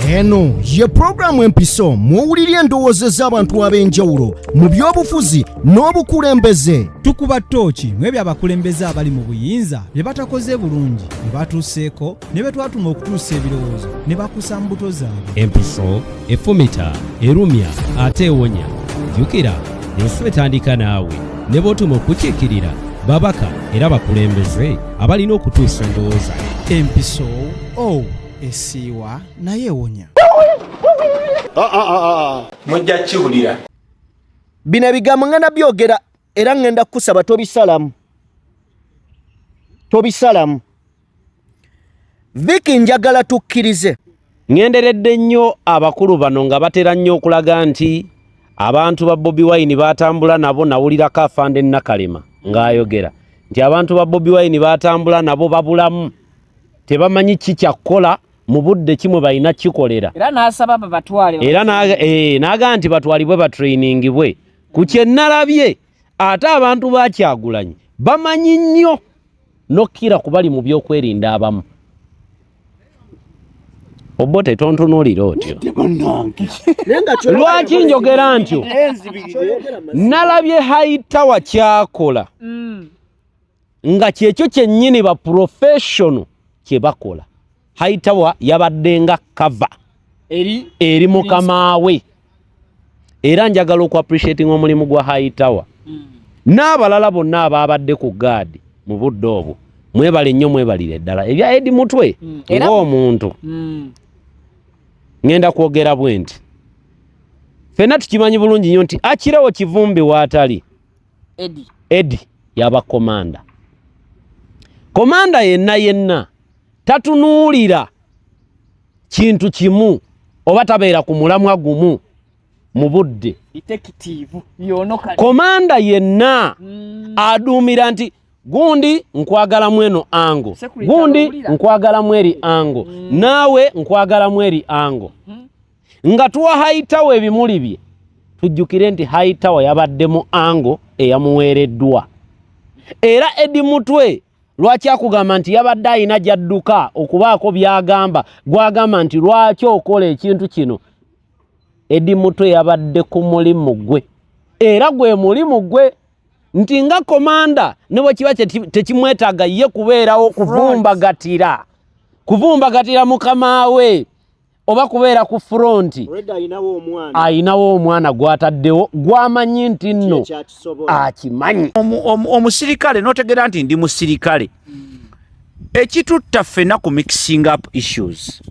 Eno ye pulogulaamu Empiso mw'owulira endowooza z'abantu ab'enjawulo mu by'obufuzi n'obukulembeze. Tukuba ttooki mu ebyo abakulembeze abali mu buyinza bye batakoze bulungi, bye batuuseeko ne be twatuma okutuusa ebirowoozo ne bakusa mbuto zaabwe. Empiso efumita, erumya ate ewonya. Jjukira, ensi etandika naawe ne b'otuma okukiikirira babaka era bakulembeze abalina okutuusa endowooza. Empiso o esiiwa naye ewonya. Mujja kiwulira. Bino ebigambo ngenda byogera era ngenda kukusaba tobisalamu, tobisalamu. Viki, njagala tukkirize. Ŋŋenderedde nnyo abakulu bano nga batera nnyo okulaga nti abantu ba Bobi Wine batambula nabo. Nawulirako afande Nakalema ng'ayogera nti abantu ba Bobi Wine batambula nabo babulamu, tebamanyi ki kyakkola mu budde kimwe balina kikolera. Era n'asaba babatwale. Era n'agamba nti batwalibwe batrainingibwe ku kye nalabye. Ate abantu ba Kyagulanyi bamanyi nnyo nokkira ku bali mu byokwerinda abamu. Obote, tontunuulira otyo. Lwaki njogera ntyo? Nalabye Haitawa kyakola nga kyekyo kyennyini ba professional kye bakola. Haitawa yabadde nga cover eri mukama we, era njagala oku appreciating omulimu gwa Haitawa n'abalala bonna abaabadde ku gaadi mu budde obwo. Mwebale nnyo, mwebalire ddala. Ebya Edi Mutwe ng'omuntu, ŋŋenda kwogera bwe nti: ffenna tukimanyi bulungi nnyo nti Akirewo Kivumbi waatali Edi. Edi yaba komanda. Komanda yenna yenna tatunuulira kintu kimu oba tabeera ku mulamwa gumu mu budde. Detective yono kati. Komanda yenna aduumira nti gundi nkwagalamu eno ango, Security gundi alowulira. nkwagalamu eri ango, naawe nkwagalamu eri ango. Nga tuwa Haitawa ebimuli bye, tujjukire nti Haitawa yabadde mu ango eyamuweereddwa. Era Edi Mutwe lwaki akugamba nti yabadde alina gy'adduka okubaako by'agamba, gw'agamba nti lwaki okola ekintu kino? Edi Mutwe yabadde ku mulimu gwe, era gwe mulimu gwe nti nga komanda ne bwe kiba tekimwetaaga ye kubeerawo kuvumbagatira mukama we oba kubeera ku front. Alinawo omwana. Ayinawo omwana gw'ataddewo gw'amanyi nti nno Kyakisobola. Akimanyi. Omusirikale n'otegeera nti ndi musirikale, ekitutta ffenna ku mixing up issues,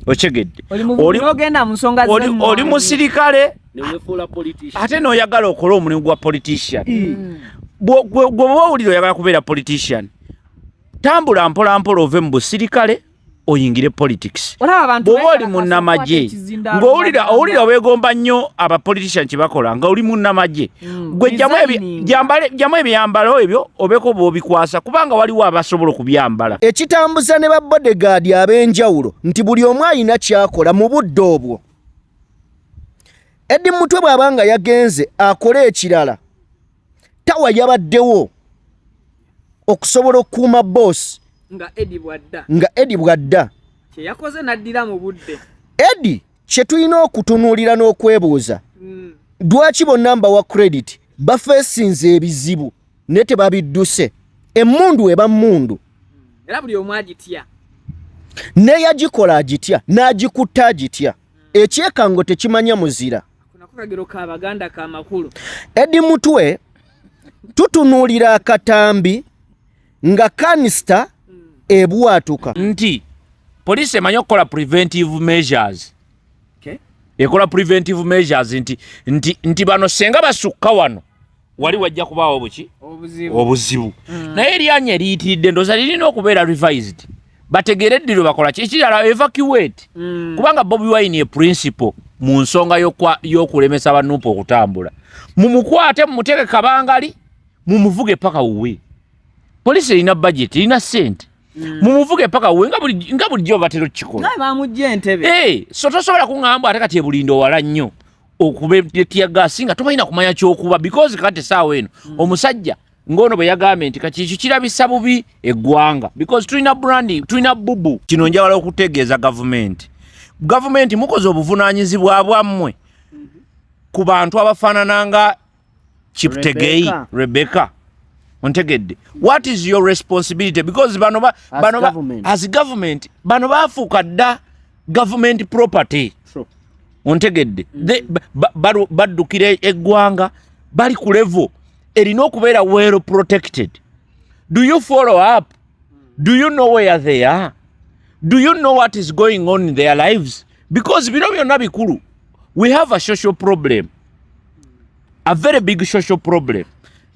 okyegedde? Oli muvubi n'ogenda mu nsonga z'emmwanyi. Oli musirikale ate n'oyagala okole omulimu gwa politician. Gwe bw'oba owulira oyagala kubeera politician, tambula mpola mpola ove mu busirikale oyingire politics. Olaba abantu Bw'oba oli beekalakaasa munnamagye okukwata ekizindaalo ng'owulira bagamba. owulira weegomba nnyo abapolitician kye bakola nga oli munnamagye, gwe Designing. jjamu ebyambalo ebyo obeeko bw'obikwasa, kubanga waliwo abasobola okubyambala. Ekitambuza ne ba bodyguard ab'enjawulo nti buli omu alina kyakola mu budde obwo. Edi Mutwe bw'aba nga yagenze akole ekirala, tawa yabaddewo okusobola okukuuma boss. Nga Edi bwadda. Nga Edi bwadda. Kyeyakoze n'addira mu budde. Edi kye tulina okutunuulira n'okwebuuza, lwaki bonna mbawa credit bafeesinze ebizibu naye tebabidduse? Emmundu eba mmundu. Era buli omu agitya. N'eyagikola agitya, n'agikutta agitya. Ekyekango tekimanya muzira. Nako kagero ka Baganda ka makulu. Edi Mutwe, tutunuulira akatambi nga canister ebwatuka. Nti poliisi emanyi okukola preventive measures. Ekola preventive measures nti bano senga basukka wano, wali wajja kubaawo buki? Obuzibu. Obuzibu. Naye eryanya eriyitiridde ndowooza lirina okubeera revised, bategeere eddiro bakola ki. Ekirala, evacuate, kubanga Bobi Wine e principle mu nsonga y'okulemesa banuupu okutambula. Mumukwate, mumuteeke kabangali, mumuvuge paka wuwe. Poliisi erina budget, erina sente. Mumuvuge paka wuwe nga bulijjo batera okukikola. Naye bamugja entebe. Eh, so tosobola kuŋŋamba ate kati ebulindo wala nnyo okuba tear gas nga tobalina kumanya kyokuba, because kati essaawa eno omusajja ng'ono bwe yagambye nti kati ekyo kirabisa bubi eggwanga, because tulina branding, tulina bubu. Kino njagala okutegeeza gavumenti. Gavumenti, mukoze obuvunaanyizibwa bwammwe ku bantu abafaanana nga Cheptegei? Rebecca. Rebecca, ontegedde? What is your responsibility? Because bano ba, As bano ba, government. As government, bano bafuuka dda government property. Ontegedde? Baddukira eggwanga, bali ku level erina okubeera well protected. Do you follow up? Do you know where they are? Do you know what is going on in their lives? Because bino byonna bikulu. We have a social problem, a very big social problem,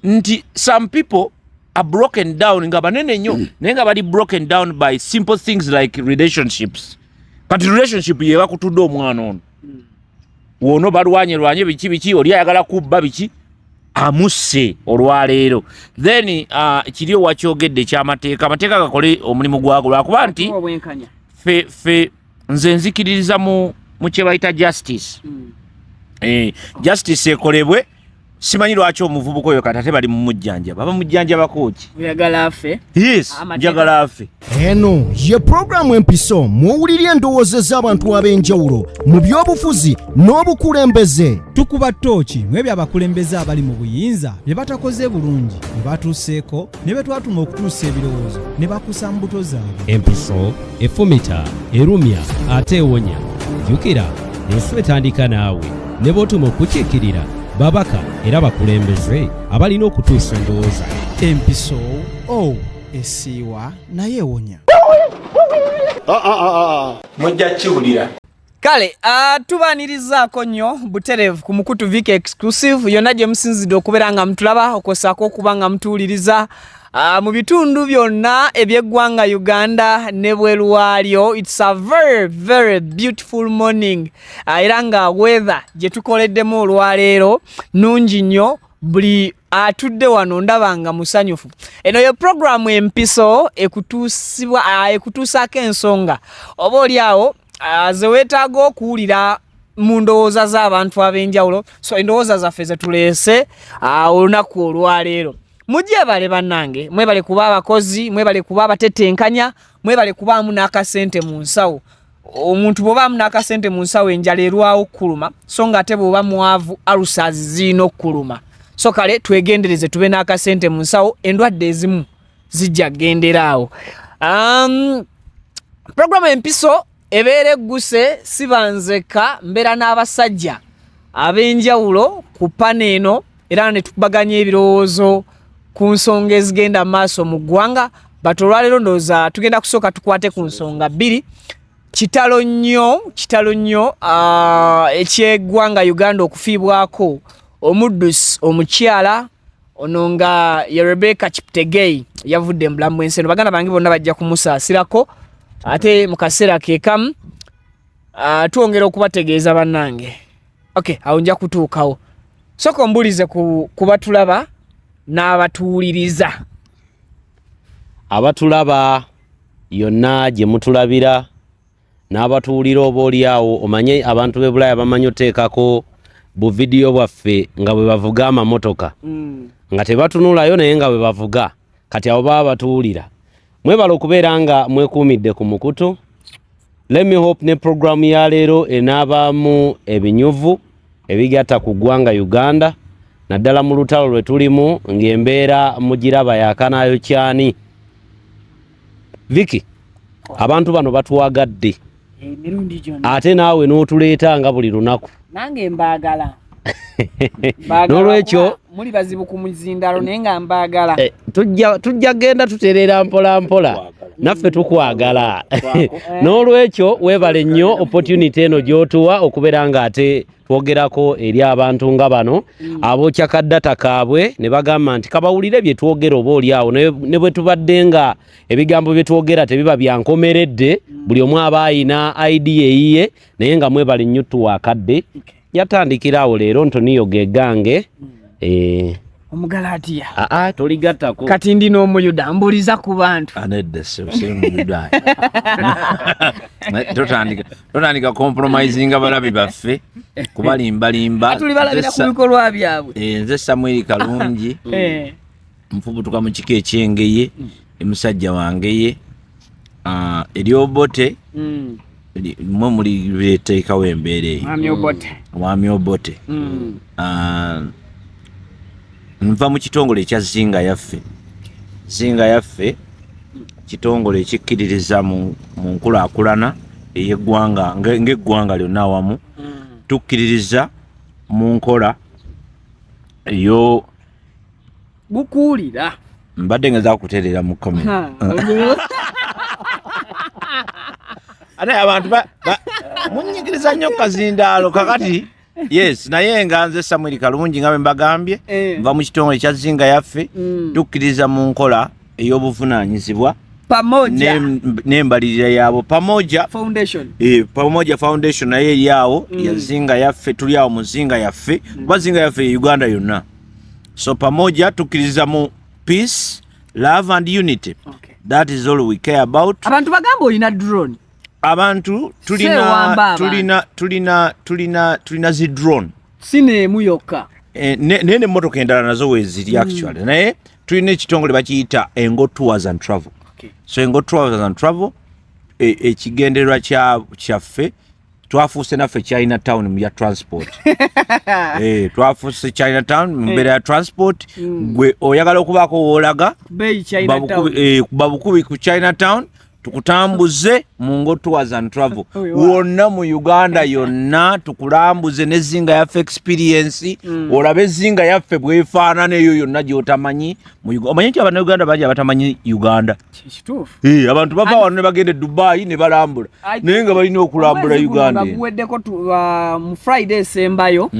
nti some people are broken down nga banene nnyo, naye nga bali broken down by simple things like relationships. Kati relationship yebakutudde omwana ono, wono balwanye lwanye, biki biki, oli ayagala kubba biki, amusse olwaleero. Then kiri owakyogedde ekyamateeka, amateeka gakole omulimu gwago, lwakuba nti Obwenkanya. fe nze nzikiririza mu kye bayita justice. Justice ekolebwe. Simanyi lwaki omuvubuka oyo kati ate bali mumujjanjaba, bamujjanjabako ki? Oyagala afe? Yes. Amateeka- Njagala afe. Eno ye pulogulaamu Empiso, mw'owulira endowooza z'abantu ab'enjawulo mu by'obufuzi n'obukulembeze. Tukuba ttooki mu ebyo abakulembeze abali mu buyinza bye batakoze bulungi, bye batuuseeko ne be twatuma okutuusa ebirowoozo ne bakusa mbuto zaabwe. Empiso efumita, erumya ate ewonya. Jjukira, ensi etandika naawe. Ne bw'otuma okukiikirira babaka era bakulembeze abalina okutuusa endowooza. Empiso o esiiwa naye ewonya. Mujja kiwulira. Kale tubaanirizaako nnyo butereevu ku mukutu Vik Exclusive yonna gye musinzidde okubeera nga mutulaba, okwosaako okuba nga mutuwuliriza mu bitundu byonna eby'eggwanga Uganda ne bweru waalyo. It's a very very beautiful morning, era nga weather gye tukoleddemu olwaleero nungi nnyo. Buli atudde wano ndaba nga musanyufu. Eno ye programu Empiso, ekutuusibwa ekutuusaako ensonga oba oli awo ze weetaaga okuwulira mu ndowooza z'abantu ab'enjawulo. So endowooza zaffe ze tuleese olunaku olwaleero, mujebale bannange, mwebale kuba abakozi, mwebale kuba abatetenkanya, mwebale kubaamu n'akasente mu nsawo. Omuntu bw'obaamu n'akasente mu nsawo, enjala erwawo okkuluma, so nga ate bw'oba mwavu, ulcers zirina okkuluma. So kale twegendereze, tube n'akasente mu nsawo, endwadde ezimu zijja kugendera awo. Programu Empiso ebeera egguse, siba nzekka, mbeera n'abasajja ab'enjawulo ku panel eno, era ne tukubaganya ebirowoozo ku nsonga ezigenda mu maaso mu ggwanga. But olwaleero ndowooza tugenda kusooka tukwate ku nsonga bbiri. Kitalo nnyo, kitalo nnyo ekyeggwanga Uganda okufiibwako omuddusi omukyala ono nga ye Rebecca Cheptegei, yavudde mu bulamu bw'ensi eno. Baganda bange bonna bajja kumusaasirako. Ate mu kaseera ke kamu twongera okubategeeza bannange. Okay, awo nja kutuukawo. Soka ombulize ku batulaba n'abatuwuliriza. Abatulaba yonna gye mutulabira n'abatuwulira, oba oli awo omanye abantu b'e Bulaaya bamanyi oteekako buvidiyo bwaffe nga bwe bavuga amamotoka nga tebatunulayo, naye nga bwe bavuga. Kati abo baba batuwulira. Mwebala okubeera nga mwekuumidde ku mukutu. Let me hope ne programu ya leero enaabaamu ebinyuvu ebigatta ku ggwanga Uganda, naddala mu lutalo lwe tulimu ng'embeera mugiraba yakanaayo kyani. Viki, abantu bano batwagadde. Emirundi gyonna. Ate naawe n'otuleeta nga buli lunaku. Nange mbaagala. N'olwekyo muli bazibu ku muzindalo, naye nga mbaagala. Tujja genda tutereera mpola mpola, naffe tukwagala. N'olwekyo weebale nnyo opportunity eno gy'otuwa okubeera nga ate twogerako eri abantu nga bano abookya kaddata kaabwe ne bagamba nti kabawulire bye twogera. Oba oli awo ne bwe tubadde nga ebigambo bye twogera tebiba byankomeredde, buli omu aba ayina idea eyiye, naye nga mwebale nnyo tuwa akadde. Yatandikira awo leero ntoniyo gegange. Omugalatiya. Aa, toligattako. Kati ndi n'Omuyuda, mbuliza ku bantu. Anedda, semuyudaaya. Totandika compromisinga balabi baffe, kubalimbalimba. Tuli balabira ku bikolwa byabwe. Nze Samuel Kalungi, nfubutuka mu kika ekyengeye, musajja wangeye, eryobote. Mwe muli beteekawo embeera eyo. Mwami Obote. Mwami Obote. Ah, nva mu kitongole ekya Zinga Yaffe. Zinga Yaffe kitongole ekikkiririza mu nkulaakulana ey'eggwanga ng'eggwanga lyonna awamu. Tukkiririza mu nkola eyo. Gukuwulira. Mbadde ngeza kutereera mu comment. Ate abantu munyigiriza nnyo kazindaalo kakati. Yes, naye nga nze Samuel Kalungi nga bwe mbagambye, nva mu kitongole kya Zinga Yaffe. Tukkiriza mu nkola ey'obuvunaanyizibwa Pamoja n'embalirira yaabo Pamoja Foundation. Pamoja Foundation naye eri awo ya Zinga Yaffe. Tuli awo mu Zinga Yaffe kuba Zinga Yaffe ye Uganda yonna. So Pamoja tukkiriza mu peace, love and unity. That is all we care about. Abantu bagamba olina drone. Abantu tulina Sewamba abantu. tulina zi drone. Si neemu yokka. Naye nemmotoka endala nazo weeziri actually. Naye tulina ekitongole bakiyita Engo Tours and Travel. So Engo Tours and Travel, ekigendererwa kyaffe, twafuuse naffe China Town mu ya transport. Twafuuse China Town mu mbeera ya transport. Gwe oyagala okubaako woolaga, Bei China Town. Babukubi ku China Town, tukutambuze mu Ngo Tours and Travel. Oyo wa. Wonna mu Uganda yonna tukulambuze ne Zinga Yaffe experience. Olabe Zinga Yaffe bwefaanana eyo yonna gy'otamanyi mu Uganda. Omanyi nti Abannayuganda bangi abatamanyi Uganda? Kituufu. Abantu bava wano ne bagenda e Dubai ne balambula, naye nga balina okulambula Omwezi guno Uganda nga eno. guweddeko mu Friday esembayo,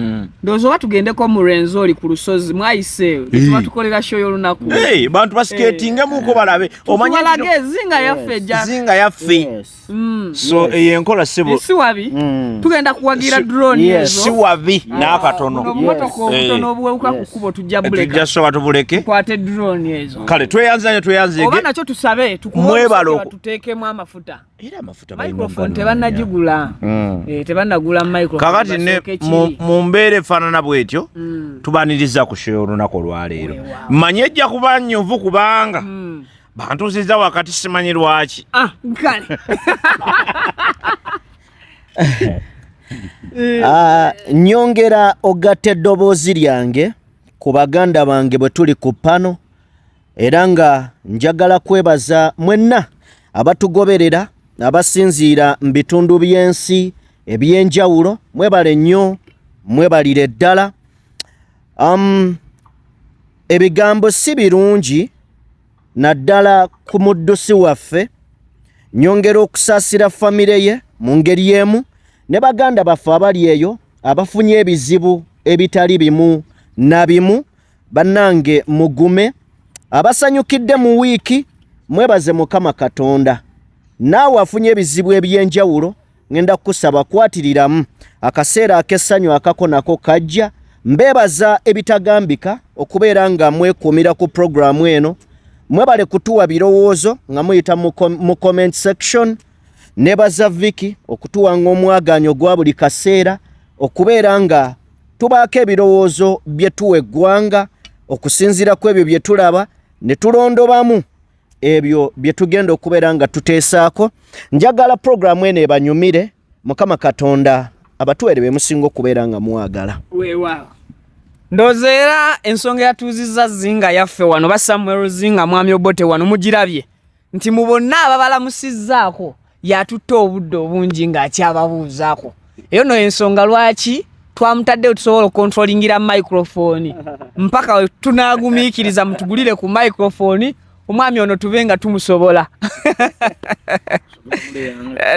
ndowooza oba tugendeko mu Rwenzori ku lusozi mwayise tuba tukolera show y'olunaku. Hey, bantu basiketingemuko balabe. Omanyi Tubalage nti Zinga Yaffe ejja. Zinga Yaffe. So eyo enkola sebo. Si wabi. Tugenda kuwagira drone ezo. Si wabi n'akatono. Buno obumotoka obutono obuwewuka ku kkubo tujja buleka. Tujja soba tubuleke. Tukwate drone ezo. Kale tweyanza nnyo, tweyanzeege. Oba nakyo tusabe tukuwe Mwebale omusajja batuteekemu amafuta. Era amafuta balina Microphone okuganoonya. tebannagigula. Tebannagula microphone. Kakati ne Basooke kiri. mu mbeera efaanana bw'etyo, tubaniriza ku show olunaku olwaleero. Mmanyi ejja kuba nnyuvu kubanga bantuusizza wakati simanyi lwaki. Ah, kale. Nyongera ogatta eddoboozi lyange ku baganda bange bwe tuli ku pano, era nga njagala kwebaza mwenna abatugoberera abasinziira mu bitundu by'ensi ebyenjawulo. Mwebale nnyo, mwebalire ddala. Ebigambo si birungi naddala ku muddusi waffe. Nyongera okusaasira famire ye mu ngeri emu ne baganda baffe abali eyo abafunye ebizibu ebitali bimu na bimu. Bannange mugume. Abasanyukidde mu wiiki mwebaze Mukama Katonda. Naawe afunye ebizibu ebyenjawulo, ngenda kukusaba kwatiriramu akaseera ak'essanyu akako nako kajja. Mbeebaza ebitagambika okubeera nga mwekuumira ku puroguramu eno. Mwebale kutuwa birowoozo nga muyita mu comment section. Nebaza Vicky okutuwanga omwagaanyo ogwa buli kaseera okubeera nga tubaako ebirowoozo bye tuwa eggwanga okusinziira ku ebyo bye tulaba ne tulondobamu ebyo bye tugenda okubeera nga tuteesaako. Njagala puroguramu eno ebanyumire. Mukama Katonda abatuweere be musinga okubeera nga mwagala. Weewaawo. Ndowooza era ensonga eyatuuzizza Zinga Yaffe wano ba Samuel Zinga Mwami Obote wano mugirabye nti mu bonna ababalamusizzaako yatutte obudde obungi ng'akyababuuzaako. Eyo nno ensonga lwaki twamutaddeyo tusobola okukontrolingira microphone mpaka we tunaagumiikiriza mutugulire ku microphone omwami ono tube nga tumusobola.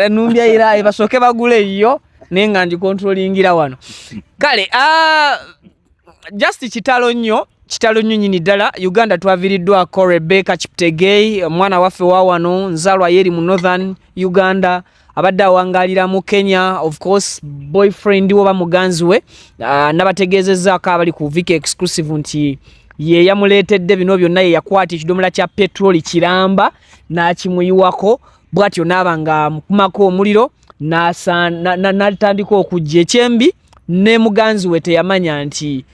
Numbya ira basooke bagule yo naye nga ngikontrolingira wano. Kale, just kitalo nnyo, kitalo nnyo nnyini ddala. Uganda twaviiriddwako Rebecca Cheptegei, omwana waffe wa wano, nzaalwa yeri mu Northern Uganda, abadde awangaalira mu Kenya. Of course boyfriend we oba muganzi we, nabategeezezzaako abali ku Vicky Exclusive nti ye yamuleetedde bino byonna, ye yakwata ekidomola kya petroli kiramba n'akimuyiwako bw'atyo n'aba nga mukumako omuliro n'atandika okujja. Ekyembi ne muganzi we teyamanya nti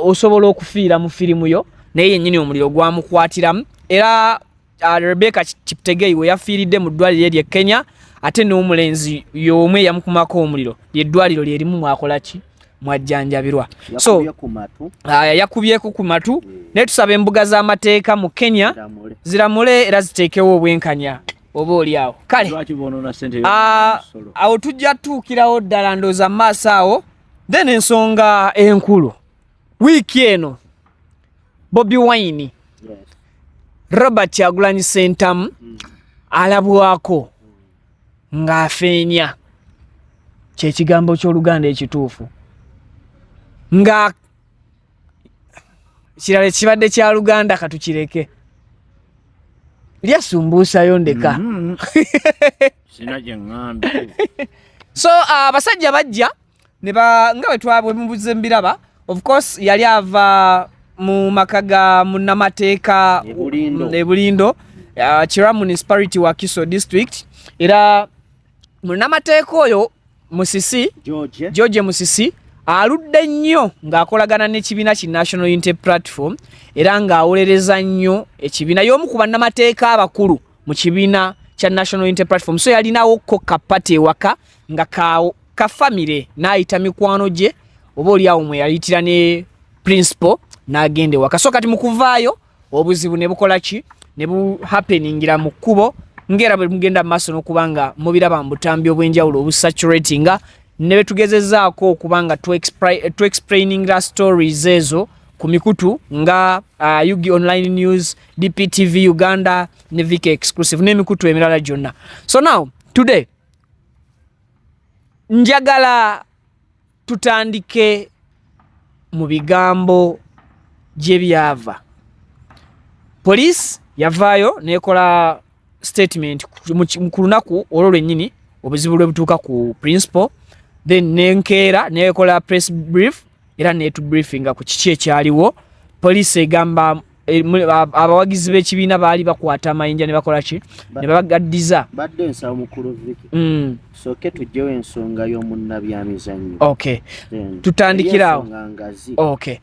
osobola okufiira mu firimu yo, naye yennyini omuliro gwamukwatiramu. Era Rebecca Cheptegei we yafiiridde mu ddwaliro erye Kenya. Ate n'omulenzi y'omu eyamukumako omuliro, lyeddwaliro lyerimu mwakola ki, mwajjanjabirwa. So yakubyeko ku matu. Naye tusaba embuga z'amateeka mu Kenya ziramule era ziteekewo obwenkanya oba oli awo. Kale awo tujja tutuukirawo ddala, ndowooza mu maaso awo. Then ensonga enkulu wiiki eno, Bobi Wine, Robert Kyagulanyi Ssentamu, alabwako ng'afeenya, kyekigambo ky'Oluganda ekituufu, nga kirala ekibadde kya Luganda katukireke, lyasumbuusayo ndeka. Sina gye ŋŋambye. So abasajja bajja ne ba nga bwe twabwe mubuze mbiraba. Of course yali ava mu maka ga munnamateeka E Bulindo. E Bulindo, Kira Municipality, Wakiso District. Era munnamateeka oyo Musisi George. George Musisi aludde nnyo ng'akolagana n'ekibiina ki National Unity Platform era ng'awolereza nnyo ekibiina. Y'omu ku bannamateeka abakulu mu kibiina kya National Unity Platform. So yalinawo ko kapati ewaka nga ka famire, n'ayita mikwano gye, oba oli awo mwe yayitira ne principal n'agenda ewaka. So kati mu kuvaayo obuzibu ne bukola ki, ne buhappeningira mu kkubo, ng'era bwe mugenda mu maaso n'okuba nga mubiraba mu butambi obw'enjawulo obusaturatinga ne betugezezaako okuba nga tuexplaininga stories ezo ku mikutu nga UG Online News, DPTV Uganda ne VK Exclusive n'emikutu emirala gyonna. So now today njagala tutandike mu bigambo gye byava. Poliisi yavaayo nekola statement ku lunaku olwo lwennyini obuzibu lwe butuuka ku principal, then nenkeera nekola press brief era netubriefinga ku kiki ekyaliwo. Poliisi egamba abawagizi b'ekibiina baali bakwata amayinja ne bakola ki, ne babagaddiza. Badde nsaba mukulu Viki, sooke tugyewo ensonga y'omunnabyamizannyo. Okay. Then, Tutandikire awo. ensonga ngazi. Okay.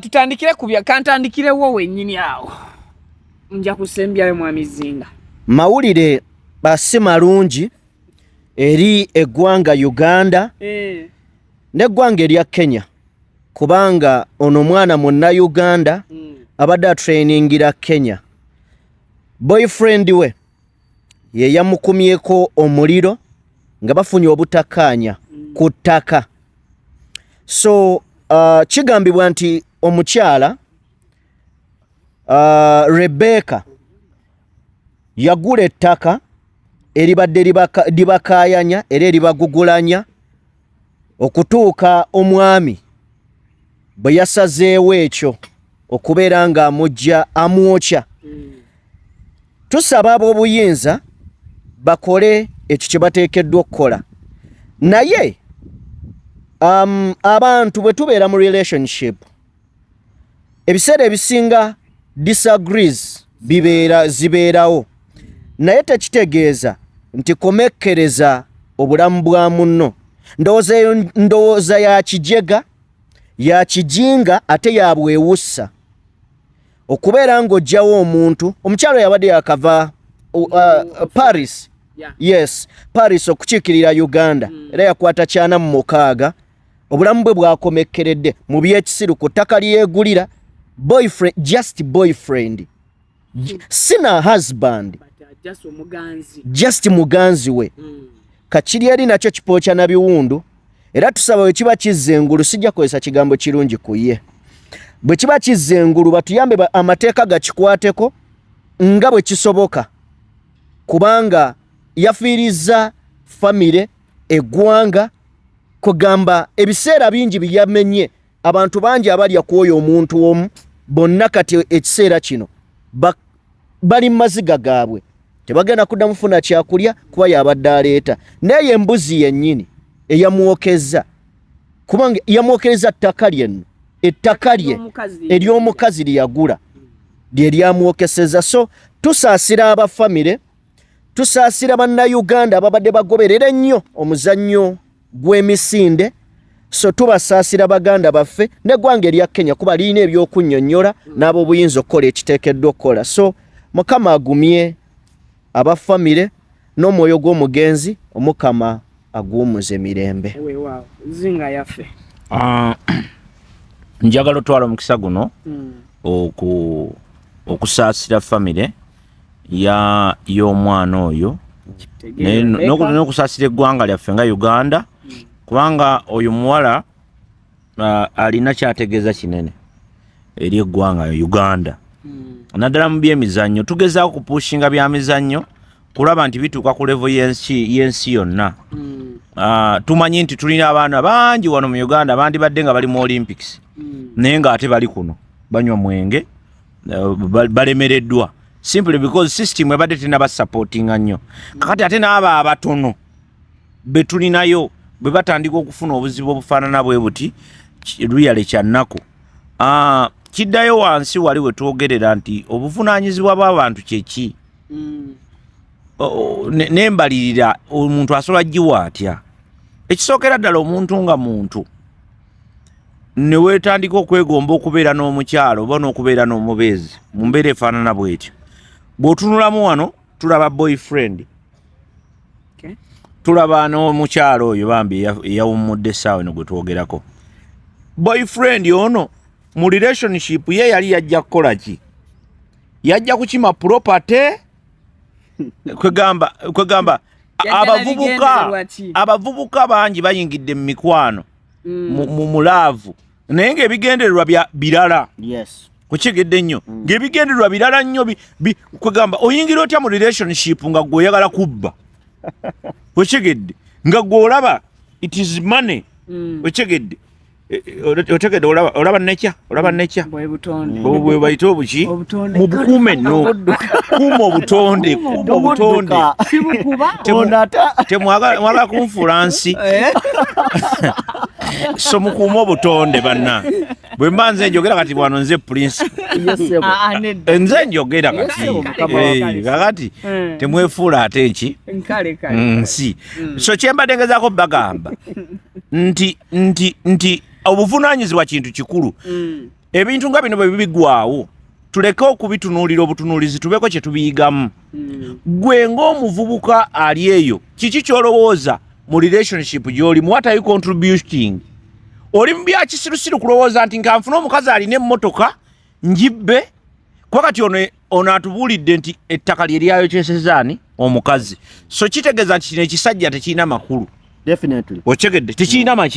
Tutandikire ku bya, kantandikirewo wennyini awo, nja kusembyayo mwami Zinga. Mawulire si malungi eri eggwanga Uganda n'eggwanga erya Kenya, kubanga ono omwana Munnayuganda abadde atrainingira Kenya. Boyfriend we ye yamukumyeko omuliro nga bafunye obutakkaanya ku ttaka. So kigambibwa nti omukyala Rebecca yagula ettaka eribadde libakaayanya era eribagugulanya okutuuka omwami bwe yasazeewo ekyo okubeera ng'amujja amwokya. Tusaba ab'obuyinza bakole ekyo kye bateekeddwa okukola, naye abantu bwe tubeera mu relationship, ebiseera ebisinga disagrees bibeera zibeerawo, naye tekitegeeza nti komekkereza obulamu bwa munno. Ndowooza eyo ndowooza ya kijega, ya kijinga, ate ya bwewussa okubeera ng'ojjawo omuntu. Omukyalo yabadde yakava Paris. Yes, Paris okukiikirira Uganda, era yakwata 46. Obulamu bwe bwakomekkeredde mu byekisiru ku ttaka lyegulira. Boyfriend, just boyfriend, sina husband, just muganzi we. Kakiri eri nakyo kipookya na biwundu, era tusaba bwe kiba kizza engulu, sijja kukozesa kigambo kirungi ku ye, bwe kiba kizza engulu batuyambe amateeka gakikwateko nga bwe kisoboka, kubanga yafiirizza famire, eggwanga. Kugamba ebiseera bingi byeyamenye, abantu bangi abalya ku oyo omuntu omu bonna kati ekiseera kino bali mu maziga gaabwe, tebagenda kuddamu funa kyakulya kuba yabadde aleeta. Naye embuzi yennyini eyamwokezza, kubanga yamwokereza ttaka lyenno, ettaka lye ery'omukazi lye yagula lye lyamwokeseza. So tusaasira abafamire, tusaasira Bannayuganda ababadde bagoberera ennyo omuzannyo gw'emisinde. So tubasaasira baganda baffe n'eggwanga erya Kenya, kuba lirina ebyokunnyonnyola n'ab'obuyinza okukola ekiteekeddwa okukola. So Mukama agumye abafamire. N'omwoyo gw'omugenzi Omukama aguwummuze mirembe. Weewaawo, zinga yaffe. Njagala otwala omukisa guno okusaasira famire ya y'omwana oyo n'okusaasira eggwanga lyaffe nga Uganda, kubanga oyo muwala alina kyategeeza kinene eri eggwanga Uganda, naddala mu byemizannyo. Tugezaako kupushinga bya mizannyo kulaba nti bituuka ku level y'ensi yonna. Tumanyi nti tulina abaana bangi wano mu Uganda bandibadde nga bali mu Olympics, naye ng'ate bali kuno banywa mwenge, balemereddwa simply because system ebadde tenabasupportinga nnyo. Kakati ate n'abo abatono be tulinayo bwe batandika okufuna obuzibu obufaanana bwe buti, really kyannaku. Kiddayo wansi wali we twogerera nti obuvunaanyizibwa bw'abantu kyeki nembalirira omuntu asobola giwa atya. Ekisookera ddala, omuntu nga muntu ne weetandika okwegomba okubeera n'omukyalo oba n'okubeera n'omubeezi mu mbeera efaanana bwetyo, bw'otunulamu wano tulaba boyfriend, tulaba n'omukyalo oyo bambi eyawummudde essaawa eno gwe twogerako. Boyfriend ono mu relationship ye yali yajja kukola ki? Yajja kukima property. Kwegamba abavubuka bangi bayingidde mu mikwano, mu love, naye ng'ebigendererwa bya birala. Okigedde nnyo, ng'ebigendererwa birala nnyo. Kwegamba oyingira otya mu relationship nga gwe oyagala kubba? Okigedde, nga gwe olaba it is money. Okigedde? Otegedde? Olaba nekya, olaba nekya bwe bayita obuki, mubukuume nno, kuuma obutonde, kuuma obutonde. Temwagala kunfuula nsi, so mukuume obutonde banna. Bwe mba nze njogera kati bwano, nze principal, nze njogera kati. Kakati temwefuula ate nki nsi. So kyembadde ngezaako bagamba nti obuvunaanyizibwa kintu kikulu. Ebintu nga bino bwe bibigwawo, tuleke okubitunuulira obutunuulizi, tubeeko kye tubiyigamu. Gwe ng'omuvubuka ali eyo, kiki ky'olowooza mu relationship gy'olimu? What are you contributing? Oli mu byakisirusiru kulowooza nti nka nfune omukazi alina emmotoka njibbe, kuba kati ono atubuulidde nti ettaka lye lyayokyeseza omukazi, so kitegeeza nti kino ekisajja tekirina makulu. Okyegedde? Tekirina maki,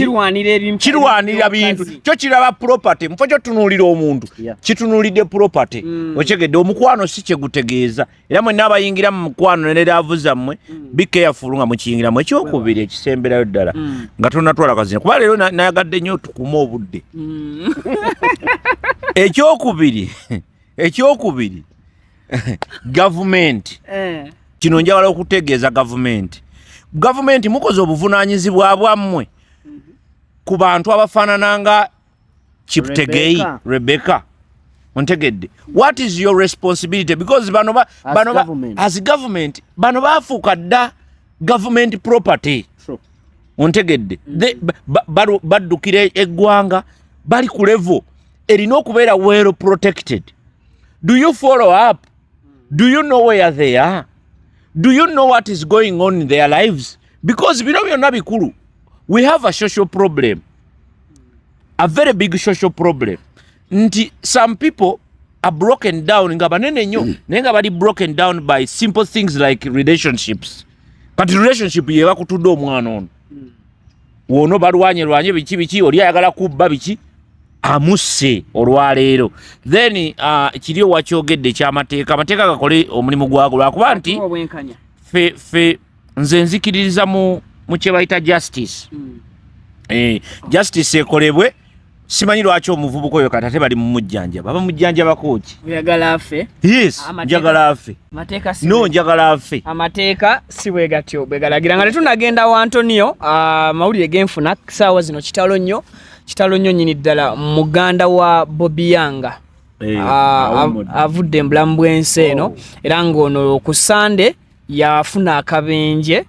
kirwanirira bintu kyo, kiraba property mufo kyotunuulira omuntu, kitunuulidde property. Okyegedde? Omukwano si kyegutegeeza. Era mwenna abayingira mu mukwano ne love zammwe, be careful nga mukiyingiramu. Ekyokubiri ekisemberayo ddala, nga tonatwala kazina, kuba leero nayagadde nnyo tukume obudde. Ekyokubiri, gavumenti. Kino njagala okutegeeza gavumenti. Gavumenti, mukoze obuvunaanyizibwa bwammwe ku bantu abafaanana nga Cheptegei Rebecca? Ontegedde? What is your responsibility? Because bano ba, As bano ba, government. As government, bano bafuuka dda government property. Ontegedde? Baddukira eggwanga, bali ku level erina okubeera well protected. Do you follow up? Do you know where they are? Do you know what is going on in their lives? Because bino byonna bikulu. We have a social problem, a very big social problem, nti some people are broken down nga banene nnyo, naye nga bali broken down by simple things like relationships. Kati relationship yebakutudde omwana ono wono, balwanye lwanye biki biki, oli ayagala kubba biki, amusse olwaleero. Then kiri owakyogedde ekyamateeka, amateeka gakole omulimu gwago, lwakuba nti obwenkanya. Fe nze nzikiririza mu kye bayita justice. Justice ekolebwe. Simanyi lwaki omuvubuka oyo kati ate bali mumujjanjaba, bamujjanjabako ki? Oyagala afe? Yes. Njagala afe. Amateeka si No, njagala afe. Amateeka si bwe gatyo bwe galagira. Nga tetunagenda wa Antonio, amawulire genfuna saawa zino kitalo nnyo, kitalo nnyo nnyini ddala. Muganda wa Bobi Yanga awummudde. Avudde mu bulamu bw'ensi eno, era ng'ono ku Sande yafuna akabenje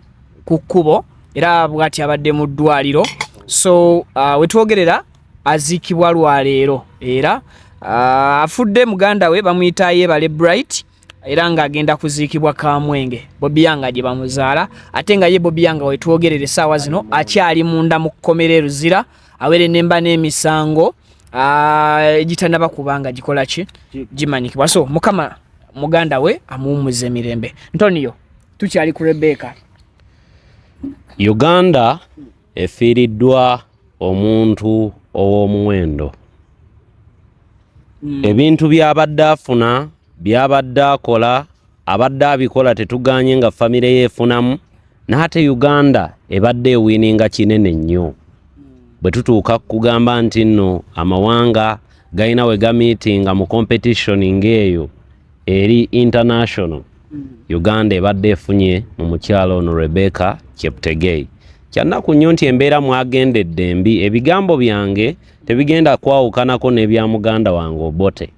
ku kkubo, era bw'ati abadde mu ddwaliro. So wetwogerera aziikibwa lwaleero, era afudde muganda we bamuyita Yebale Bright. Era ng'agenda kuziikibwa Kamwenge, Bobi Young gye bamuzaala, ate nga ye Bobi Young wetwogerera essaawa zino akyali munda mu kkomera e Luzira, awerennemba n'emisango egitanaba kubanga gikola ki gimanyikibwa. So Mukama muganda we amuwummuza emirembe. Ntonio, tukyali ku Rebecca. Uganda efiiriddwa omuntu ow'omuwendo. Ebintu by'abadde afuna, by'abadde akola, abadde abikola, tetuganye nga famire ye efunamu, n'ate Uganda ebadde ewiininga kinene nnyo. Bwe tutuuka kugamba nti nno amawanga galina we gamiitinga mu competition ng'eyo eri international, Uganda ebadde efunye mu mukyala ono Rebecca Cheptegei. Kyannaku nnyo nti embeera mwagendedde embi. Ebigambo byange tebigenda kwawukanako n'ebya muganda wange Obote.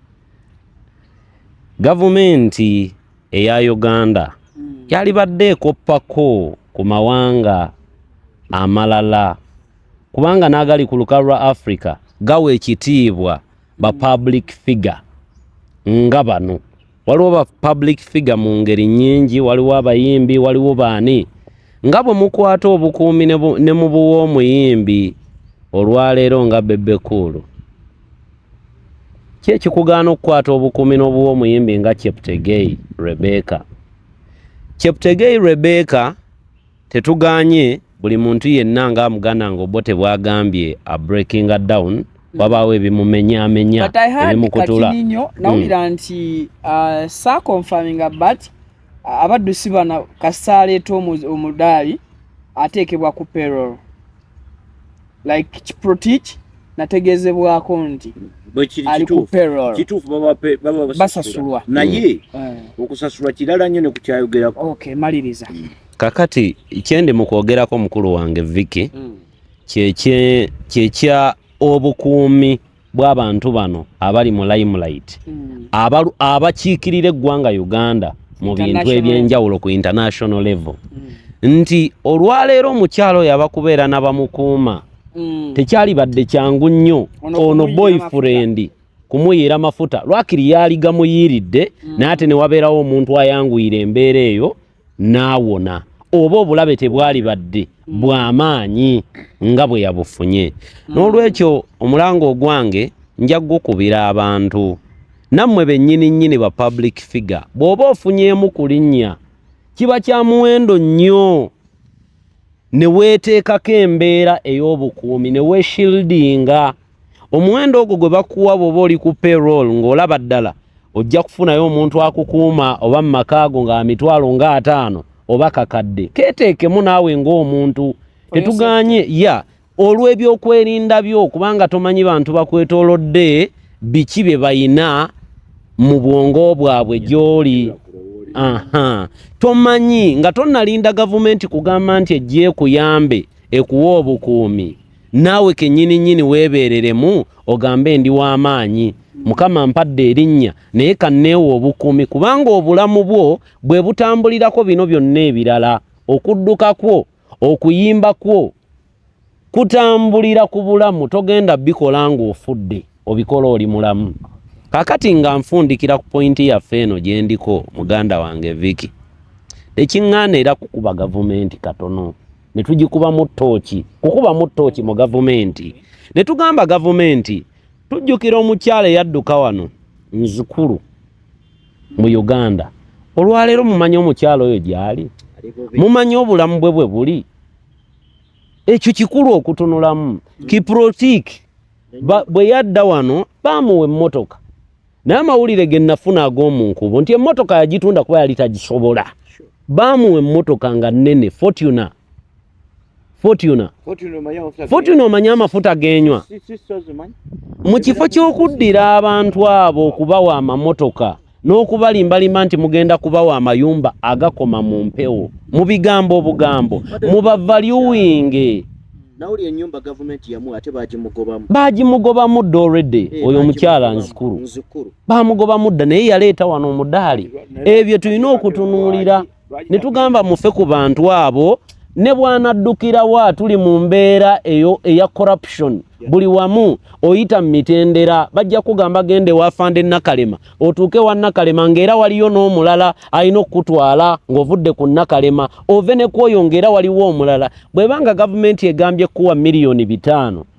Gavumenti eya Uganda yalibadde ekoppako ku mawanga amalala, kubanga n'agali ku lukalu lwa Africa gawa ekitiibwa ba public figure nga bano. Waliwo ba public figure mu ngeri nnyingi, waliwo abayimbi, waliwo baani. Nga bwe mukwata obukuumi ne mubuwa omuyimbi olwaleero nga Bebe Cool, ki ekikugaana okukwata obukuumi n'obuwa omuyimbi nga Cheptegei Rebecca? Cheptegei Rebecca, tetuganye buli muntu yenna nga muganda nga Obote bwagambye a breaking down, wabaawo ebimumenyaamenya, But I heard ebimukutula. Kakininyo nawulira nti saaconfirminga, but abaddusi bano kasita aleeta omudaali ateekebwa ku payroll, like Kiprotich nategeezebwako nti Bwekiri. ali ku Kituufu. payroll. Kituufu, baba Basasulwa. Naye okusasulwa kirala nnyo ne kukyayogerako. Okay, maliriza. Kakati kyendi mu kwogerako, mukulu wange Vicky, kyekya obukuumi bw'abantu bano abali mu limelight, abakiikirira eggwanga Uganda mu bintu International. ebyenjawulo ku international level, nti olwaleero omukyalo oyo abakubeera n'abamukuuma, tekyalibadde kyangu nnyo Ono ono kumuyiira. boyfriend kumuyiira mafuta. Lwakiri yaali gamuyiiridde, naye ate ne wabeerawo omuntu ayanguyira embeera eyo n'awona, oba obulabe tebwalibadde bw'amaanyi nga bwe yabufunye. N'olwekyo omulango ogwange nja gukubira abantu nammwe bennyini nnyini ba public figure, bw'oba ofunyeemu ku linnya, kiba kya muwendo nnyo ne weeteekako embeera ey'obukuumi, ne weeshieldinga. Omuwendo ogwo gwe bakuwa bw'oba oli ku payroll, ng'olaba ddala ojja kufunayo omuntu akukuuma oba mu maka go nga 50,000 oba kakadde, keeteekemu naawe ng'omuntu. Tetuganye ya olw'ebyokwerinda byo, kubanga tomanyi bantu bakwetoolodde biki bye bayina mu bwongo bwabwe gy'oli. Aha, tomanyi nga tonnalinda gavumenti kugamba nti ejja ekuyambe ekuwa obukuumi, naawe kennyini nnyini weebeereremu, ogambe ndi w'amaanyi, Mukama mpadde erinnya, naye kanneewa obukuumi, kubanga obulamu bwo bwe butambulirako bino byonna ebirala. Okudduka kwo, okuyimba kwo kutambulira ku bulamu. Togenda bikola ng'ofudde, obikola oli mulamu. Kakati nga nfundikira ku pointi yaffe eno gye ndiko, muganda wange Viki, tekiŋŋaana era kukuba gavumenti katono ne tugikubamu ttooki, kukubamu ttooki mu gavumenti, ne tugamba gavumenti, tujjukira omukyala eyadduka wano nzikulu mu Uganda. Olwaleero mumanyi omukyala oyo gy'ali? Mumanyi obulamu bwe bwe buli? Ekyo kikulu okutunulamu. Kiprotich bwe yadda wano baamuwa emmotoka, naye amawulire ge nafuna ag'omu nkubo nti emmotoka yagitunda kuba yali tagisobola. Baamuwa emmotoka nga nnene, Fortuner. Fortuner, Fortuner, omanyi amafuta genywa? Mu kifo ky'okuddira abantu abo okubawa amamotoka n'okubalimbalimba nti mugenda kubawa amayumba agakoma mu mpewo, mu bigambo obugambo, mubavaluwinge. Nawuli ennyumba gavumenti yamuwa ate bagimugobamu. Bagimugobamu dda already. Oyo omukyala nzikuru. Nzikuru. Bamugobamu dda, naye yaleeta wano omudaali. Ebyo tulina okutunuulira ne tugamba mufe ku bantu abo, ne bwanaddukirawa tuli mu mbeera eyo eya corruption. Buli wamu oyita mu mitendera, bajja kugamba genda ewa Afande Nakalema, otuuke wa Nakalema ng'era waliyo n'omulala alina okukutwala ng'ovudde ku Nakalema, ove ne kwoyo ng'era waliwo omulala. Bw'eba nga gavumenti egambye kuwa 5 miliyoni,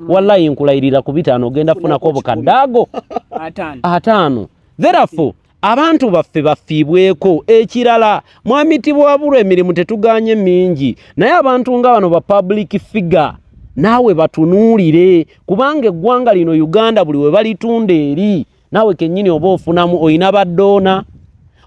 wallayi nkulayirira ku 5 ogenda kufunako obukadde ago 50. 50. Therefore abantu baffe bafiibweko. Ekirala, mwami Tibwabulwa, emirimu tetuganye mingi, naye abantu nga bano ba public figure naawe batunuulire, kubanga eggwanga lino Uganda buli we balitunda eri naawe kennyini oba ofunamu. Oyina ba donor,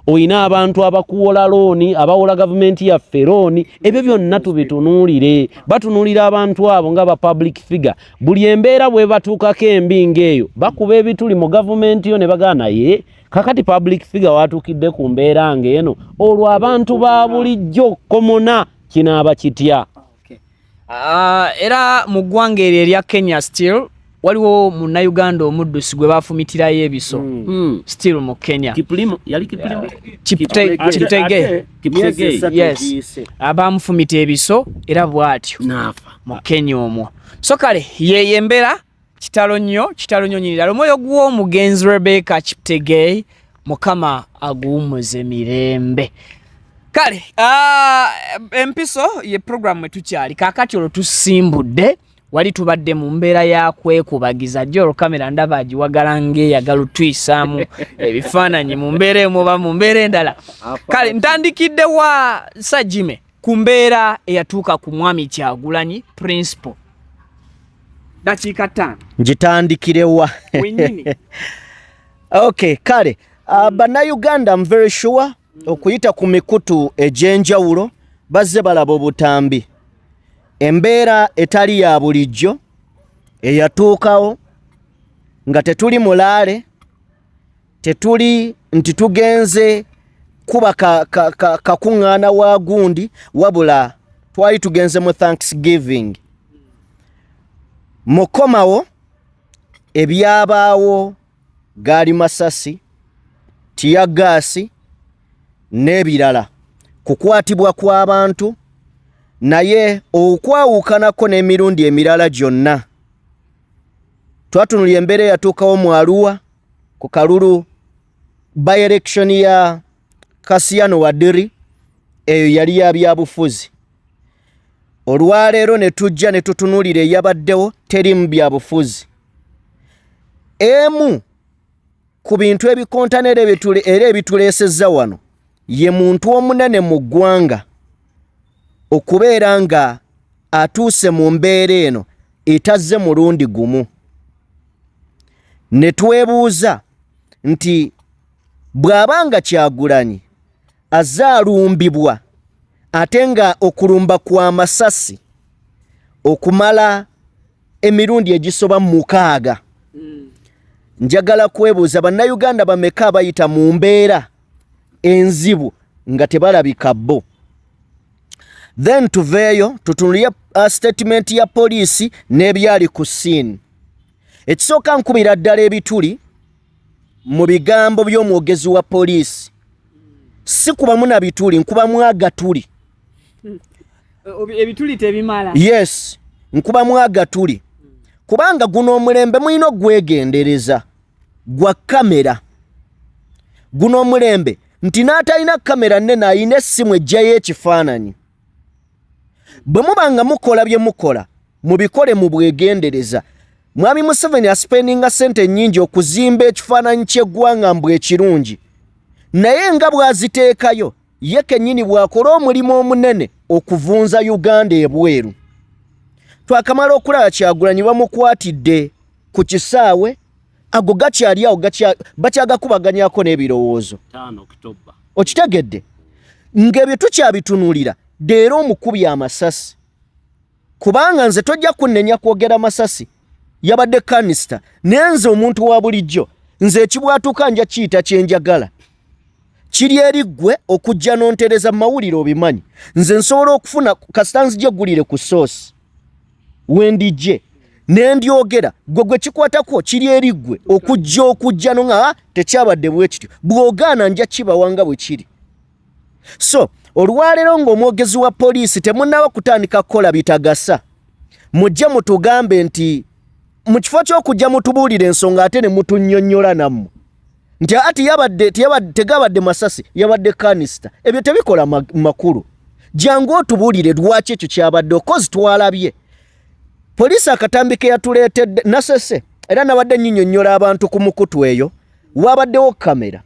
oyina abantu abakuwola looni, abawola gavumenti yaffe looni. Ebyo byonna tubitunuulire. Batunuulira abantu abo nga ba public figure. Buli embeera bwe batuukako embi ng'eyo, bakuba ebituli mu gavumenti yo ne bagaa, naye kakati public figure watuukidde ku mbeera ng'eno, olwo abantu ba bulijjo komona kinaaba kitya? Era mu ggwanga eryo erya Kenya still waliwo munnayuganda omuddusi gwe bafumitirayo ebiso. Still mu Kenya. Kiplimo, yali Kiplimo? Cheptegei. Kiptegei. Yes, abamufumita ebiso era bw'atyo naafa mu Kenya omwo. So kale yeyo embeera. Kitalo nnyo, kitalo nnyo nyini ddala. Omwoyo gw'omugenzi Rebecca Cheptegei, Mukama aguwummuze mirembe. Kale empiso ye program etukyali kaakati, olwo tusimbudde wali tubadde mu mbeera ya kwekubagiza jjo. Olwo kamera ndaba agiwagala ng'eyagala otuyisaamu ebifaananyi mu mbeera emu oba mu mbeera endala. Kale ntandikidde wa Sajime ku mbeera eyatuuka ku mwami Kyagulanyi principal, dakiika 5. Ngitandikirewa? Wenyini. Okay, kale bannayuganda, I'm very sure okuyita ku mikutu egy'enjawulo bazze balaba obutambi, embeera etali ya bulijjo eyatuukawo nga tetuli mulaale, tetuli nti tugenze kuba kakuŋŋaana ka, ka wa gundi, wabula twali tugenze mu Thanksgiving. Mukomawo ebyabaawo gaali masasi, tear gas n'ebirala, kukwatibwa kw'abantu. Naye okwawukanako n'emirundi emirala gyonna, twatunulira embeera eyatuukawo mu Arua ku kalulu by election ya Kassiano Wadri, eyo yali ya byabufuzi. Olwaleero ne tujja ne tutunuulira eyabaddewo, terimu byabufuzi. Emu ku bintu ebikontana era ebituleesezza wano ye muntu omunene mu ggwanga okubeera nga atuuse mu mbeera eno etazze mulundi gumu, ne twebuuza nti bw'aba nga Kyagulanyi azze alumbibwa, ate nga okulumba kwa masasi okumala emirundi egisoba mu 6, njagala kwebuuza bannayuganda bameka abayita mu mbeera enzibu nga tebalabika bo. Then tuveeyo tutunulye statement ya poliisi n'ebyali ku scene. Ekisooka, nkubira ddala ebituli mu bigambo by'omwogezi wa poliisi. Si kubamu na bituli, nkubamu agatuli. Ebituli tebimala. Yes, nkubamu agatuli kubanga guno omulembe mulina ogwegendereza gwa kamera. Guno omulembe nti n'atalina kamera nnene ayina essimu ejjayo ekifaananyi. Bwe muba nga mukola bye mukola, mubikole mu bwegendereza. Mwami Museveni aspendinga ssente nnyingi okuzimba ekifaananyi ky'eggwanga mbw ekirungi, naye nga bw'aziteekayo ye kennyini bw'akola omulimu omunene okuvunza Uganda ebweru. Twakamala okulaba Kyagulanyi bamukwatidde ku kisaawe, ago gakyali awo, bakyagakubaganyako n'ebirowoozo. Okitegedde ng'ebyo tukyabitunuulira leero omukubi amasasi, kubanga nze tojja kunnenya kwogera masasi, yabadde canister, naye nze omuntu wa bulijjo, nze ekibwatuka nja kiyita kyenjagala. Kiri eri ggwe okujja n'ontereza mu mawulire. Obimanyi nze nsobola okufuna kasita nzija eggulire ku source wendijje nendyogera. Gwe gwe kikwatako, kiri eri ggwe okujja nonga, "Ah, tekyabadde bwe kityo." Bw'ogaana nja kibawanga bwe kiri. So olwaleero ng'omwogezi wa poliisi temunnaba kutandika kukola bitagasa, mujje mutugambe nti Mu kifo ky'okujja mutubuulira ensonga ate ne mutunnyonnyola nammwe nti ati yabadde tegabadde masasi, yabadde kanisita. Ebyo tebikola makulu. Jangu otubuulire lwaki ekyo kyabadde, okozi twalabye poliisi akatambi ke yatuleetedde nasese, era nabadde nyinyonnyola abantu ku mukutu eyo wabaddewo kamera,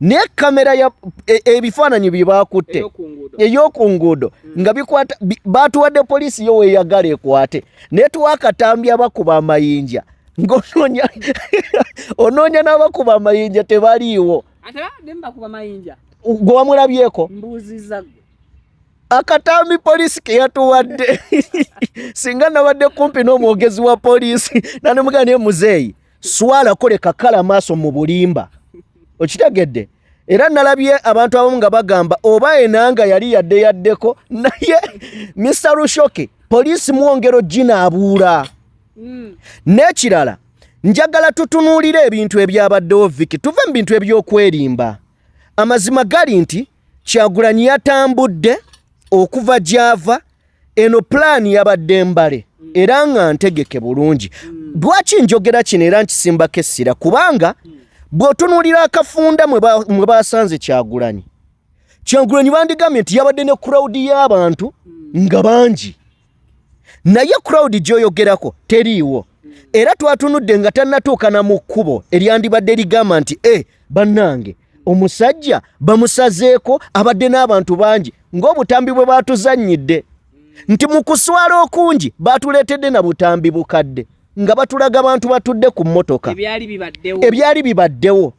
naye kamera ya ebifaananyi bye baakutte ey'oku nguudo nga bikwata, baatuwadde poliisi yo weeyagala ekwate, naye tuwa akatambi abakuba amayinja ng'onoonya onoonya n'abakuba amayinja tebaliiwo. Gwe wamulabyeko akatambi poliisi ke yatuwadde? Singa nabadde kumpi n'omwogezi wa poliisi nanemugamba, naye muzeeyi swala koleka kala maaso mu bulimba, okitegedde? Era nalabye abantu abamu nga bagamba oba enanga yali yadde yaddeko, naye Mr Rushoke, poliisi mwongero ginaabuula. N'ekirala, njagala tutunuulire ebintu ebyabaddewo. Viki, tuve mu bintu ebyokwerimba. Amazima gali nti Kyagulanyi yatambudde okuva gy'ava. Eno pulaani yabadde mbale era nga ntegeke bulungi. Lwaki njogera kino era nkisimbako essira? Kubanga bw'otunuulira akafunda mwe basanze Kyagulanyi, Kyagulanyi bandigambye nti yabadde ne crowd y'abantu nga bangi, naye crowd gy'oyogerako teriiwo. Era twatunudde nga tannatuukana mu kkubo eryandibadde ligamba nti e bannange, omusajja bamusazeeko, abadde n'abantu bangi, ng'obutambi bwe baatuzannyidde nti mu kuswala okungi baatuleetedde na butambi bukadde nga batulaga bantu batudde ku mmotoka, ebyali bibaddewo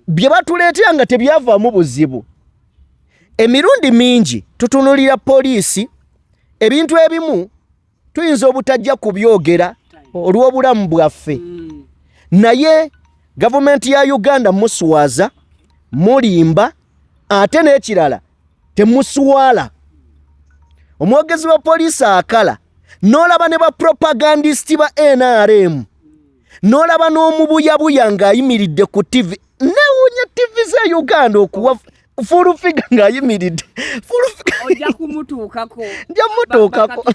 bye batuleetera nga tebyavaamu buzibu. Emirundi mingi tutunulira poliisi, ebintu ebimu tuyinza obutajja kubyogera olw'obulamu bwaffe, naye gavumenti ya Uganda muswaza, mulimba, ate n'ekirala temuswala. Omwogezi wa poliisi akala n'olaba ne bapropagandisiti ba NRM, n'olaba n'omubuyabuya ng'ayimiridde ku TV. Newuunya TV ze Uganda okuwa full figure ng'ayimiridde. Ojja kumutuukako. Nja mutuukako.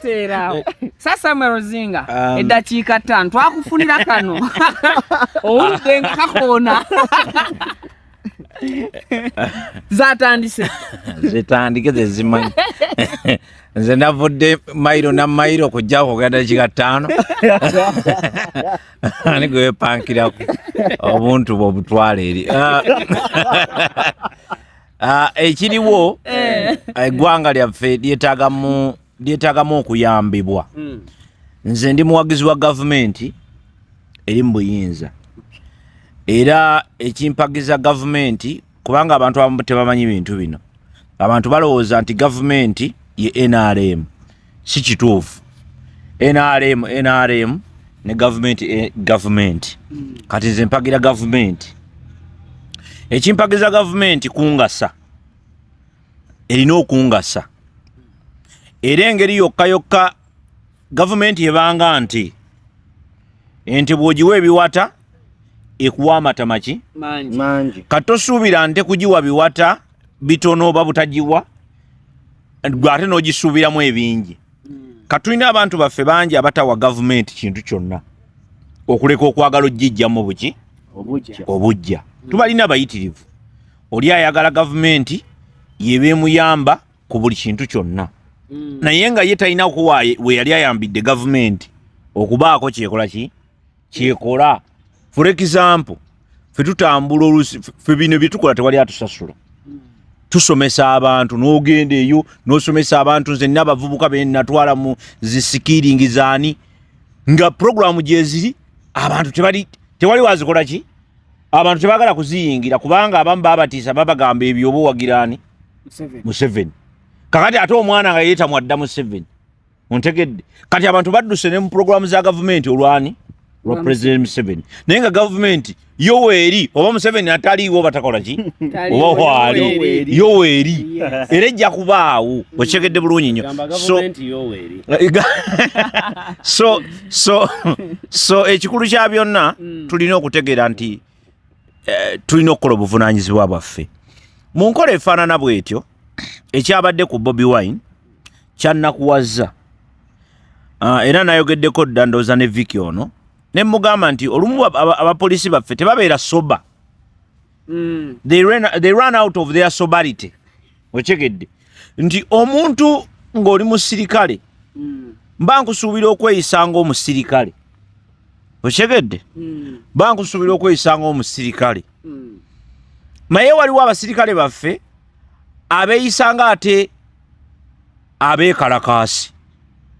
Sasa Rozinga, eddakiika 5 twakufunira kano, owulidde nga kakoona zatandise. Zitandike, zezimanyi. Nze navudde mairo na mairo okujjako okugenda dakiika 5, ani gwewepankirako obuntu bwe obutwala eri? Ah. Ah, ekiriwo, eggwanga lyaffe lyetaagamu okuyambibwa. Nze ndi muwagizi wa gavumenti eri mu buyinza, era ekimpagiza gavumenti, kubanga abantu abamu tebamanyi bintu bino. Abantu balowooza nti gavumenti ye NRM. Si kituufu. NRM NRM ne gavumenti gavumenti. Kati nze mpagira gavumenti. Ekimpagiza gavumenti, kungasa, erina okungasa, era engeri yokka yokka gavumenti ebanga nti ente bw'ogiwa ebiwata ekuwa amata maki? Mangi. Kati tosuubira nte kugiwa biwata bitono oba butagiwa gwe ate n'ogisuubiramu ebingi. Kati tulina abantu baffe bangi abatawa gavumenti kintu kyonna okuleka okwagala ogijjamu buki? Obujja. Tubalina bayitirivu. Oli ayagala gavumenti yeba emuyamba ku buli kintu kyonna, naye nga ye talina kuwa we yali ayambidde gavumenti okubaako kyekola ki kyekola. For example, fe tutambula olusi, fe bino byetukola tewali atusasula. Tusomesa abantu, n'ogenda eyo n'osomesa abantu. Nze nina abavubuka be natwala mu zi skilling zaani, nga puroguramu gyeziri abantu tebali, tewali wazikola ki, abantu tebagala kuziyingira kubanga abamu babatiisa, babagamba ebyo oba owagiraani Museveni. Kakati ate omwana nga yeetamwa dda Museveni, ontegedde? Kati abantu badduse ne mu puroguramu za gavumenti olwani? Lwa President Museveni, naye nga gavumenti yo weeri, oba Museveni ataliiwo batakola ki, oba waali, yo weeri era ejja kubaawo. Okitegedde bulungi nnyo. So ekikulu kya byonna, tulina okutegeera nti tulina okukola obuvunaanyizibwa bwaffe mu nkola efaanana bwetyo. Ekyabadde ku Bobi Wine kyannakuwazza. Era nayogeddeko dda, ndowooza ne Viki ono. Ne mugamba nti olumu abapoliisi baffe tebabeera sober. They run out of their sobriety. Okitegedde nti omuntu ng'oli musirikale, mba nkusuubira okweyisa ng'omusirikale. Okitegedde? Mba nkusuubira okweyisa ng'omusirikale, naye waliwo abasirikale baffe abeeyisa nga ate abeekalakaasi.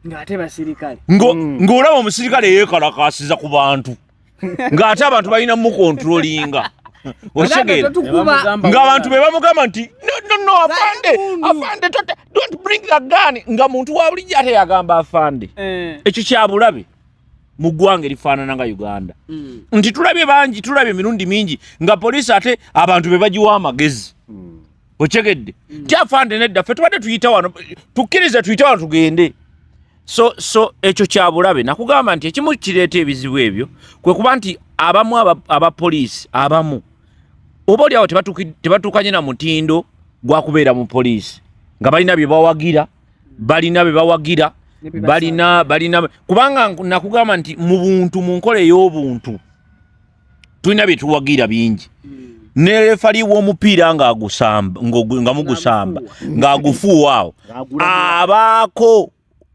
Ng'ate basirikale. Ng'olaba omusirikale yeekalakaasiza ku bantu, ng'ate abantu balina mukontrolinga. Okitegeera? Totukuba. Ng'abantu be bamugamba nti, "No, no, no, afande, afande, don't bring the gun," nga muntu wa bulijjo ate yagamba afande. Ekyo kyabulabe mu ggwanga erifaanana nga Uganda, nti tulabye bangi, tulabye emirundi mingi nga poliisi ate abantu be bagiwa amagezi. Okitegedde nti, "Afande, nedda, ffe tubadde tuyita wano, tukkirize tuyite wano tugende." So ekyo kyabulabe. Nakugamba nti ekimu kireeta ebizibu ebyo kwe kuba nti abamu abapoliisi abamu oba oliawo tebatuukanye na mutindo gwa kubeera mu poliisi, nga balina bye bawagira, balina bye bawagira, Ne bye basaba. balina kubanga nakugamba nti mu buntu, mu nkola ey'obuntu, tulina bye tuwagira bingi. Ne refali w'omupiira ng'agusamba, nga mugusamba, ng'agufuuwa awo, abaako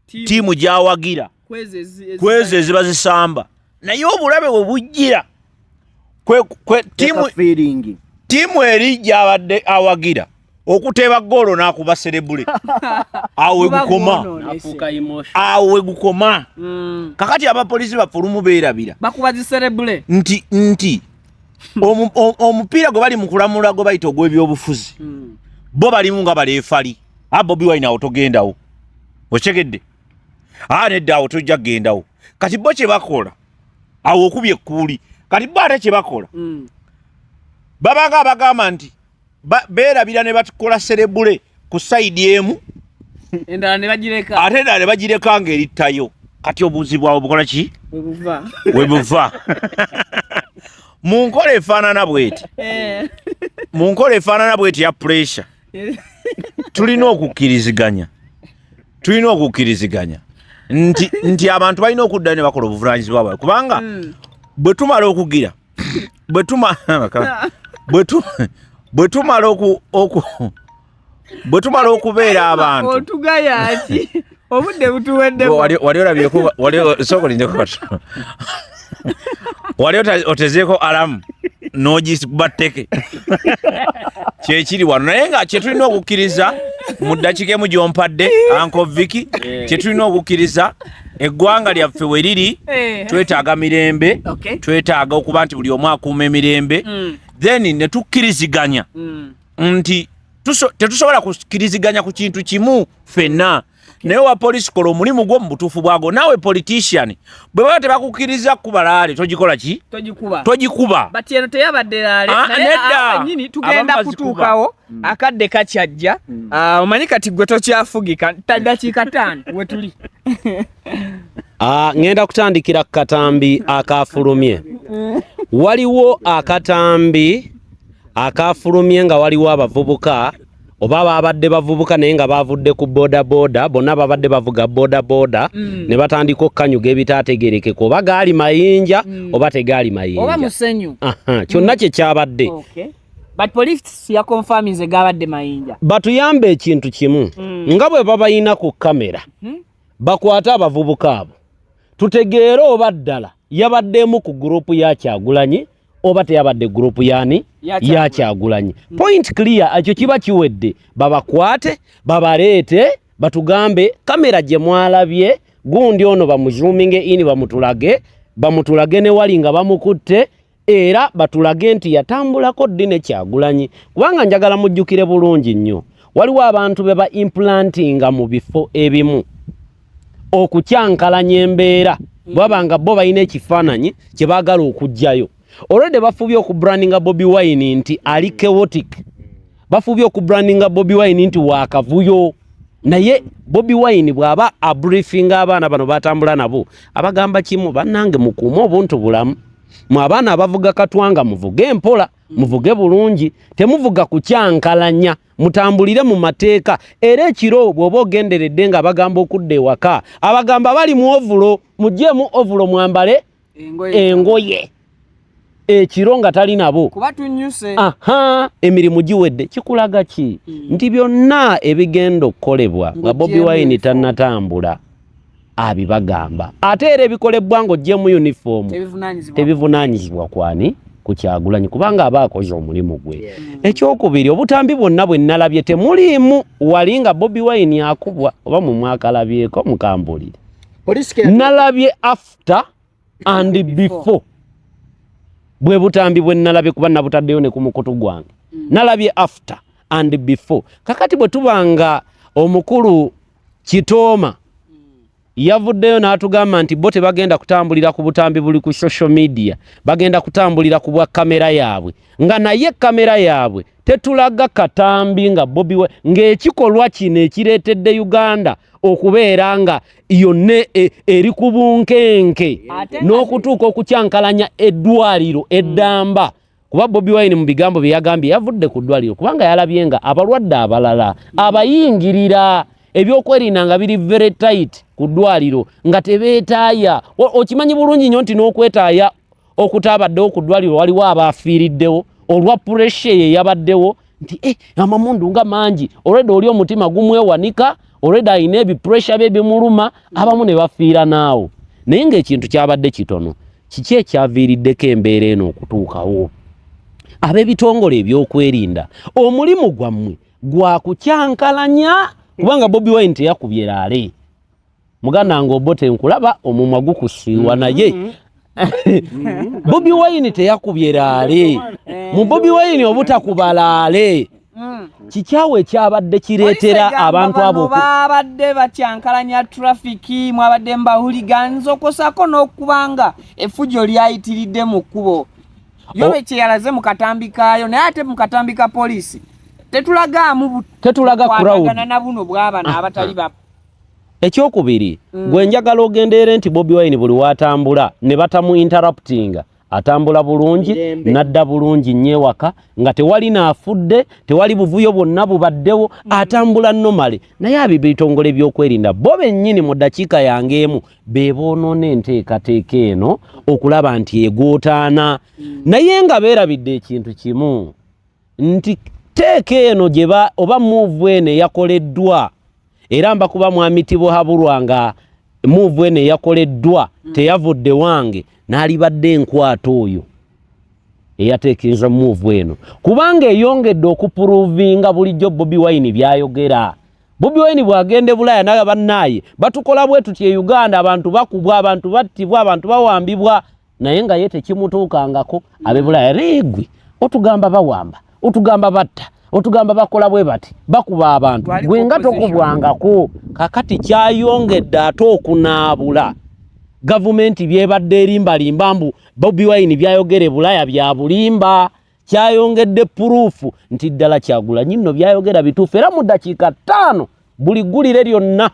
ttiimu gy'awagira kwezo eziba zisamba. Naye obulabe bwe bujjira kwe ttiimu feeling. Ttiimu eri gy'abadde awagira okuteeba goolo n'akuba celebrate, awo we gukoma. Afuuka emotion. Awo we gukoma. Kakati abapoliisi baffe olumu beerabira Bakuba ziserebule. nti omupiira gwe bali mu kulamula gwe bayita ogw'ebyobufuzi, bo balimu nga baleefali. A Bobi Wine awo togendawo. Okitegedde? A nedda, awo tojja kugendawo. Kati bo kye bakola awo okubya ekkuuli, kati bo ate kye bakola, babanga abagamba nti beerabira ne batukola celebrate ku side emu, endala ne bagireka. Ate endala ne bagireka ng'erittayo. Kati obuzibu awo bukola ki? Webuva. We buva mu nkola efaanana bweti, mu nkola efaanana bweti ya pressure, tulina okukkiriziganya nti abantu balina okuddayo ne bakola obuvunanyizibwa bwabwe, kubanga bwe tumala okugira bwe tuma bwe tu- bwe tumala oku oku bwe tumala okubeera abantu. Otugaya ki? Obudde butuweddeko. Wali olabyeko, wali sooka olindeko katono, wali otezeeko alarm n'ogikuba tteke? Kyekiri wano. Naye nga kyetulina okukkiriza mu ddakiika emu gy'ompadde, Uncle Vicky, kyetulina okukkiriza, eggwanga lyaffe we riri, twetaaga mirembe. Twetaaga okuba nti buli omu akuuma emirembe. Then ne tukkiriziganya nti tetusobola kukkiriziganya ku kintu kimu ffenna, naye wa poliisi kola omulimu gwo mu butuufu bwagwo. Naawe politician, bwe baba tebakukkiriza kuba rally, togikola ki? Togikuba. Togikuba. But eno teyabadde rally. Ah, naye nedda. awo wennyini tugenda Abamu bazikuba. kutuukawo, akadde kakyajja. Ah, omanyi kati gwe tokyafugika, dakiika 5 wetuli. Ah, ŋŋenda kutandikira ku katambi akafulumye. Waliwo akatambi akafulumye nga waliwo abavubuka, oba babadde bavubuka naye nga bavudde ku bodaboda, bonna babadde bavuga bodaboda, ne batandika okukanyuga ebitaategerekeka oba gaali mayinja oba tegaali oba mayinja. Musenyu. Aha, kyonna kye kyabadde. Okay. But police yakonfaminze gabadde mayinja. Batuyambe ekintu kimu, nga bwe babayina ku kamera, bakwate abavubuka abo tutegeere oba ddala yabaddemu ku group ya Kyagulanyi oba teyabadde group yani Ya Kyagulanyi. ya Kyagulanyi. Point clear, ekyo kiba kiwedde. Babakwate, babaleete, batugambe kamera gye mwalabye gundi ono, bamuzuuminge in, bamutulage ne wali nga bamukutte, era batulage nti yatambulako ddi ne Kyagulanyi. Kubanga njagala mujjukire bulungi nnyo, waliwo abantu be ba implantinga mu bifo ebimu okukyankalanya embeera, bwaba nga bo balina ekifaananyi kye baagala okuggyayo. Olwedde bafubye okubrandinga Bobi Wine nti ali chaotic, bafubye okubrandinga Bobi Wine nti wakavuyo, naye Bobi Wine bw'aba abriefinga abaana bano batambula nabo, abagamba kimu: "Bannange, mukuume obuntu bulamu. Mwe abaana abavuga katwanga, muvuge empola, muvuge bulungi, temuvuga kukyankalanya, mutambulire mu mateeka. Era ekiro bw'oba ogenderedde nga abagamba okudda ewaka, abagamba bali mu overall, muggyemu overall, mwambale Engoye ekiro nga tali nabo. Kuba tunyuse. Aha, emirimu giwedde. Kikulaga ki? Nti byonna ebigenda okukolebwa nga Bobi Wine tannatambula abibagamba, ate era ebikolebwa ng'oggyemu uniform tebivunaanyizibwa kwani? Ku Kyagulanyi, kubanga aba akoze omulimu gwe. Ekyokubiri, obutambi bwonna bwe nnalabye temuliimu wali nga Bobi Wine akubwa, oba mu mwakalabyeko mukambulire. Nalabye after and before, bwe butambi bwe nnalabye, kuba nabutaddeyo ne ku mukutu gwange. Nalabye after and before. Kakati bwe tuba nga omukulu Kitooma yavuddeyo n'atugamba nti bo tebagenda kutambulira ku butambi buli ku social media, bagenda kutambulira ku bwa kamera yaabwe, nga naye kamera yaabwe tetulaga katambi nga Bobi Wine ng'ekikolwa kino ekireetedde Uganda okubeera nga yonna eri ku bunkenke n'okutuuka okukyankalanya eddwaliro eddamba, kuba Bobi Wine mu bigambo bye yagambye yavudde ku ddwaliro kubanga yalabye nga abalwadde abalala abayingirira ebyokwerinda nga biri very tight ku ddwaliro nga tebeetaaya. Okimanyi bulungi nnyo nti n'okwetaaya okutaabaddewo ku ddwaliro, waliwo abaafiiriddewo olwa pressure ye yabaddewo nti amamundu nga mangi, olwedde oli omutima gumwewanika, olwedde alina ebipressure bye bimuluma, abamu ne bafiira naawo, naye ng'ekintu kyabadde kitono. Kiki ekyaviiriddeko embeera eno okutuukawo? Ab'ebitongole ebyokwerinda, omulimu gwammwe gwa kukyankalanya, kubanga Bobi Wine teyakubye laale. Muganda wange Obote, nkulaba omumwa gukusiiwa, naye Bobi Wine teyakubye laale. Mu Bobi Wine obutakuba laale, kikyawo ekyabadde kireetera abantu abo babadde bakyankalanya traffic, mwabadde mu bahooligans, okwosako n'okubanga effujjo lyayitiridde mu kkubo. Yobe kyeyalaze mu katambi kaayo, naye ate mu katambi ka poliisi tetulagaamu Tetulaga crowd. bukwatagana na buno bwabano abatali ba Ekyokubiri, gwe njagala ogendeere nti Bobi Wine buli watambula ne batamu interruptinga, atambula bulungi, nadda bulungi nnyo ewaka nga tewali naafudde, tewali buvuyo bwonna bubaddewo, atambula normally. Naye abo ebitongole byokwerinda bo bennyini mu ddakiika yange emu be boonoona enteekateeka eno okulaba nti egootaana, naye nga beerabidde ekintu kimu nti teeka eno gye ba oba move eno eyakoleddwa, era mbakuba mwami Tibuhaburwa nga move eno eyakoleddwa teyavudde wange, n'alibadde enkwata oyo eyateekereza move eno, kubanga eyongedde okuprovinga bulijjo Bobi Wine byayogera. Bobi Wine bw'agenda e Bulaaya naye bannaaye batukola bwe tuti e Uganda, abantu bakubwa, abantu battibwa, abantu bawambibwa, naye nga ye tekimutuukangako. Ab'e Bulaaya riigwi otugamba bawamba, otugamba batta, otugamba bakola bwe bati, bakuba abantu, gwe nga tokubwangako. Kakati kyayongedde ate okunaabula gavumenti byebadde erimbalimba mbu Bobi Wine byayogera e Bulaaya bya bulimba. Kyayongedde proof nti ddala Kyagulanyi nno byayogera bituufu, era mu ddakiika 5 buli ggulire lyonna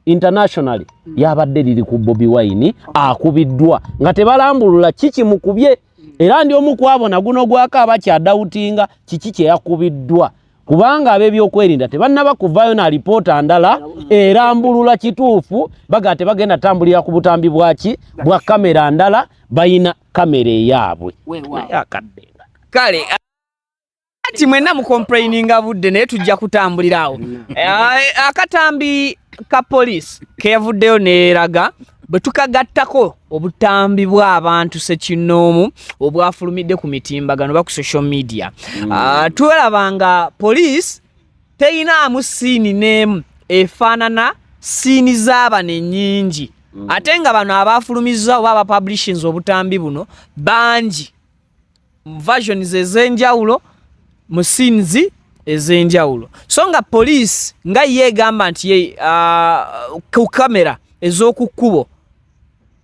internationally yabadde liri ku Bobi Wine akubiddwa nga tebalambulula kiki mukubye. Era ndi omu ku abo naguno gwako abakyadawutinga kiki kye yakubiddwa, kubanga ab'ebyokwerinda tebannaba kuvaayo na alipoota ndala erambulula kituufu. Baga tebagenda tambulira ku butambi bwaki bwa kamera ndala, bayina kamera eyaabwe. Naye akadde Kale ati mwenna mucomplaininga budde, naye tujja kutambulira awo. Akatambi ka poliisi keyavuddeyo neeraga bwe tukagattako obutambi bw'abantu sekinnoomu obwafulumidde ku mitimbagano oba ku social media, tulaba nga poliisi teyinaamu scene n'emu efaanana scene z'abano ennyingi, ate nga bano abafulumizza oba abapublishins obutambi buno bangi versions ez'enjawulo mu scenes ez'enjawulo. So nga poliisi nga ye egamba nti ye ku kamera ez'oku kkubo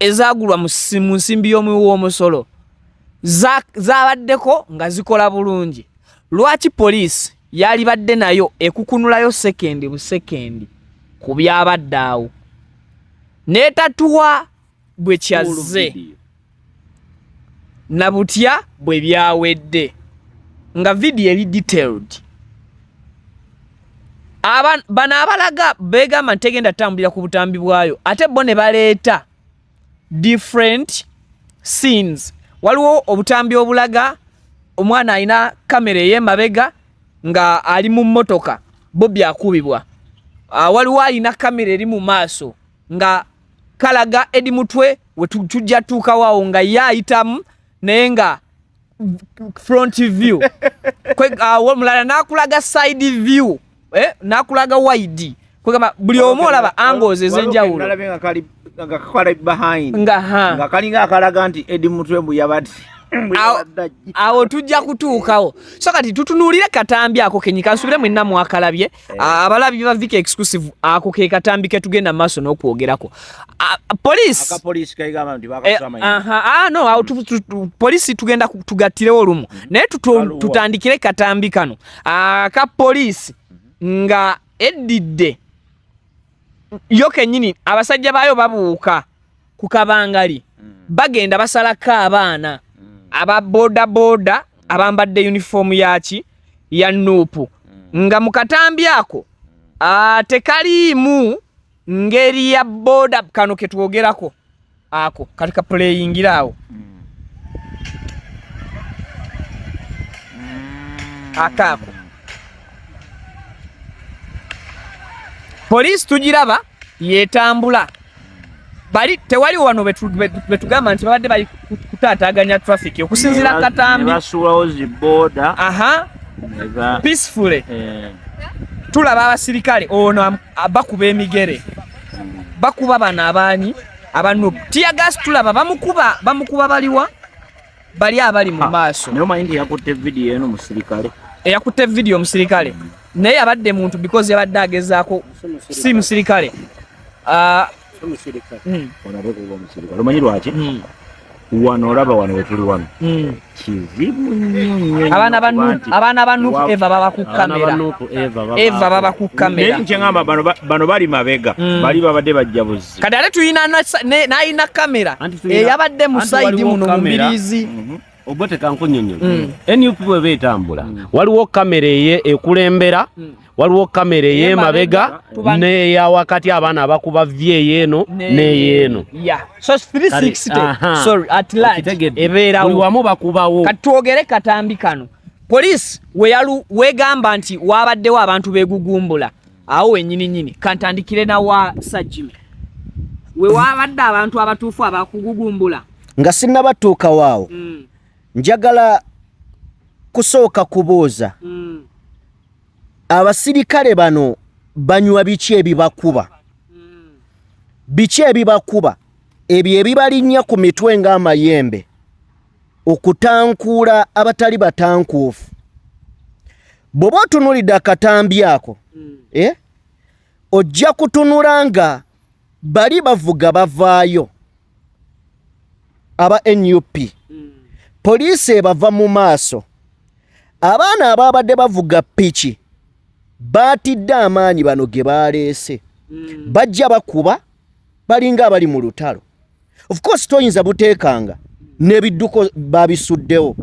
ezagulwa mu nsimbi y'omuwi w'omusolo zabaddeko nga zikola bulungi, lwaki poliisi yalibadde nayo ekukunulayo sekendi busekendi ku byabadde awo n'etatuwa bwe kyazze na butya bwe byawedde nga vidiyo eri detailed? Bano abalaga begamba nti tegenda tutambulira ku butambi bwayo, ate bo ne baleeta different scenes. Waliwo obutambi obulaga omwana alina kamera ey'emabega nga ali mu mmotoka Bobi akubibwa. Waliwo alina kamera eri mu maaso nga kalaga Eddie Mutwe we tujja tuukawo awo nga ye ayitamu naye nga front view. Omulala n'akulaga side view, n'akulaga wide. Kwegamba buli omu olaba angles ez'enjawulo. Nalabye nga kali nga kali behind. Nga ha. Nga kalinga akalaga nti Eddie Mutwe mbu yabadde. Awo tujja kutuukawo. So kati tutunuulire katambi ako kenyi, kansubire mwenna mwakalabye. Abalabi ba Vicky Exclusive, ako ke katambi ke tugenda maaso n'okwogerako. Police. Aka police kayigamba nti bakasama ino. Aha, no, awo police tugenda tugattirewo olumu. Naye Aluwa. tutandikire katambi kano. Aka police nga eddidde yo kennyini, abasajja baayo babuuka ku kabangali, bagenda basalako abaana aba boda boda abambadde uniform yaki ya NUP, nga mu katambi ako tekaliimu ngeri ya boda. Kano ketwogerako ako kati ka playingira awo akaako poliisi tugiraba yetambula, bali tewali wano betugamba nti babadde bali kutaataaganya traffic okusinziira katambi. Ne basuulawo zi boda. Aha. Peacefully. Tulaba abasirikale ono bakuba emigere, bakuba bano abaanyi aba NUP. Tear gas tulaba bamukuba baliwa bali abali mu maaso. Naye omanyi nti yakutte vidiyo eno musirikale? Eyakutte vidiyo omusirikale, naye abadde muntu because yabadde agezaako si musirikale. Olabe kuba omusirikale, omanyi lwaki? Wano olaba wano wetuli wano kizibu nnyo nnyo. Abaana ba nnyo NUP, nti abaana ba NUP eva baba ku Abaana ba kamera. NUP Eva baba Eva baba ku kamera. Naye nkyeŋŋamba bano bali mabega, bali babadde bajja buzi. Kati ate tulina n'alina kamera Anti tulina- eyabadde mu anti side waliwo muno mu kamera. mbiriizi. Oba tekankunyonyola, NUP bweba etambula waliwo kamera eye ekulembera, waliwo kamera ey'emabega n'eya wakati, abaana abakuba vi ey'eno n'ey'eno. Yeah. So 360, Aha. sorry, at large Okitegedde. ebeerawo. Buli wamu bakubawo. Kati twogere katambi kano. Poliisi weyalu wegamba nti wabaddewo abantu beegugumbula awo wennyini nnyini. Kantandikire nawa Sajjime, we wabadde abantu abatuufu abakugugumbula. Nga sinnabatuukawo awo, njagala kusooka kubuuza, abasirikale bano banywa biki ebibakuba? Biki ebibakuba ebyo ebibalinnya ku mitwe ng'amayembe okutankuula abatali batankuufu? Bw'oba otunuulidde akatambi ako, ojja kutunula nga bali bavuga bavaayo aba NUP, poliisi ebava mu maaso. Abaana ababadde bavuga piki baatidde amaanyi bano ge baleese, bajja bakuba balinga abali mu lutalo. Of course toyinza buteekanga n'ebidduka babisuddewo,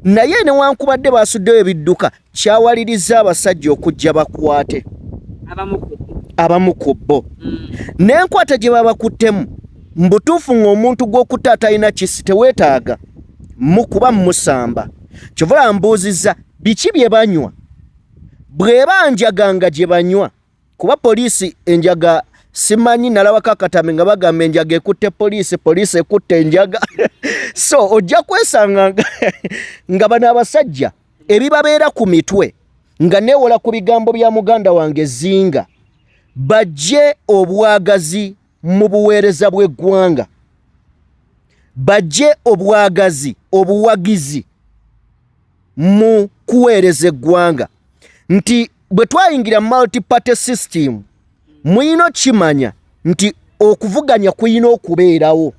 naye newankubadde basuddewo ebidduka, kyawaliriza abasajja okujja bakwate abamu ku bo n'enkwata gye babakuttemu. Mu butuufu ng'omuntu gw'okutta atalina kisi teweetaaga mukuba musamba. Kyova mbuuzizza biki bye banywa, bw'eba njaga nga gye banywa, kuba poliisi enjaga simanyi. Nalabako akatambi nga bagamba enjaga ekutte poliisi, poliisi ekutte enjaga. So ojja kwesanga nga bano abasajja ebibabeera ku mitwe, nga neewola ku bigambo bya muganda wange Zinga, bajje obwagazi mu buweereza bw'eggwanga, bajje obwagazi, obuwagizi mu kuweereza eggwanga, nti bwe twayingira multiparty system muyina okimanya nti okuvuganya kuyina okubeerawo.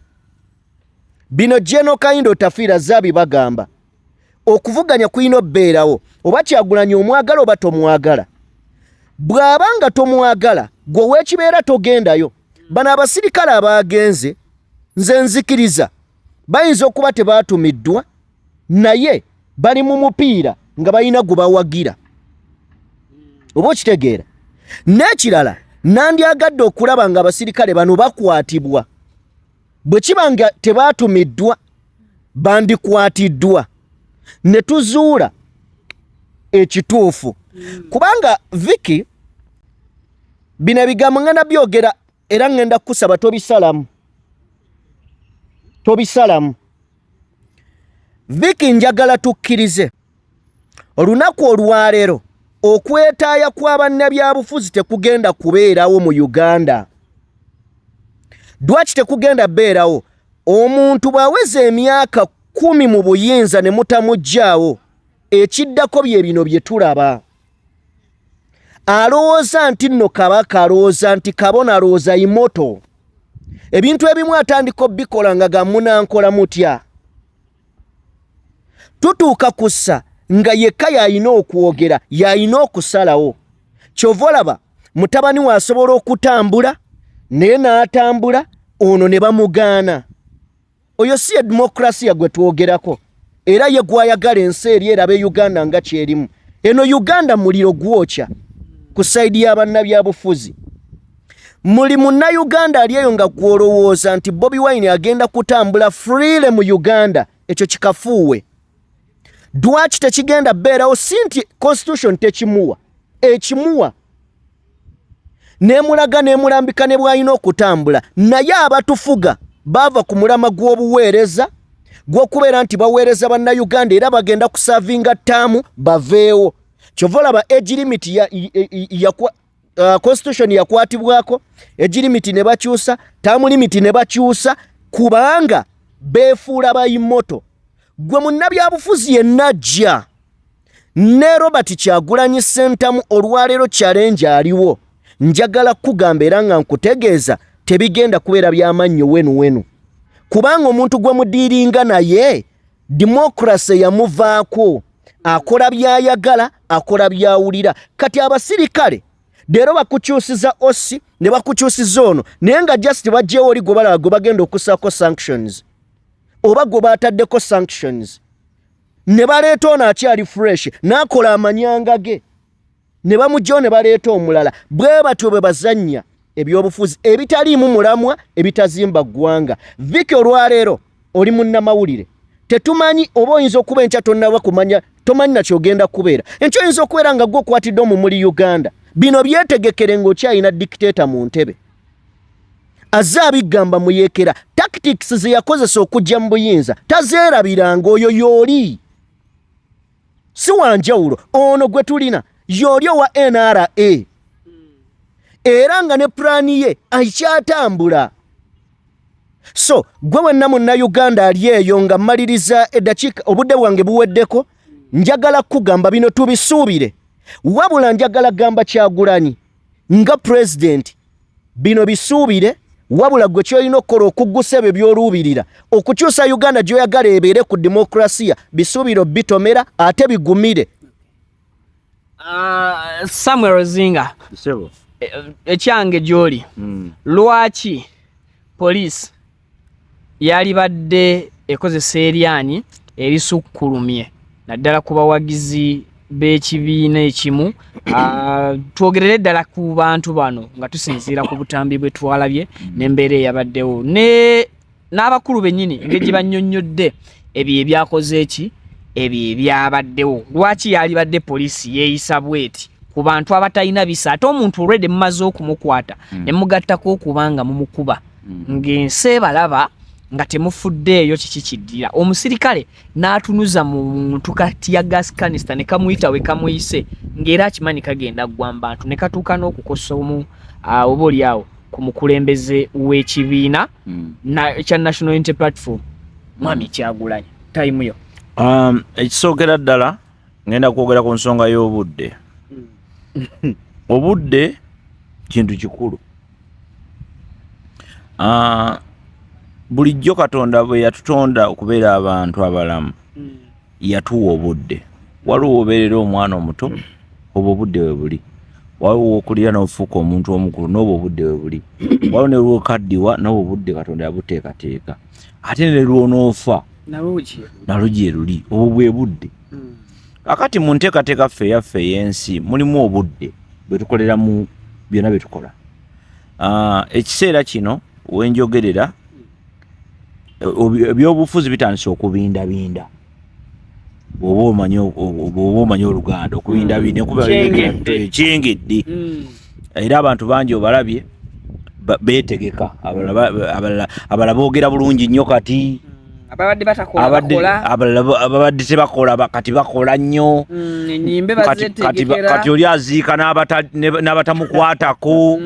Bino General Kahinda Otafiire zaabi bagamba okuvuganya kuyina obbeerawo, oba Kyagulanyi omwagala oba tomwagala. Bw'aba nga tomwagala, gwe weekibeera togendayo. Bano abasirikale abagenze, nze nzikiriza bayinza okuba tebaatumiddwa, naye bali mu mupiira nga balina gwe bawagira, oba okitegeera. N'ekirala, nandyagadde okulaba nga abasirikale bano bakwatibwa bwe kiba nga tebaatumiddwa. Bandikwatiddwa ne tuzuula ekituufu, kubanga Viki, bino ebigambo ngenda byogera era ngenda kukusaba tobisalamu, tobisalamu. Viki, njagala tukkirize olunaku olwaleero okwetaaya kwa bannabyabufuzi tekugenda kubeerawo mu Uganda. Lwaki tekugenda beerawo? Omuntu bw'aweza emyaka 10 mu buyinza ne mutamuggyaawo, ekiddako bye bino bye tulaba. Alowooza nti nno kabaka, alowooza nti kabona, alowooza imoto. Ebintu ebimu atandika obikola nga gamunankola mutya. Tutuuka kussa nga yekka yalina okwogera, yalina okusalawo. Kyova olaba mutabani we asobola okutambula naye n'atambula ono ne bamugaana. Oyo si ye demokrasiya gwe twogerako, era ye gwayagala ensi eri erabe Uganda nga kyerimu. Eno Uganda muliro gwokya ku side y'abannabyabufuzi. Muli munnayuganda ali eyo nga gwolowooza nti Bobi Wine agenda kutambula freely mu Uganda, ekyo kikafuuwe. Lwaki tekigenda beerawo? Si nti constitution tekimuwa, ekimuwa nemulaga nemulambika ne bw'alina okutambula, naye abatufuga baava ku mulama gw'obuweereza gw'okubeera nti baweereza bannayuganda era bagenda kuservinga term baveewo. Kyova olaba age limit ya, ya, constitution yakwatibwako, age limit ne bakyusa, term limit ne bakyusa, kubanga beefuula ba immortal. Gwe munnabyabufuzi yenna ajja ne Robert Kyagulanyi Ssentamu olwaleero, challenge aliwo, njagala kugamba era nga nkutegeeza, tebigenda kubeera byamannyo wenu wenu, kubanga omuntu gwe mudealinga naye democracy yamuvaako, akola byayagala, akola byawulira. Kati abasirikale leero bakukyusiza osi ne bakukyusiza ono, naye nga just bajjewo oli gwe balaba gwe bagenda okussaako sanctions oba gwe bataddeko sanctions, ne baleeta ono akyali fresh n'akola amanyanga ge, ne bamugjawo ne baleeta omulala. Bwe batyo bwe bazannya ebyobufuzi ebitaliimu mulamwa, ebitazimba ggwanga. Viki, olwaleero oli munnamawulire, tetumanyi oba oyinza okuba enkya tonnaba kumanya, tomanyi nakyogenda kubeera enkya. Oyinza okubeera nga gwe okwatidde omumuli Uganda. Bino byetegekere ng'okyalina dictator mu ntebe azze abigamba muyeekera. Tactics ze yakozesa okujja mu buyinza tazeerabiranga. Oyo y'oli si wanjawulo, ono gwe tulina y'oli owa NRA, era nga ne plan ye akyatambula. So gwe wenna munnayuganda ali eyo, nga mmaliriza eddakiika, obudde bwange buweddeko, njagala kugamba bino tubisuubire. Wabula njagala gamba Kyagulanyi nga pulezidenti, bino bisuubire, wabula gwe kyolina okukola okuggusa ebyo by'oluubirira okukyusa Uganda gy'oyagala ebeere ku demokrasiya, bisuubire bitomera ate bigumire. Samuel Zinga, Sebo. Ekyange gy'oli, lwaki poliisi yalibadde ekozesa eryanyi erisukkulumye naddala ku bawagizi b'ekibiina ekimu? Twogerere ddala ku bantu bano nga tusinziira ku butambi bwe twalabye n'embeera eyabaddewo ne n'abakulu bennyini engeri gye bannyonnyodde ebyo ebyakoze eki ebyo ebyabaddewo. Lwaki yalibadde poliisi yeeyisa bweti ku bantu abatalina bisa, ate omuntu olwedde mumaze okumukwata ne mugattako okuba nga mumukuba ng'ensi ebalaba, nga temufuddeeyo kiki kiddira? Omusirikale n'atunuza mu muntu kati ya gas canister ne kamuyita we kamuyise, ng'era akimanyi kagenda ggwa mu bantu, ne katuuka n'okukosa omu oba oli awo ku mukulembeze w'ekibiina ekya National Unity Platform, Mwami Kyagulanyi. Tayimu yo. Ekisookera ddala ngenda kwogera ku nsonga y'obudde. Obudde kintu kikulu. Bulijjo Katonda bwe yatutonda okubeera abantu abalamu, yatuwa obudde. Waliwo obeerera omwana omuto, obwo obudde we buli. Waliwo okulira n'ofuuka omuntu omukulu, n'obwo obudde we buli. Waliwo ne lwokaddiwa, n'obwo obudde Katonda yabuteekateeka. Ate ne lwonoofa nalwo gye luli, obwo bwe budde. Kakati mu nteekateeka ffe eyaffe ey'ensi mulimu obudde bwe tukolera mu byonna bye tukola. Ekiseera kino wenjogerera Ebyobufuzi bitandise okubindabinda, bw'oba omanyi Oluganda, okubindabinda enkuba Kyengedde. Kyengedde. Era abantu bangi obalabye beetegeka, abalala boogera bulungi nnyo kati. Ababadde batakola bakola. Abalala ababadde tebakola kati bakola nnyo. Enyimbe bazetegekera. Kati oli aziika n'abatamukwatako.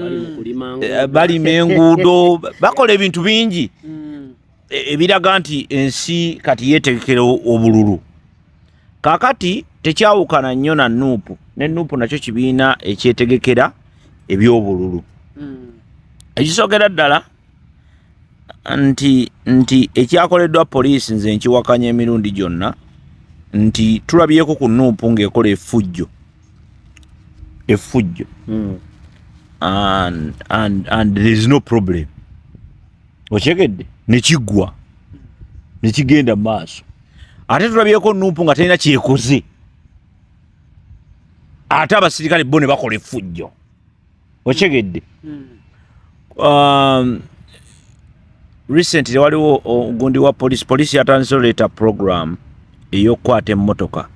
Balima enguudo, bakola ebintu bingi ebiraga nti ensi kati yeetegekera obululu. Kaakati tekyawukana nnyo na NUP. Ne NUP nakyo kibiina ekyetegekera ebyobululu. Ekisookera ddala nti ekyakoleddwa poliisi, nze nkiwakanya emirundi gyonna nti tulabyeko ku NUP ng'ekola effujjo and there is no problem. Okyegedde, nekiggwa nekigenda mu maaso. Ate tulabyeko NUP nga terina kyekoze, ate abasirikale bo ne bakola effujjo. Okyegedde? Recently waliwo ogundi wa police. Police yatandise oleeta program ey'okukwata emmotoka.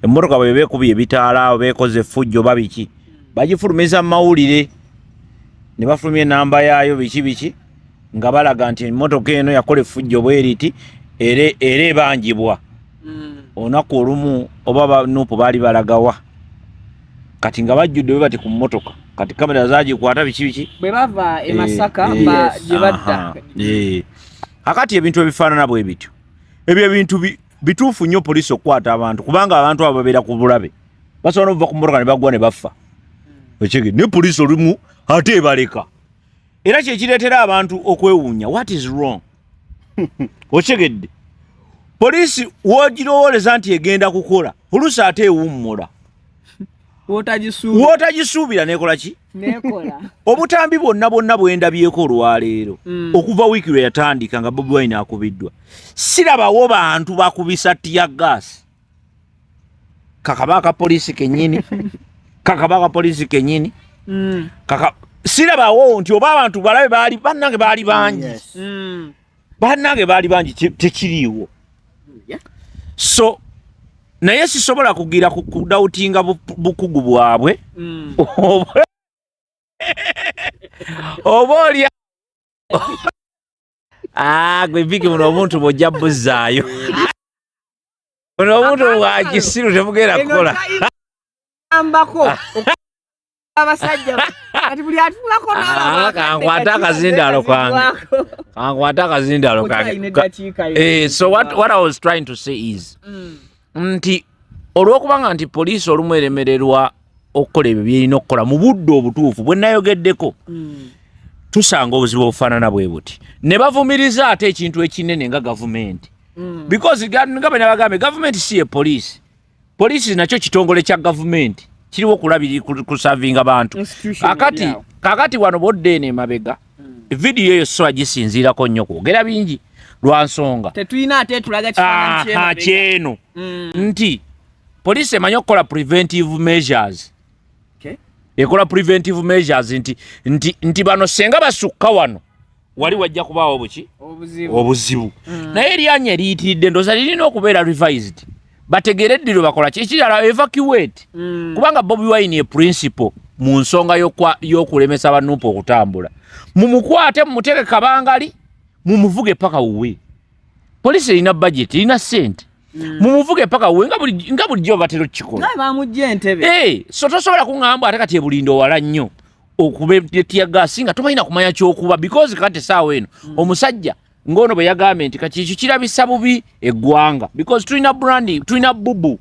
Emmotoka bwe beekubye ebitaala oba ekoze effujjo oba biki, bagifulumiza mu mawulire ne bafulumya enamba yaayo, biki biki, nga balaga nti emmotoka eno yakola effujjo bweriti, era ebanjibwa. Olunaku olumu oba ba NUP baali balagawa, kati nga bajjudde bwe bati ku mmotoka, kati kamera zagikwata, biki biki. Bwe bava e Masaka gye badda. Kakati ebintu ebifaanana bwe bityo, ebyo ebintu bituufu nnyo poliisi okukwata abantu, kubanga abantu abo babeera ku bulabe, basobola n'okuva ku mmotoka ne bagwa ne bafa. Ekige ne poliisi olumu ate ebaleka, era kyekireetera abantu okwewuunya what is wrong. Okyegedde, poliisi woogirowooleza nti egenda kukola, oluusi ate ewummula. Wotagisuubira. Wootagisuubira nekola ki? Nekola. Obutambi bwonna bwonna bwendabyeko olwaleero, okuva wiiki lwe yatandika nga Bobi Wine akubiddwa, sirabawo bantu bakubisa tear gas. Kakaba akapoliisi kennyini, kakaba akapoliisi kennyini. Kaka sirabawo nti oba abantu balabe baali bannange baali bangi. Bannange baali bangi, tekiriiwo. So naye sisobola kugira kudoubtinga bukugu bwabwe. Oba oli Ah, gwe Viki, buno obuntu bwojja buzzaayo, buno obuntu bwa kisiru, tebugenda kukola. Ambako abasajja kati buli atuulako. Ah, kankwate akazindaalo kange, kankwate akazindaalo kange. So what I was trying to say is nti olw'okubanga nti poliisi olumu eremererwa okukola ebyo byerina okukola mu budde obutuufu bwe nayogeddeko, tusanga obuzibu obufaanana bwe buti ne bavumiriza ate ekintu ekinene nga gavumenti, because nga bwe nabagambye, gavumenti si ye poliisi. Poliisi nakyo kitongole kya gavumenti, kiriwo okulabiri kuservinga bantu. Institution. Kakati eri awo. Kakati wano bodde eno emabega, vidiyo eyo so agisinziirako nnyo kwogera bingi lwa nsonga tetulina ate tulaga kifaananyi Aha, ky'emabega. Kyeno nti poliisi emanyi okukola preventive measures. Ekola preventive measures nti bano senga basukka wano, wali wajja kubaawo buki? Obuzibu. Obuzibu. Naye eryanyi eriyitiridde, ndowooza lirina okubeera revised, bategeere eddiro bakola ki. Ekirala, evacuate, kubanga Bobi Wine ye principal mu nsonga y'okulemesa ba NUP okutambula. Mumukwate, mumuteeke kabangali, mumuvuge paka wuwe. Poliisi erina budget, erina ssente. Mumuvuge paka wuwe nga bulijjo batera okukikola. Naye bamugja entebe. Eh, so tosobola kuŋŋamba ate kati ebulindo wala nnyo okuba tear gas nga tobalina kumanya kyokuba, because kati essaawa eno omusajja ng'ono bwe yagambye nti kati ekyo kirabisa bubi eggwanga, because tulina branding, tulina bubu.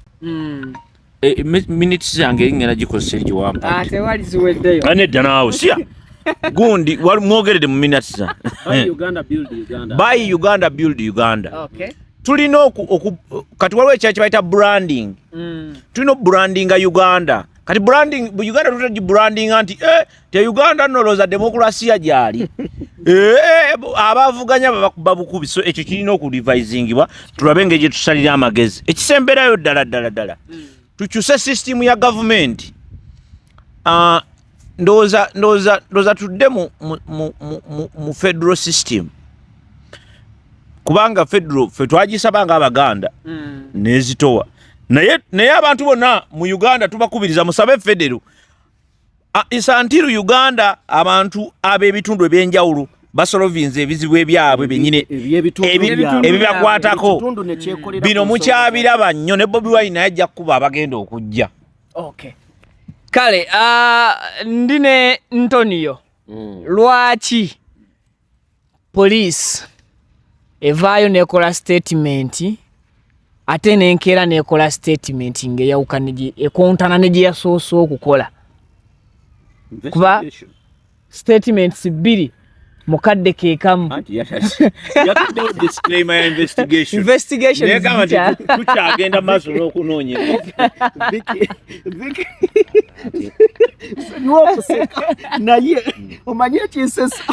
Minutes zange ngenda gikozesa eri giwampa. Ah, tewali, ziweddeyo. Nedda naawe siya gundi mwogeredde mu minutes zange. Buy Uganda, build Uganda. Buy Uganda, build Uganda. Tulina kati waliwo ekyali kyebayita branding. Tulina obrandinga Uganda. Kati branding bu Uganda tutagibrandinga nti te Uganda nolowooza demokrasiya gyali. Abavuganya babakuba bukubi. So ekyo kirina okurevisingibwa, tulabe engeri gye tusalira amagezi. Ekisemberayo ddala ddala ddala, tukyuse sisitimu ya gavumenti. Ah, ndowooza tudde mu federal system. Kubanga federal ffe twagisaba nga Abaganda nezitowa, naye abantu bonna mu Uganda tubakubiriza musabe federal. Isantiru Uganda abantu ab'ebitundu ebyenjawulo basolovinze ebizibu ebyabwe byenyini Eby'ebitundu byabwe. Ebibakwatako. Ekitundu ne kyekolera Bino ku nsonga. Mukyabiraba nnyo, ne Bobi Wine naye ajja kukuba abagenda okujja. Okay. Kale ndi ne Ntonio. Lwaki poliisi evaayo nekola statement, ate nenkeera nekola statement ng'eyawukana ekontana ne gye yasoose okukola? Kuba statements bbiri mu kadde ke kamu. Anti yataddewo disclaimer ya investigation. Investigation. Naye gamba nti tukyagenda maaso n'okunoonyereza. Vicky, sonyiwa okuseka, naye omanye ekinsesa,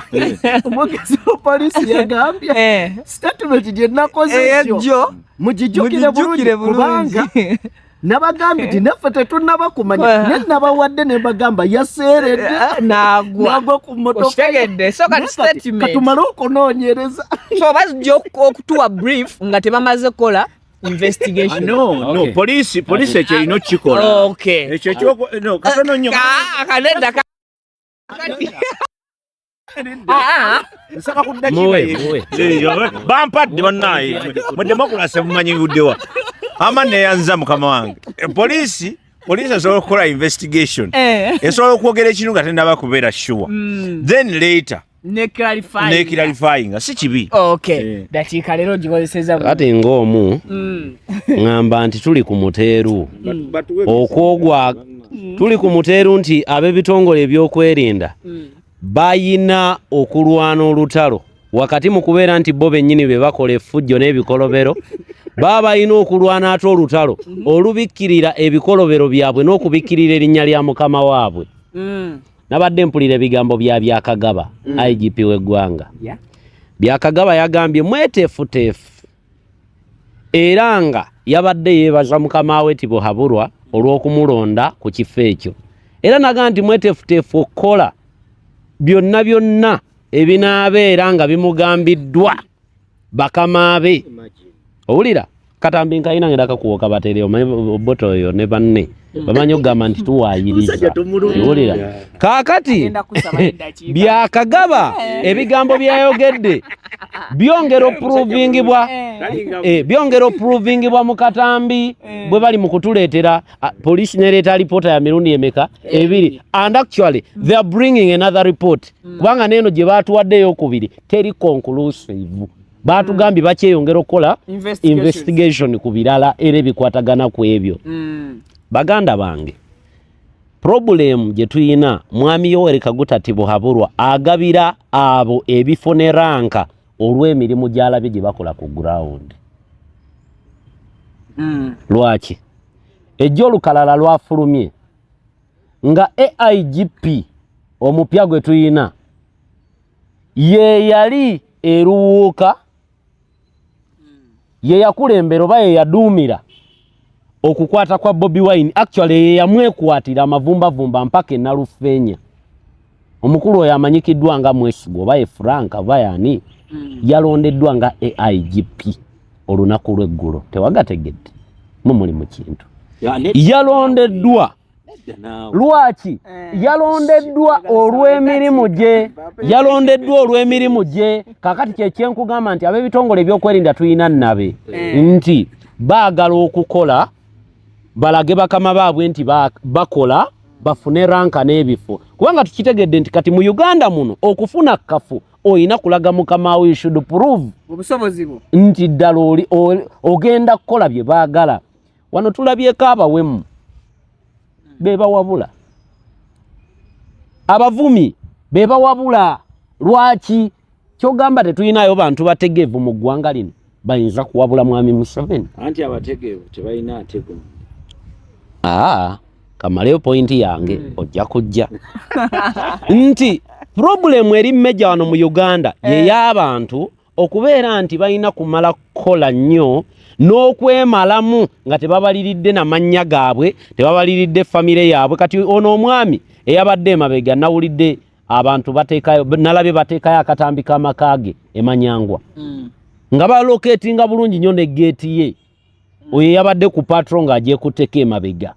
omwogezi wa poliisi yagambye statement gye nakoze Eyejjo ekyo mugijjukire mugijjukire bulungi, kubanga bulungi. nabagambye nti naffe tetunnaba kumanya, naye nabawadde ne bagamba yaseeredde Nagwa. Nagwa ku mmotoka. Okitegedde? So kati Naye kati statement katumale okunoonyereza. So bazijja okutuwa brief nga tebamaze kukola investigation. No, no, poliisi ekyo erina okukikola. Ekyo ekyoko, no, katono nnyo. Kanedda Ah, ah. Nsaba ku ddakiika Muwe, ye. muwe. Eh, bampadde bannaaye mu demokulasi mumanyi buddewa ama neyanza mukama wange. Eh, poliisi esobola okukola investigation, esobola okwogera ekintu nga tenaba kubeera sure, then later ne clarify. Ne clarifying, si kibi. Okay, dakiika leero ogikozeseza bulungi. Kati ng'omu ŋŋamba nti tuli ku muteeru okwogwa, tuli ku muteeru nti ab'ebitongole ebyokwerinda bayina okulwana olutalo wakati mu kubeera nti bo bennyini be bakola effujjo n'ebikolobero. Baba balina okulwana ate olutalo olubikkirira ebikolobero byabwe n'okubikkirira erinnya lya mukama waabwe. Nabadde mpulira ebigambo bya Byakagaba, IGP w'eggwanga. Byakagaba yagambye mweteefuteefu, era nga yabadde yeebaza mukama we Tibuhaburwa olw'okumulonda ku kifo ekyo, era naga nti mweteefuteefu okukola byonna byonna ebinaabeera nga bimugambiddwa bakama be. Owulira katambi nkayina ngenda kakuwoka batere, omanyi Obote oyo ne banne bamanyi okugamba nti tuwaayiriza. Owulira kaakati Agenda kusaba eddakiika. Byakagaba ebigambo byayogedde byongera oprovingibwa, byongera oprovingibwa mu katambi bwe bali mu kutuleetera. Poliisi nereeta alipoota ya mirundi emeka? Ebiri. And actually they are bringing another report, kubanga neeno gye baatuwadde eyokubiri teri conclusive. Baatugambye bakyeyongera okukola Investigations. investigation ku birala era ebikwatagana ku ebyo. Baganda bange, problem gye tuyina, mwami Yoweri Kaguta Tibuhaburwa agabira abo ebifo ne rank olw'emirimu gy'alabye gye bakola ku ground. Lwaki ejjo olukalala lwafulumye nga AIGP omupya gwe tuyina ye yali eruwuuka, ye yakulembera oba ye yaduumira okukwata kwa Bobi Wine? Actually ye yamwekwatira amavumbavumba mpaka enalufeenya. Omukulu oyo amanyikiddwa nga Mwesigwa, oba ye Frank oba yani, yalondeddwa nga AIGP olunaku lw'eggulo. Tewagategedde mumuli mu kintu. Yalondeddwa lwaki? Yalondeddwa olw'emirimu gye, yalondeddwa olw'emirimu gye. Kakati kyekyenkugamba nti ab'ebitongole ebyokwerinda tulina nnabe nti baagala okukola balage bakama baabwe nti bakola, bafune rank n'ebifo, kubanga tukitegedde nti kati mu Uganda muno okufuna kafu oyina kulaga mukama wo, you should prove obusobozi bwo nti ddala oli ogenda kukola bye baagala. Wano tulabyeko abawemu be bawabula, abavumi be bawabula. Lwaki kyogamba tetulinayo bantu bategeevu mu ggwanga lino bayinza kuwabula mwami Museveni? Anti abategeevu tebalina ate gundi. Aa, kamaleyo point yange, ojja kujja nti problem eri major wano mu Uganda yey'abantu okubeera nti balina kumala kukola nnyo n'okwemalamu nga tebabaliridde na mannya gaabwe, tebabaliridde famire yaabwe. Kati ono omwami eyabadde emabega, nawulidde abantu bateekayo, nalabye bateekayo akatambi k'amaka ge emanyangwa. Nga baloketinga bulungi nnyo ne geeti ye. Oyo yabadde ku patro ng'agyekutteko emabega.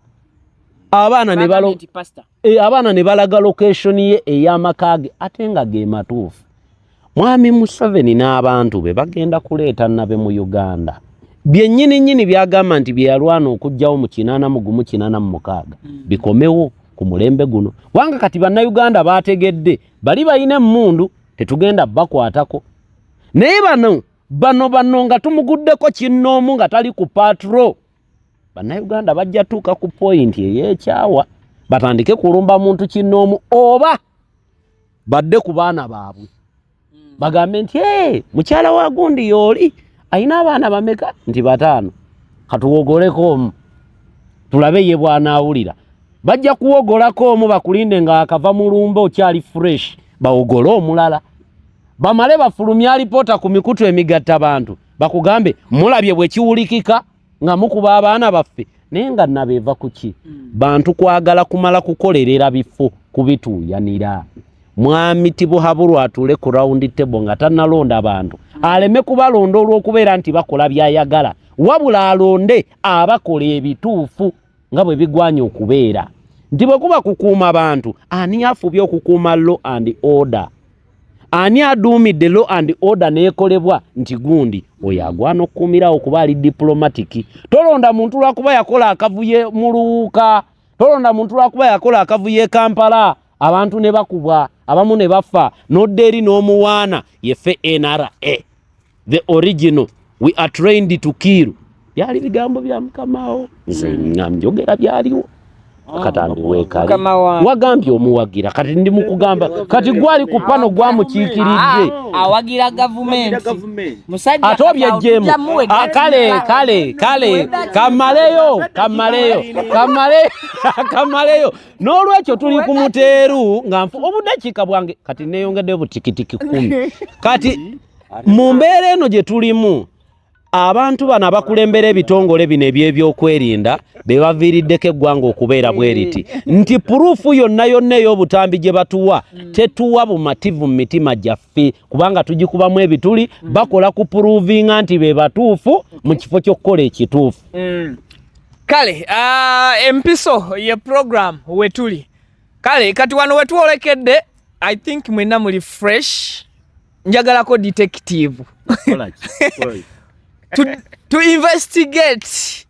Abaana ne balo e, abaana ne balaga location ye ey'amaka ge ate nga ge matuufu. Mwami Museveni n'abantu be bagenda kuleeta nabe mu Uganda. Byennyini nnyini by'agamba nti bye yalwana okuggyawo mu 81 86 bikomewo ku mulembe guno. Kubanga kati Bannayuganda baategedde bali balina emmundu tetugenda bakwatako. Naye bano bano bano nga tumuguddeko kinnoomu nga tali ku patro. Bannayuganda bajja tuuka ku poyinti ey'ekyawa batandike kulumba muntu kinnoomu oba badde ku baana baabwe bagambe nti hey, mukyala wa gundi yooli alina abaana bameka nti bataano katuwogoleko omu tulabe ye bw'anaawulira. Bajja kuwogolako omu bakulinde nga akava mu lumbe okyali fresh bawogole omulala bamale bafulumye alipoota ku mikutu emigatta bantu bakugambe mulabye bwe kiwulikika nga mukuba abaana baffe naye nga nabeeva ku ki? Bantu kwagala kumala kukolerera bifo kubituuyanira. Mwami Tibuhaburwa atuule ku round table nga tannalonda bantu aleme kubalonda olw'okubeera nti bakola by'ayagala wabula alonde abakola ebituufu nga bwe bigwanye okubeera nti bwe kuba kukuuma bantu ani afubye okukuuma law and order ani aduumidde law and order n'ekolebwa nti gundi oyo agwana okukuumirawo kuba ali diplomatic. Tolonda muntu lwakuba yakola akavuye mu luwuka, tolonda muntu lwakuba yakola akavuye e Kampala abantu ne bakubwa abamu ne bafa n'odda eri n'omuwaana yeffe NRA the original we are trained to kill. Byali bigambo bya mukamawo nze nga njogera byaliwo akatambi weekali wagambye omuwagira kati ndi mukugamba kati gwali ku pano gwamukiikiridde awagira gavumenti musajja ate obyejjeemu kale kale kale kamaleyo kamaleyo kamaleyo kamaleyo n'olwekyo tuli ku muteeru nga nfu obudakiika bwange kati neeyongeddeyo butikitiki 10 kati mu mbeera eno gye tulimu abantu bano abakulembera ebitongole bino eby'ebyokwerinda be baviiriddeko eggwanga okubeera bwe riti nti puruufu yonna yonna ey'obutambi gye batuwa tetuwa bumativu mu mitima gyaffe kubanga tugikubamu ebituli bakola ku puruuvinga nti be batuufu mu kifo ky'okukola ekituufu. Kale empiso ye program wetuli kale kati wano wetwolekedde I think mwenna muli fresh njagalako detective to investigate.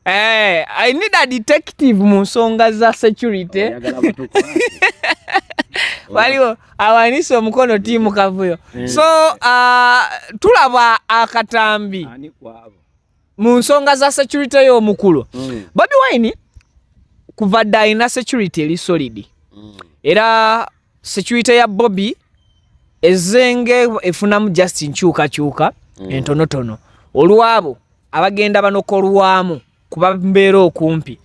I need a detective mu nsonga za security. Waliwo awanise omukono tiimu Kavuyo. So tulaba akatambi mu nsonga za security y'omukulu Bobi Wine kuva dda alina security eri solid. Era security ya Bobi ezenge efunamu just nkyukakyuka entonotono olwabo abagenda banokolwamu kuba mbeera okumpi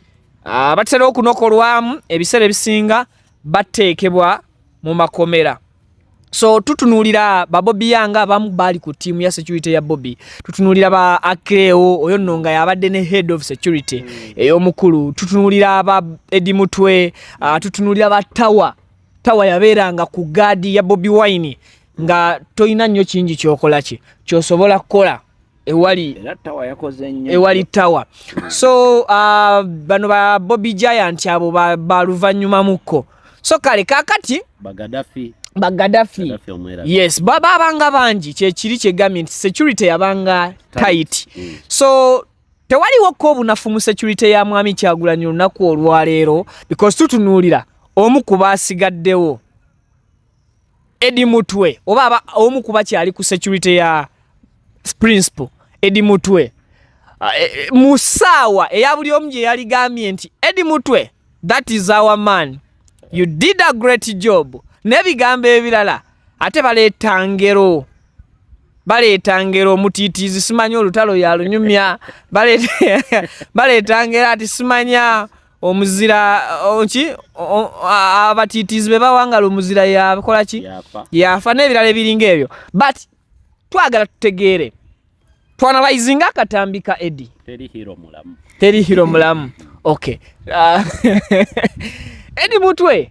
abatera okunokolwamu ebiseera ebisinga bateekebwa mu makomera. So tutunuulira ba Bobi Young abamu baali ku ttiimu ya security ya Bobi, tutunuulira ba Akreo oyo nno nga yabadde ne head of security ey'omukulu, tutunuulira aba Eddie Mutwe, tutunuulira ba Tawa. Tawa yabeeranga ku gaadi ya Bobi Wine nga tolina nnyo kingi kyokola ki kyosobola kukola ewali ewali Tawa. So bano ba Bobi Giant abo ba luvannyuma mukko. So kale kakati ba Gaddafi yes babanga bangi kyekiri kyegambye nti security yabanga tight. So tewaliwo ko obunafu mu security ya Mwami Kyagulanyi olunaku olwaleero because tutunuulira omu ku baasigaddewo Eddie Mutwe oba omu ku bakyali ku security ya principal Eddie Mutwe mu ssaawa eya buli omu gye yaligambye nti Eddie Mutwe that is our man, you did a great job n'ebigambo ebirala ate baleeta ngero omutiitiizi simanya olutalo yalunyumya baleeta ngero ati simanya omuzira ki abatiitiizi be bawangala omuzira yakola ki yafa n'ebirala ebiringa ebyo. But twagala tutegeere twanalyzinga akatambi ka Eddie. Teri hero mulamu. Okay. Eddie Mutwe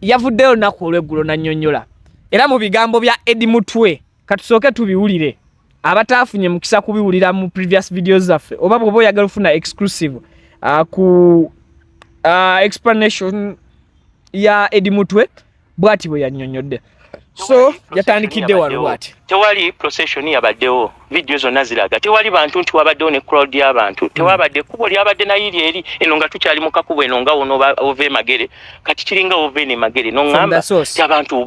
yavuddeyo olunaku olw'eggulo n'annyonnyola era mu bigambo bya Eddie Mutwe katusooke tubiwulire. Abataafunye mukisa kubiwulira mu previous videos zaffe, oba bw'oba oyagala ofuna exclusive ku explanation ya Eddie Mutwe, bw'ati bwe yannyonnyodde. So yatandikidde wano bw'ati. Tewali procession yabaddewo, vidiyo zonna ziraga tewali bantu, nti wabaddewo ne crowd y'abantu, tewabadde. Ekkubo lyabadde nayiri eri eno nga tukyali mu kakubo eno, nga wono ova emagere, kati kiringa ova eno emagere noŋŋamba ti abantu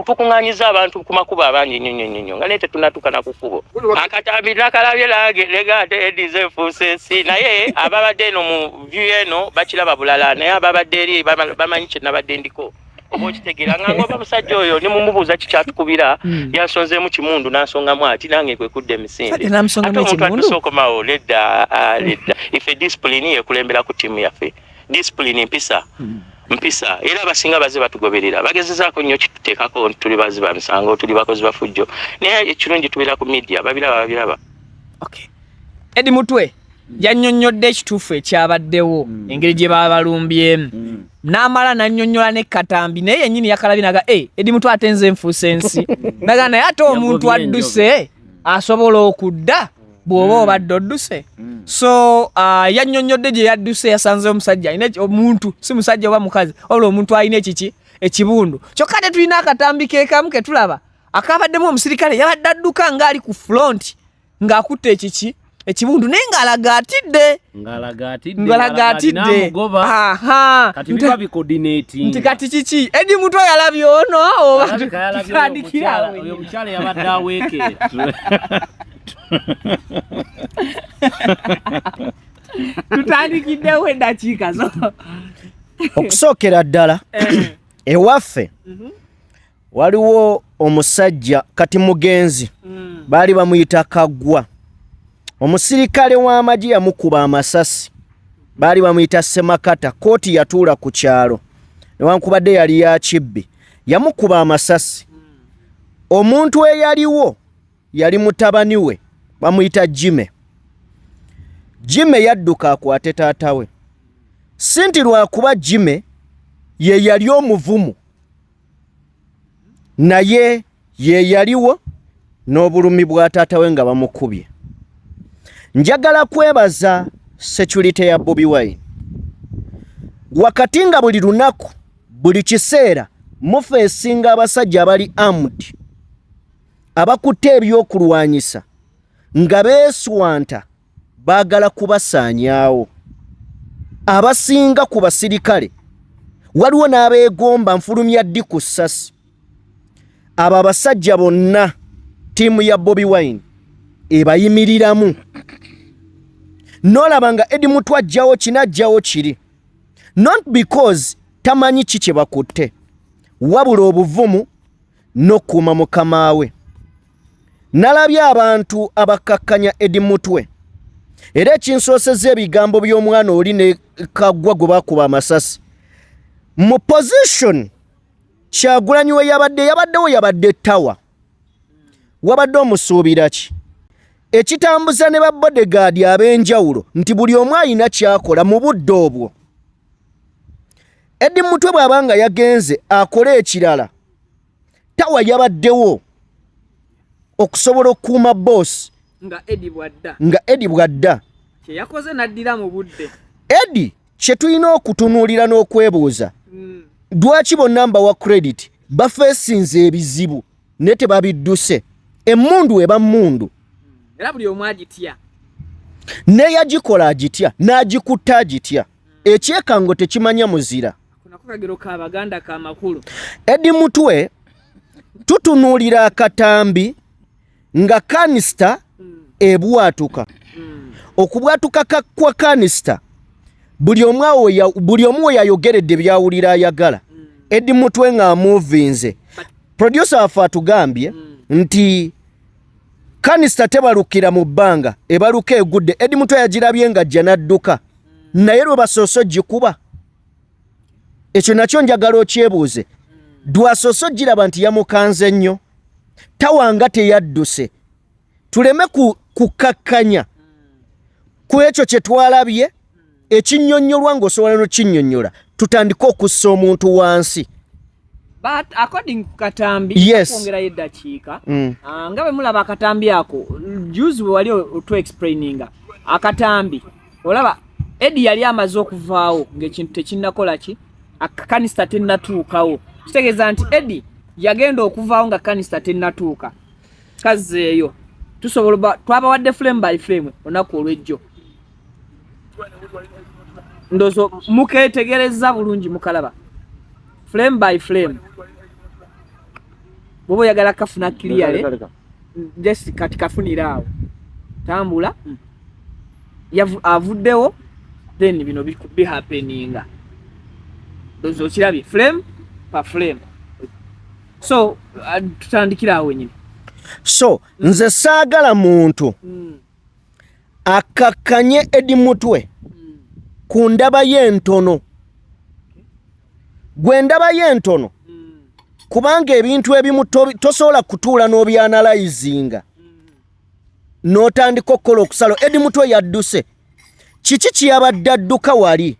tukuŋŋanyiza abantu ku makubo abangi nnyo nnyo nnyo, nga naye tetunatuuka na ku kkubo. Akatambi nakalabye nange lega ate edize enfuusa ensi, naye ababadde eno mu view eno bakiraba bulala, naye ababadde eri bamanyi kye nabadde ndiko, oba okitegeera nga ngoba musajja oyo ne mumubuuza kikyatukubira. Yansonzeemu kimundu n'ansongamu ati, nange kwe kudda emisinde. Ate n'amusongamu Ate omuntu ekimundu? adduse okomawo nedda, nedda. Ife discipline yekulembera ku ttiimu yaffe, discipline, mpisa, mpisa. Era abasinga baze batugoberera, bagezezaako nnyo kituteekako nti tuli bazi ba misango, tuli bakozi ba fujjo, naye ekirungi tubeera ku media, babiraba, babiraba. Okay. Eddie Mutwe yannyonnyodde ekituufu ekyabaddewo, engeri gye babalumbyemu, n'amala n'annyonnyola ne katambi, naye yennyini yakalabye naga e Eddie Mutwe ate nze nfuusa ensi naga, naye ate omuntu Yagobye. Adduse asobola okudda bw'oba obadde odduse. So yannyonnyodde gye yadduse, yasanze omusajja alina omuntu, si musajja oba mukazi, wabula omuntu alina ekiki, ekibundu. Kyokka ate tulina akatambi kekamu ke tulaba akabaddemu omusirikale yabadde adduka ng'ali ku front ng'akutte ekiki, ekibundu, naye ng'alaga atidde. Ng'alaga atidde. Ng'alaga atidde. N'amugoba. Aha. Kati biba bicoordinating. Nti kati kiki, Eddie Mutwe yalabye ono oba Alabika yalabye oyo tutandikira awo? Oyo omukyala yabadde aweekeera. Tutandikiddewo eddakiika zo. Okusookera ddala, ewaffe waliwo omusajja, kati mugenzi, baali bamuyita Kaggwa. Omusirikale w'amagye yamukuba amasasi, baali bamuyita Semakata. Kooti yatuula ku kyalo, newankubadde yali ya kibbi, yamukuba amasasi. Omuntu eyaliwo yali mutabani we, bamuyita Jime. Jime yadduka akwate taata we, si nti lwakuba Jime ye yali omuvumu, naye ye yaliwo n'obulumi bwa taata we nga bamukubye. Njagala kwebaza security ya Bobi Wine wakati nga buli lunaku, buli kiseera mufeesinga abasajja abali armed, abakutte ebyokulwanyisa, nga beeswanta baagala kubasaanyaawo. Abasinga ku basirikale waliwo n'abeegomba nfulumya ddi ku ssasi. Abo abasajja bonna ttiimu ya Bobi Wine ebayimiriramu, n'olaba nga Eddie Mutwe ajjawo kino, ajjawo kiri, not because tamanyi ki kye bakutte, wabula obuvumu n'okukuuma mukama we. Nalabye abantu abakkakkanya Eddie Mutwe, era ekinsoosezza ebigambo by'omwana oli ne Kaggwa gwe bakuba amasasi mu position Kyagulanyi we yabadde, yabaddewo, yabadde tawa, wabadde omusuubira ki ekitambuza ne ba bodyguard ab'enjawulo, nti buli omu alina kyakola mu budde obwo. Eddie Mutwe bw'aba nga yagenze akole ekirala, tawa yabaddewo okusobola okukuuma boss. Nga Eddie bwadda. Nga Eddie bwadda. Kyeyakoze n'addira mu budde. Eddie kye tulina okutunuulira n'okwebuuza, lwaki bonna mbawa credit bafeesinze ebizibu naye tebabidduse? Emmundu eba mmundu. Era buli omu agitya. N'eyagikola agitya, n'agikutta agitya. Ekyekango tekimanya muzira. Nako kagero ka Baganda ka makulu. Eddie Mutwe, tutunuulira akatambi nga canister ebwatuka. Okubwatuka kwa canister, buli omu awo buli omu we yayogeredde byawulira ayagala. Eddie Mutwe ng'amuvinze, producer waffe atugambye nti canister tebalukira mu bbanga, ebaluka egudde. Eddie Mutwe yagirabye ng'ajja n'adduka, naye lwe basoose ogikuba, ekyo nakyo njagala okyebuuze, dwasoose ogiraba nti yamukanze nnyo, tawanga teyadduse. Tuleme kukakkanya ku ekyo kye twalabye ekinnyonnyolwa ng'osobola n'okinnyonnyola, tutandike okussa omuntu wansi. But according ku katambi Yes. kwongerayo eddakiika Ah, nga bwe mulaba akatambi ako juzi bwe wali otu explaininga akatambi olaba Eddie yali amaze okuvaawo ng'ekintu tekinnakola ki akakanisa tennatuukawo kitegeeza nti Eddie yagenda okuvaawo nga kanisa tennatuuka kazzeeyo tusobola twabawadde frame by frame olunaku olw'ejjo ndowooza mukeetegerezza bulungi mukalaba frame by frame bwoba oyagala kafuna clearly just kati kafunira awo tambula avuddewo then bino bihappeninga ndowooza okirabye frame pa frame so tutandikira awo wenyini. So nze saagala muntu akakkanye Eddie Mutwe ku ndaba y'entono gwe ndaba y'entono kubanga ebintu ebimu tosobola kutuula n'obyanalayizinga n'otandika okukola okusalo. Eddie Mutwe yadduse kiki kyeyabadde adduka wali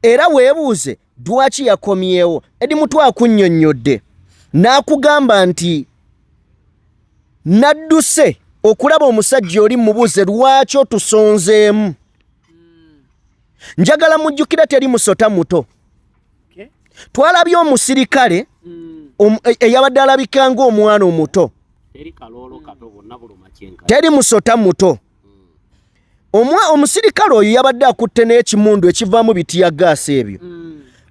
era weebuuze lwaki yakomyewo. Eddie Mutwe akunnyonnyodde n'akugamba nti nadduse okulaba omusajja oli mubuuze lwaki otusonzeemu. Njagala mujjukira teri musota muto. Twalabye omusirikale eyabadde alabika ng'omwana omuto. Teri kaloolo kato bonna buluma kyenka. Teri musota muto. Omusirikale oyo yabadde akutte n'ekimundu ekivaamu bitiyagaasi ebyo.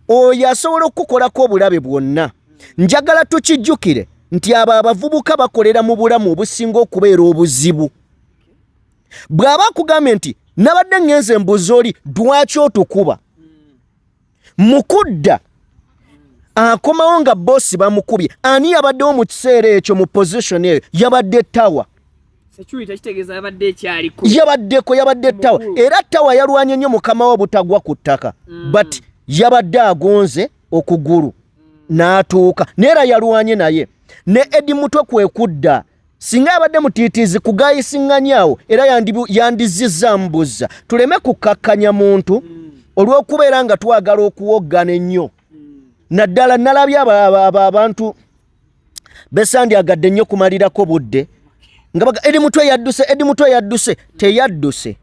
Oyo asobola okukukolako obulabe bwonna. Njagala tukijjukire nti abo abavubuka bakolera mu bulamu obusinga okubeera obuzibu. Bw'aba akugambye nti nabadde ŋŋenze mbuuza oli lwaki otukuba, mu kudda akomawo nga boosi bamukubye. Ani yabaddewo mu kiseera ekyo mu position eyo? Yabadde tawa. Security kitegeeza yabadde ekyaliko. Yabaddeko, yabadde tawa. Era tawa yalwanye nnyo mukama we obutagwa ku ttaka but yabadde agonze okugulu n'atuuka naye era yalwanye naye ne Eddie Mutwe kwe kudda. Singa yabadde mutiitiizi kugayisiŋŋanyaawo era yandizizaamu buzza. Tuleme kukakkanya muntu olw'okubeera nga twagala okuwoggana ennyo. Naddala nalabye abantu besandyagadde nnyo kumalirako budde nga baga Eddie Mutwe yadduse, Eddie Mutwe yadduse. Teyadduse,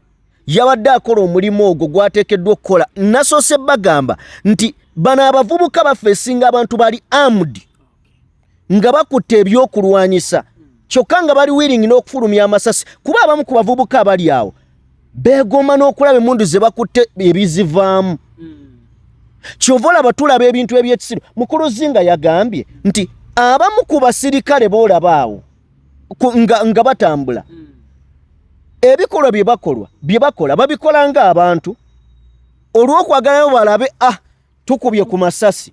yabadde akola omulimu ogwo gwateekeddwa okukola. Nasoose bagamba nti bano abavubuka baffe esinga abantu bali armed nga bakutte ebyokulwanyisa kyokka nga bali willing n'okufulumya amasasi kuba abamu ku bavubuka abali awo beegomba n'okulaba emundu ze bakutte ebizivaamu. Kyova olaba tulaba ebintu ebyekisiru. Mukulu Zinga yagambye nti abamu ku basirikale boolaba awo nga batambula ebikolwa bye bakolwa bye bakola babikola ng'abantu olw'okwagalayo balabe tukubye ku masasi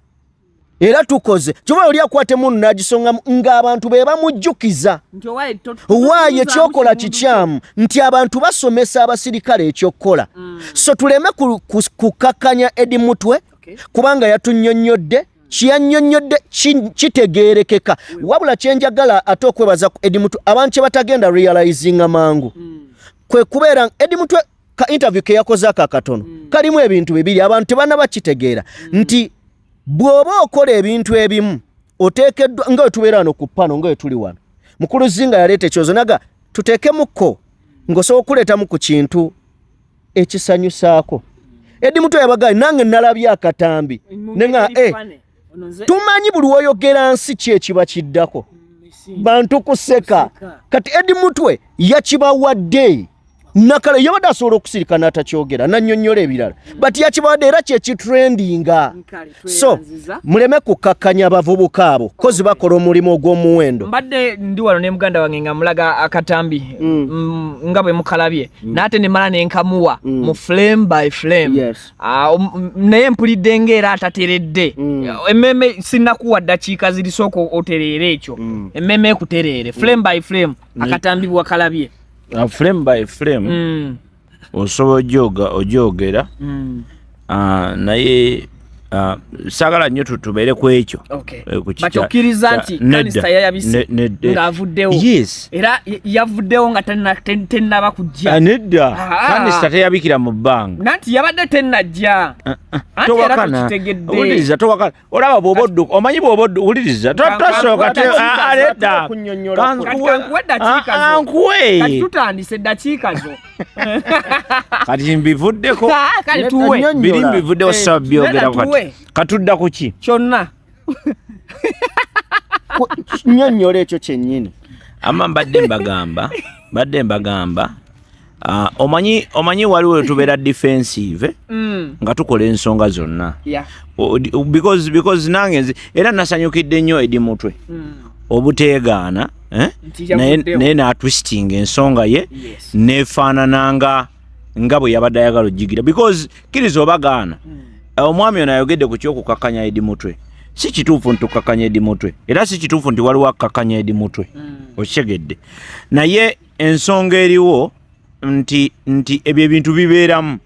era tukoze. Kyova oli akwata emundu n'agisongamu ng'abantu be bamujjukiza nti owaye waaye ekyokola kikyamu nti abantu basomesa abasirikale ekyokukola. So tuleme kukakkanya Eddie Mutwe kubanga yatunnyonnyodde kyeyannyonnyodde kitegeerekeka. Wabula kyenjagala ate okwebaza ku Eddie Mutwe abantu kye batagenda realizinga mangu kwe kubeera Eddie Mutwe ka interview ke yakoze ako akatono kalimu ebintu bibiri abantu tebannaba kitegeera nti bw'oba okola ebintu ebimu oteekeddwa nga we tubeera wano ku pano nga we tuli wano. Mukulu Zinga yaleeta ekyozo naga tuteekemuko ng'osobola okuleetamu ku kintu ekisanyusaako. Eddie Mutwe yabagaye nange nalabye akatambi nenga tumanyi buli woyogera nsi ki ekiba kiddako bantu kuseka. Kati Eddie Mutwe yakibawadde nakale yabadde asobola okusirika n'atakyogera nannyonnyola ebirala but yakibawadde era kyekitrendinga. So muleme kukakkanya abavubuka abo kozi bakola omulimu ogw'omuwendo. Mbadde ndi wano ne muganda wange nga mulaga akatambi nga bwe mukalabye n'ate ne mala ne nkamuwa mu frame by frame. Naye mpulidde ng'era atateredde emmeeme sinnakuwa ddakiika zirisooka otereere ekyo emmeeme ekutereere frame by frame akatambi bwakalabye. Frame by frame osobola ojoga ogyogera naye Saagala nnyo tubeere ku ekyo. Eh, but okkiriza nti kanisa yayabise ng'avuddewo? Yes. Era yavuddewo nga tennaba kujja? Ah, nedda, ah. Kanisa teyabikira mu bbanga. Nanti yabadde tennajja. Ah, anti era tukitegedde. Wuliriza, towakana. Olaba bw'oba odduka, omanyi bw'oba odduka, wuliriza, tosooka nedda. Nkuwe tutandise eddakiika zo. Kati mbivuddeko, biri mbivuddewo, saba byogera kati. Katudda ku ki? Kyonna. Nnyonnyola ekyo kyennyini. Ama mbadde mbagamba omanyi waliwo tubeera defensive nga tukola ensonga zonna because nange nze era nasanyukidde nnyo Eddie Mutwe obuteegaana, eh? Naye natwisting ensonga ye nefaanana nga bwe yabadde ayagala ogigira, because kkiriza oba gaana, omwami ono ayogedde ku kyokukakkanya Eddie Mutwe. Si kituufu nti tukakkanya Eddie Mutwe, era si kituufu nti waliwo akakkanya Eddie Mutwe, okitegedde? Naye ensonga eriwo nti ebyo ebintu bibeeramu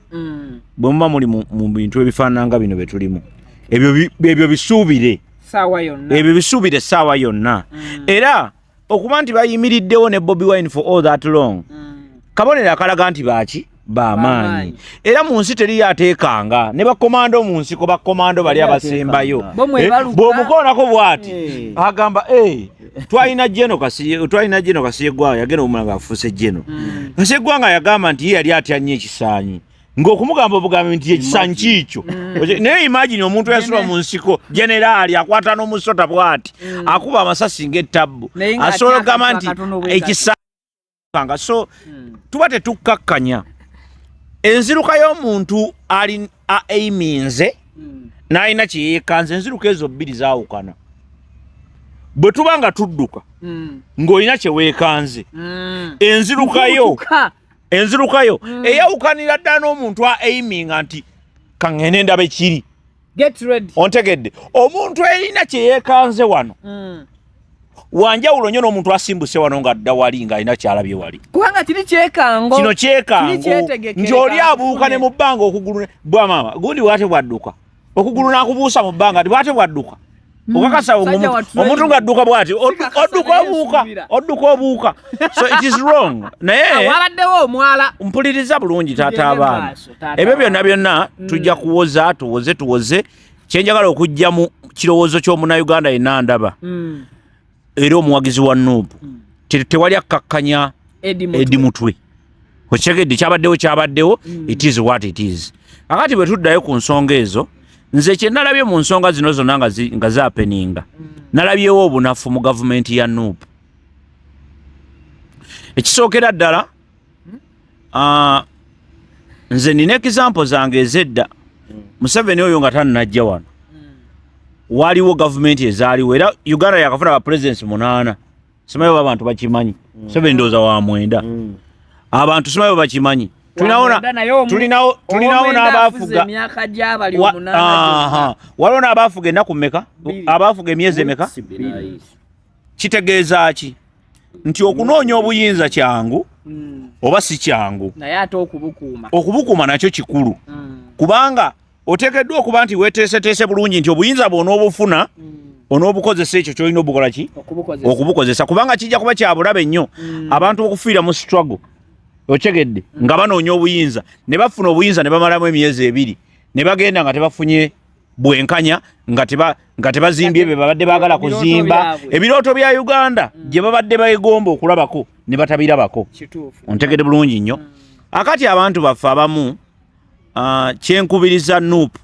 bwe muba muli mu bintu ebifaanana nga bino bye tulimu. Ebyo bisuubire. Saawa yonna. Ebyo bisuubire essaawa yonna. Era okuba nti bayimiriddewo ne Bobi Wine for all that long, kabonero akalaga nti baki bamaanyi. Era mu nsi teriyo ateekanga ne bakomando mu nsiko, bakomando bali abasembayo. Bo mwe baluka. Bw'omukoonako bw'ati, agamba, "Eh, twalina General Kasirye, twalina General Kasirye Ggwanga." Yagenda omulanga nga afuuse General Kasirye Ggwanga. Yagamba nti ye yali atya nnyo ekisaanyi, ng'okumugamba obugambi nti ekisaanyi kiikyo. Naye imagine omuntu eyasula mu nsiko, generaali akwata n'omusota bw'ati, akuba amasasi ng'ettabbu, Naye ng'atya asobola okugamba akantu nti akatono bwe kati. Ekisaanga. So tuba tetukkakkanya enziruka y'omuntu ali aiminze n'alina kyeyeekanze. Enziruka ezo bbiri zaawukana. Bwe tuba nga tudduka ng'olina kye weekanze, enzirukayo Nkubutuka. Enzirukayo eyawukanira ddala n'omuntu a aiminga nti kaŋŋende ndaba ekiri. Get ready. Ontegedde? Omuntu erina kye yeekanze wano wanjawulo nnyo n'omuntu asimbuse wano ng'adda wali ng'alina kyalabye wali. Kubanga kiri kyekango. Kino kyekango. Kiri kyetegekere. Nti oli abuuka ne mu bbanga okugulu bwa maama gundi bwate bwadduka okugulu n'akubuusa mu bbanga nti bwate bwadduka okakasa. Sajja wa training. Omuntu ng'adduka bwati, Sikakasa odduka naye obuuka, nsuubira. odduka obuuka, so it is wrong. Naye Wabaddewo omwala. Mpuliriza bulungi, taata. Tugende Abaana, maaso, taata. Ebyo byonna byonna tujja kuwoza, tuwoze, tuwoze. Kyenjagala okujja mu kirowoozo ky'omunnayuganda yenna ndaba era omuwagizi wa NUP, tewali akkakkanya Eddie Mutwe. Eddie Mutwe. Okitegedde? Kyabaddewo, kyabaddewo, it is what it is. Akati bwe tuddayo ku nsonga ezo, nze kye nalabye mu nsonga zino zonna nga zahappeninga, nalabyewo obunafu mu gavumenti ya NUP. Ekisookera ddala, nze nina example zange ezedda. Museveni oyo nga tannajja wano, waliwo gavumenti ezaaliwo, era Uganda yakafuna ba presidents munaana. Simanyi oba abantu bakimanyi. Museveni ndowooza wa mwenda. Abantu simanyi oba bakimanyi. Tulinawo Wamwenda, naye tulinawo ow'omwenda afuze n'abaafuga emyaka gy'abali omunaana gyonna. Waliwo n'abaafuga ennaku mmeka? Bbiri. Abaafuga emyezi emeka? Kitegeeza ki? Nti okunoonya obuyinza kyangu oba si kyangu, Naye ate okubukuuma. Okubukuuma nakyo kikulu, kubanga oteekeddwa okuba nti weeteeseteese bulungi nti obuyinza bw'onoobufuna onoobukozesa ekyo kyolina obukola ki? Okubukozesa. Okubukozesa, kubanga kijja kuba kya bulabe nnyo abantu okufiira mu struggle, okyegedde, nga banoonya obuyinza ne bafuna obuyinza ne bamalamu emyezi 2 ne bagenda nga tebafunye bwenkanya, nga tebazimbye bye babadde baagala Ebirooto kuzimba, byabwe. ebirooto bya Uganda gye babadde beegomba okulabako ne batabirabako. Ontegedde bulungi nnyo? Akati abantu baffe abamu, kyenkubiriza NUP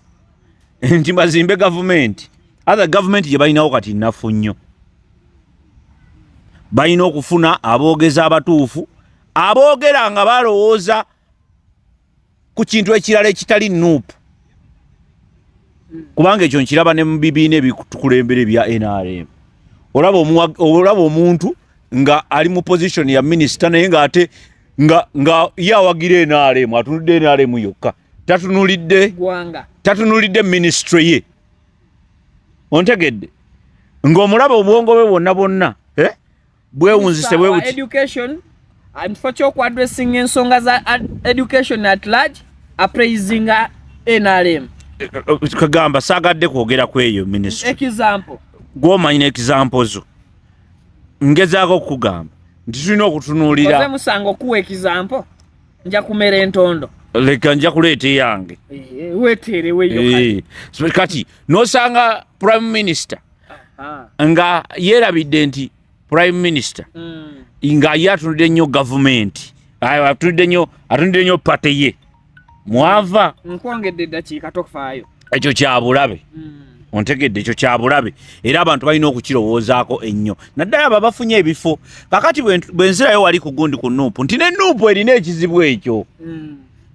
nti bazimbe gavumenti. Other gavumenti gye balinawo kati nnafu nnyo. Balina okufuna aboogezi abatuufu, aboogera nga balowooza ku kintu ekirala ekitali NUP, kubanga ekyo nkiraba ne mu bibiina ebitukulembera ebya NRM. Olaba omuntu nga ali mu position ya minisita, naye ng'ate nga ye awagira NRM, atunulidde NRM yokka, tatunulidde Gwanga. Tatunulidde ministry ye. Ontegedde? Ng'omulaba obwongo bwe bwonna bwonna, eh? Bwewunzise bwe Minister wa buti. Education, mu kifo ky'okuaddressinga ensonga za education at large, apraisinga NRM. Kagamba saagadde kwogera ku eyo ministry. Example. Gwomanyi n'example zo. Ngezaako okukugamba nti tulina okutunuulira. Oze musango kuwa example. Nja kumera entondo. Leka nja kuleeta eyange. Eh, weteereweyo kati. Eh, kati n'osanga prime minister nga yeerabidde nti prime minister nga ye atunudde nnyo gavumenti, atunudde nnyo, atunudde nnyo pate ye mwava. Nkwongedde eddakiika, tofaayo. Ekyo kyabulabe. Ontegedde? Ekyo kyabulabe era abantu balina okukirowoozaako ennyo, naddala abo abafunye ebifo. Kakati bwe nzirayo wali ku gundi ku NUP, nti ne NUP erina ekizibu ekyo.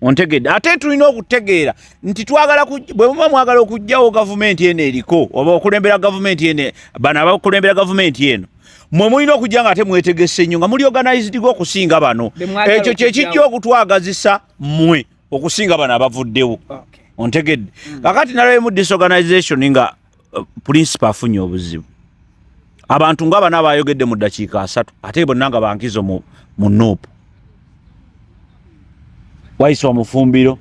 Ontegedde? Ate tulina okutegeera nti twagala bwe muba mwagala okuggyawo gavumenti eno eriko oba okulembera gavumenti eno, bano abakulembera gavumenti eno, mwe mulina okujja nga ate mwetegese nnyo, nga muli organized okusinga bano. Be mwagala Ekyo kye kijja okuggyawo. okutwagazisa mmwe okusinga bano abavuddewo. Ontegedde? Kakati nalabyemu disorganization nga principal afunye obuzibu, abantu nga bano abayogedde mu ddakiika 30, ate bonna nga bankizo mu NUP. Waiswa Mufumbiro,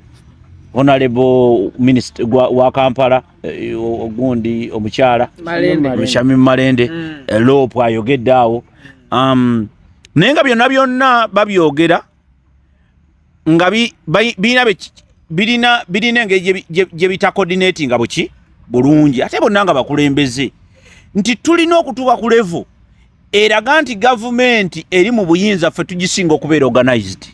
honorable minister wa Kampala, ogundi omukyala Malende. Shamim Malende, Lop ayogedde awo, naye nga byonna byonna babyogera nga birina birina engeri gye bitacoordinatinga buki bulungi, ate bonna nga bakulembeze, nti tulina okutuuka ku level eraga nti gavumenti eri mu buyinza ffe tugisinga okubeera organized.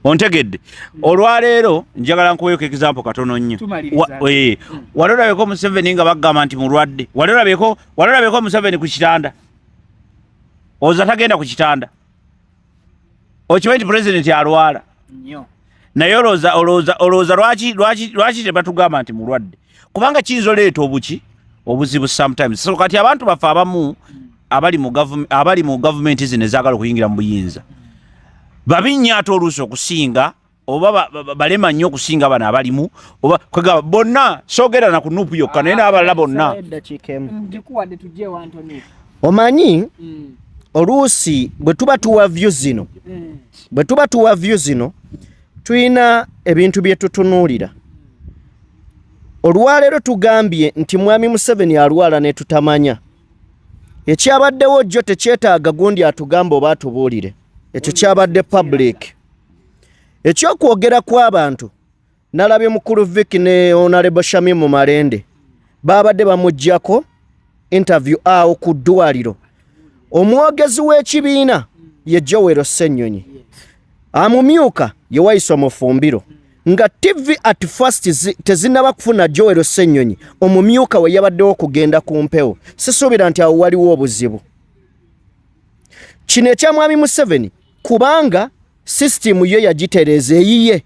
Ontegedde? Olwaleero njagala nkuweeko example katono nnyo. Tumaliriza. Wali olabeko Museveni nga bagamba nti mulwadde? Wali olabeko Museveni ku kitanda? Oza tagenda ku kitanda. Okimanyi nti pulezidenti alwala? Nnyo. Naye olowooza lwaki tebatugamba nti mulwadde? Kubanga kiyinza oleeta obuki obuzibu sometimes. So kati abantu baffe abamu abali mu gavumenti zino ezaagala okuyingira mu buyinza babi nnyo ate oluusi okusinga, oba balema nnyo okusinga bano abalimu, oba kwegamba bonna, soogera na ku NUP yokka, naye n'abalala bonna. Eddakiika emu. Ngikuwadde, tujje wa Antoni. Omanyi oluusi bwe tuba tuwa view zino, bwe tuba tuwa view zino, tulina ebintu bye tutunuulira. Olwaleero tugambye nti mwami Museveni alwala ne tutamanya ekyabaddewo jjo. Tekyetaaga gundi atugamba oba atubuulire, ekyo kyabadde public. Ekyokwogera kw'abantu, nalabye mukulu Vic ne honorable Shamimu Malende babadde bamuggyako interview awo ku ddwaliro. Omwogezi w'ekibiina ye Joel Ssennyonyi, amumyuka ye Waiswa Mufumbiro. Nga TV at first tezinnaba kufuna Joel Ssennyonyi, omumyuka we yabaddewo okugenda ku mpewo. Sisuubira nti awo waliwo obuzibu. Kino ekya mwami Museveni, kubanga sisitimu yo yagitereeza eyiye,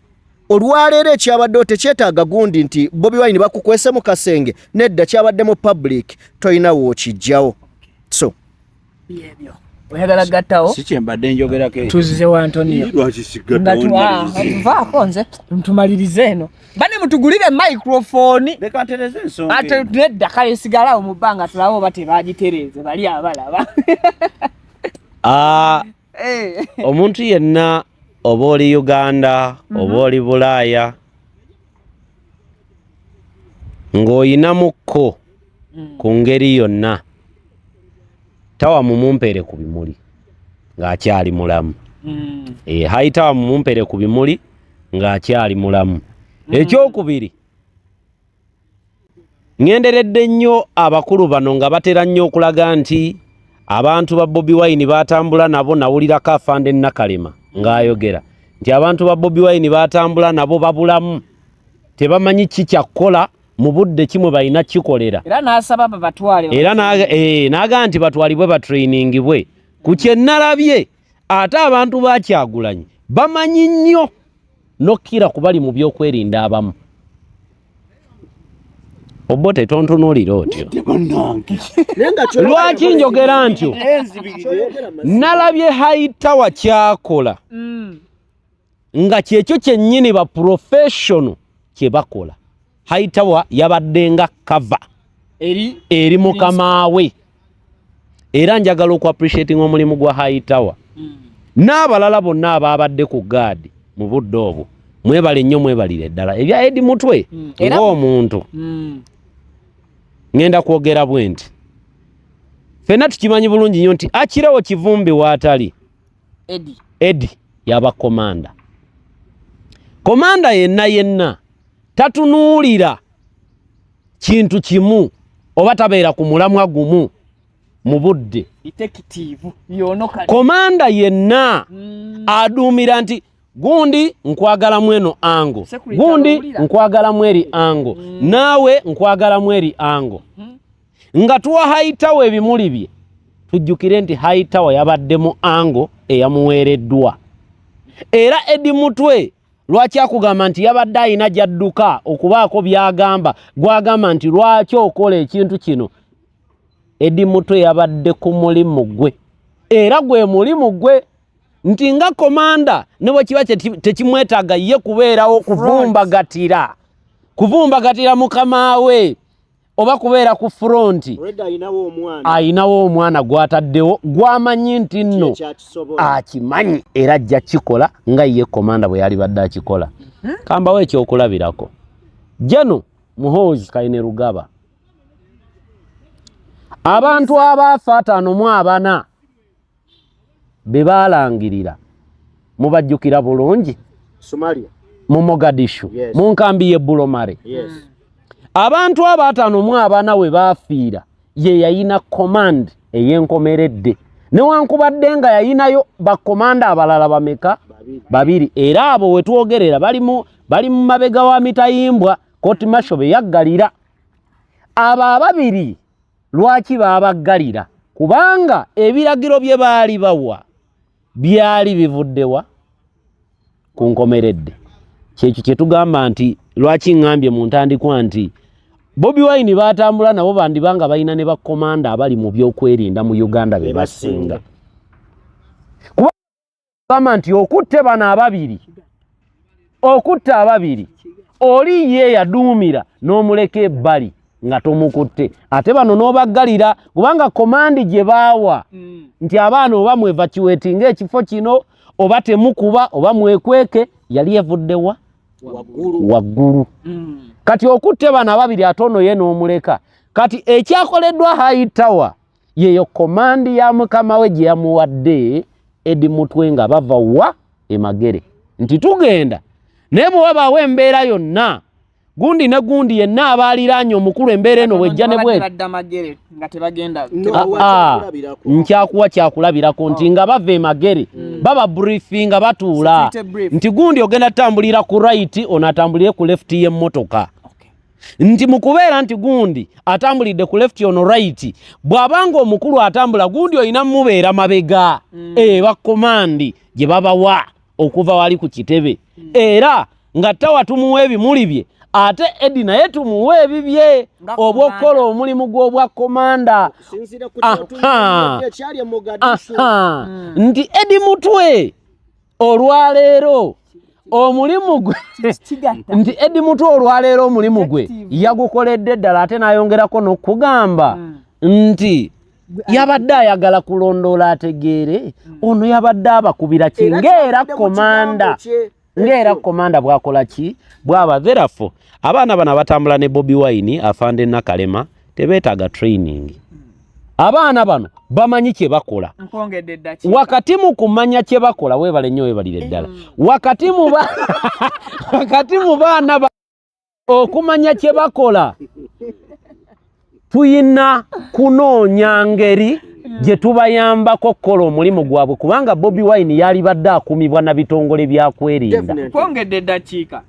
olwaleero ekyabaddewo tekyetaaga gundi nti Bobi Wine bakukwese mu kasenge. Nedda, kyabadde mu public, tolina wookijjawo. So Byebyo. Oyagala gattawo? Si kyembadde njogerako ekyo. Tuzze wa Antonio. Lwaki sigattawo? Nga tuvaako nze ntumalirize eno. Bane mutugulire microphone. Leka ntereze ensonga Ate eno. nedda, kale sigalawo mu bbanga tulabe oba tebagitereeze bali abalaba. Omuntu yenna, oba oli Uganda oba oli Bulaaya, ng'oyinamukko ku ngeri yonna, tawa mumumpeere ku bimuli ng'akyali mulamu. Hayitawa mumumpeere ku bimuli ng'akyali mulamu. Ekyokubiri, ŋŋenderedde nnyo abakulu bano nga batera nnyo okulaga nti abantu ba Bobi Wine batambula nabo. Nawulirako afande Nakalema ng'ayogera nti abantu ba Bobi Wine batambula nabo babulamu, tebamanyi ki kyakkola mu budde kimwe balina kikolera. Era n'asaba babatwale. Era n'agamba nti batwalibwe batrainingibwe. Ku kye nalabye, ate abantu ba Kyagulanyi bamanyi nnyo nokkira ku bali mu byokwerinda abamu. Obote, tontunuulira otyo. Lwaki njogera ntyo? Nalabye Haitawa kyakola nga kyekyo kyennyini ba professional kye bakola. Haitawa yabadde nga cover eri eri mukama we, era njagala oku appreciating omulimu gwa Haitawa n'abalala bonna abaabadde ku gaadi mu budde obwo. Mwebale nnyo, mwebalire ddala ebya Edi Mutwe. Ng'omuntu ŋŋenda kwogera bwe nti, ffenna tukimanyi bulungi nnyo nti Akirewo Kivumbi waatali Edi. Edi yaba komanda. Komanda yenna yenna tatunuulira kintu kimu oba tabeera ku mulamwa gumu mu budde. Detective yono kati. Komanda yenna aduumira nti gundi nkwagalamu eno ango, Security gundi alowulira. nkwagalamu eri ango, naawe nkwagalamu eri ango. Nga tuwa Haitawa ebimuli bye, tujjukire nti Haitawa yabadde mu ango eyamuweereddwa. Era Edi Mutwe lwaki akugamba nti yabadde alina gy'adduka okubaako by'agamba, gw'agamba nti lwaki okola ekintu kino? Edi Mutwe yabadde ku mulimu gwe, era gwe mulimu gwe nti nga komanda ne bwe kiba tekimwetaaga ye kubeerawo kuvumbagatira mukama we oba kubeera ku fronti, Already ayinawo omwana. Ayinawo omwana gw'ataddewo gw'amanyi nti nno Ekyakisobola. Akimanyi era ajja kikola nga ye komanda bwe yalibadde akikola. Kambawo ekyokulabirako, Jeno Muhoozi Kainerugaba, abantu abaafa 54 be baalangirira, mubajjukira bulungi? Somalia. Mu Mogadishu. Yes. Mu nkambi y'e Bulomare. Abantu abo 54 we baafiira, ye yayina command ey'enkomeredde, newankubadde nga yayinayo bakomanda abalala bameka? Babiri. Babiri. Era abo wetwogerera bali mu mabega wa mitayimbwa, court martial be yaggalira abo ababiri. Lwaki baabaggalira? Kubanga ebiragiro bye baali bawa byali bivuddewa ku nkomeredde. Kyekyo kye tugamba nti lwaki ŋŋambye mu ntandikwa nti Bobi Wine baatambula nabo bandiba nga balina ne bakomanda abali mu byokwerinda mu Uganda be basinga, kuba gamba nti okutte bano ababiri, okutta ababiri, oli ye yaduumira n'omuleka ebbali nga tomukutte, ate bano n'obaggalira, kubanga command gye baawa nti abaana oba mwevacuatinga ekifo kino oba temukuba oba mwekweke, yali evuddewa? Waggulu. Waggulu. Kati okutte bano ababiri, ate ono ye n'omuleka. Kati ekyakoleddwa Haitawa, yeyo command ya mukama we gye yamuwadde Edi Mutwe nga bava wa emagere nti tugenda, naye bwe wabaawo embeera yonna, gundi ne gundi yenna abaaliraanye omukulu, embeera eno bwejja ne bwe Badda Magere nga tebagenda. No, Ah, wa ah, kyakulabirako. Nkyakuwa kyakulabirako nti nga bava emagere baba briefinga, batuula Security brief. nti gundi ogenda tutambulira ku right, ono atambulire ku left y'emmotoka, nti mu kubeera nti gundi atambulidde ku left, ono right, bw'abanga omukulu atambula, gundi olina mubeera mabega. Eba command gye babawa okuva wali ku kitebe. Era nga tawa tumuwa ebimuli bye, ate Edi naye tumuwa ebibye Nga obw'okukola omulimu gw'obwa komanda. Okusinziira ku Aha. kyotunuulidde ekyali e Mogadishu. Aha. Nti Edi Mutwe olwaleero omulimu gwe, nti Edi Mutwe olwaleero omulimu gwe yagukoledde ddala, ate n'ayongerako n'okugamba nti yabadde ayagala kulondoola ategeere ono yabadde abakubira ki, Era ng'era kyavudde mu komanda kigambo kye. Ng'era komanda bwakola ki, bwaba. Therefore abaana bano abatambula ne Bobi Wine, afande Nakalema, tebeetaaga training. Abaana bano bamanyi kye bakola. Nkwongedde eddakiika. Wakati mu kumanya kye bakola, weebale nnyo, weebalire ddala, wakati mu baana ba okumanya kye bakola, tuyina kunoonya ngeri gye tubayambako okukola omulimu gwabwe, kubanga Bobi Wine yalibadde akuumibwa na bitongole byakwerinda. Definitely. Nkwongedde eddakiika.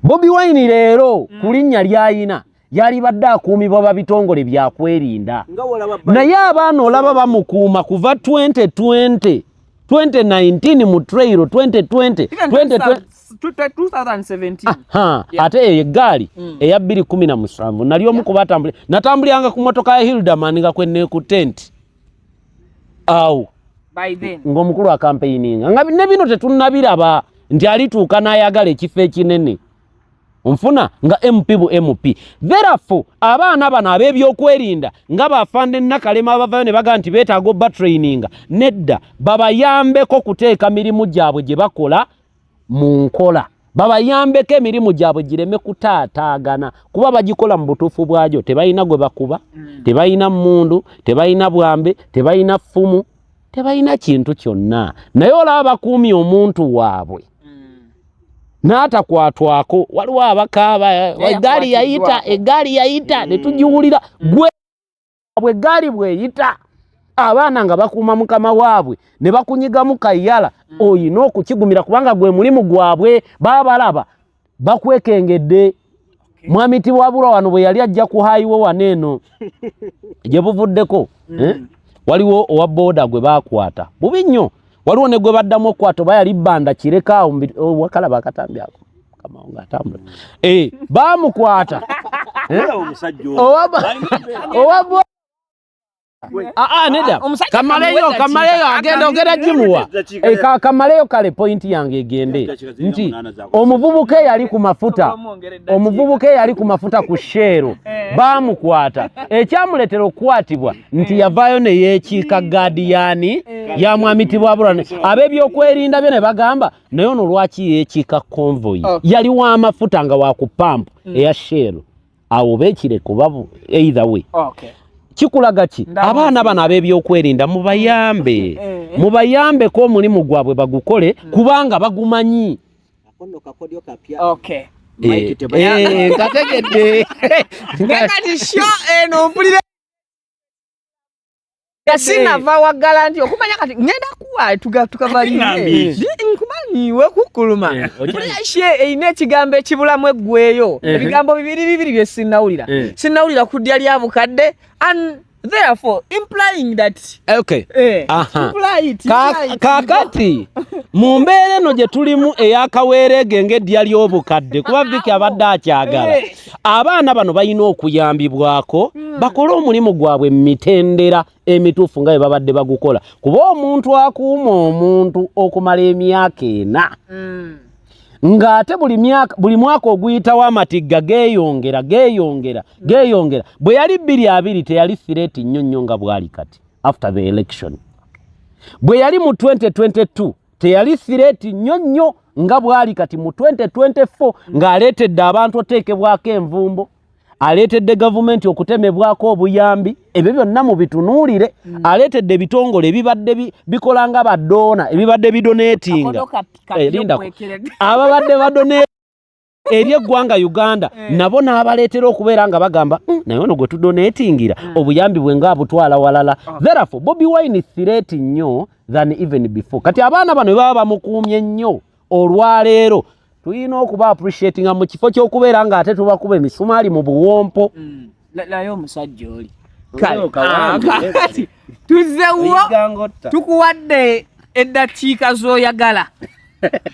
Bobi Wine leero ku linnya lyayina yalibadde akuumibwa ba bitongole byakwerinda, Nga wolaba naye abaana olaba bamukuuma kuva 2020, 2019 mu trail, 2020, Even 2020, 2017. Ha, Yeah. ate eyo eggaali eya 2017 nali omu ku batambuli, natambuliranga ku motoka ya Hilderman nga kwe ku tent awo By then. Ng'omukulu acampaigninga, nga ne bino tetunnabiraba nti alituuka n'ayagala ekifo ekinene nfuna nga MP bu MP. Therefore abaana bano ab'ebyokwerinda nga bafande Nakalema abavayo ne bagamba nti beetaaga oba traininga, nedda, babayambeko kuteeka mirimu gyabwe gye bakola mu nkola. Babayambeko emirimu gyabwe gireme kutaataagana, kuba bagikola mu butuufu bwagyo. Tebalina gwe bakuba, tebalina mmundu, tebalina bwambe, tebalina ffumu, tebalina kintu kyonna, naye olaba bakuumye omuntu waabwe n'atakwatwako. Waliwo abakaaba, eggaali yayita, eggaali yayita, ne tugiwulira. Gwe bwe eggaali bweyita, abaana nga bakuuma mukama waabwe ne bakunyigamu kayala, oyina okukigumira kubanga gwe mulimu gwabwe. Baba balaba bakwekengedde. Mwami Tiwabulwa wano bwe yali ajja ku highway wano eno gye buvuddeko, eh? Waliwo owa booda gwe bakwata bubi nnyo, waliwo ne gwe baddamu okukwata, oba yali bbanda kirekaawo oh, wakalaba akatambi ako kamawo ng'atambula, bamukwata. Eh? Owa Ah, ah, nedda. Omusajja Kamaleyo. kamuwe Kamaleyo. eddakiika. Agenda ogenda gimuwa. Kamaleyo. Kale point yange egende nti omuvubuka eyali ku mafuta, omuvubuka eyali ku mafuta ku Shell, baamukwata. Ekyamuleetera okukwatibwa nti yavaayo ne yeekiika guardian ya mwami Tibwabulwa. Ab'ebyokwerinda bye ne bagamba, naye ono lwaki yeekiika convoy? Yali w'amafuta nga wa ku pampu eya Shell. Awo beekireko babu either way. Kikulaga ki? Abaana bano ab'ebyokwerinda mubayambe, mubayambeko omulimu gwabwe bagukole kubanga bagumanyi. Akono kakodyo kapya. Nkategedde. Naye kati show eno mpulira sinava waggala nti okumanya kati ngenda kuwa tukavalire nkumanyiwe kukuluma. Mpulira show erina ekigambo ekibulamu eggweyo, ebigambo bibiri bibiri bye sinnawulira. Sinnawulira ku ddya lya bukadde and therefore implying that imply it, imply it. Kaakati mu mbeera eno gye tulimu ey'akaweerege ng'eddya ly'obukadde, kuba Viki abadde akyagala, abaana bano balina okuyambibwako bakole omulimu gwabwe mu mitendera emituufu nga bwe babadde bagukola, kuba omuntu akuuma omuntu okumala emyaka 4 ng'ate buli myaka, buli mwaka oguyitawo amatigga geeyongera, geeyongera, geeyongera. Bwe yali 2020 teyali threat nnyo nnyo nga bw'ali kati after the election. Bwe yali mu 2022 teyali threat nnyo nnyo nga bw'ali kati mu 2024, ng'aleetedde abantu oteekebwako envumbo, aleetedde gavumenti okutemebwako obuyambi. Ebyo byonna mubitunuulire. Aleetedde ebitongole ebibadde bikola nga ba donor, ebibadde bidonatinga. Akakodo Lindako. kapya. Ababadde badonate eri eggwanga Uganda nabo n'abaleetera okubeera nga bagamba, naye ono gwe tudonatingira obuyambi bwe ng'abutwala walala." Therefore Bobi Wine threat nnyo than even before. Kati abaana bano bwe baba bamukuumye nnyo olwaleero, tulina okuba appreciatinga mu kifo ky'okubeera ng'ate tubakuba emisumaali mu buwompo. Naye omusajja oli kale, kakati tuzzewo, tukuwadde eddakiika z'oyagala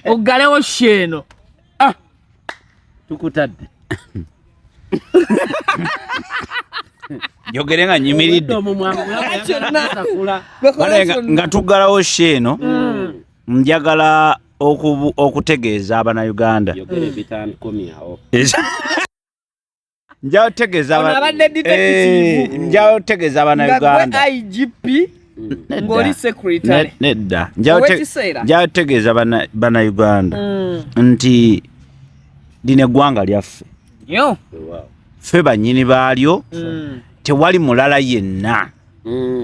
oggalewo show eno. Tukutadde. Njogere nga nyimiridde. Bale nga tuggalawo show eno, njagala okutegeeza Abannayuganda, njagala kutegeeza Ono abadde detective. Njagala kutegeeza Nga gwe Abannayuganda. IGP ng'oli secretary. Nedda. Njagala Ow'ekiseera. Njagala kutegeeza Bannayuganda nti lino eggwanga lyaffe, Nnyo. ffe bannyini baalyo, tewali mulala yenna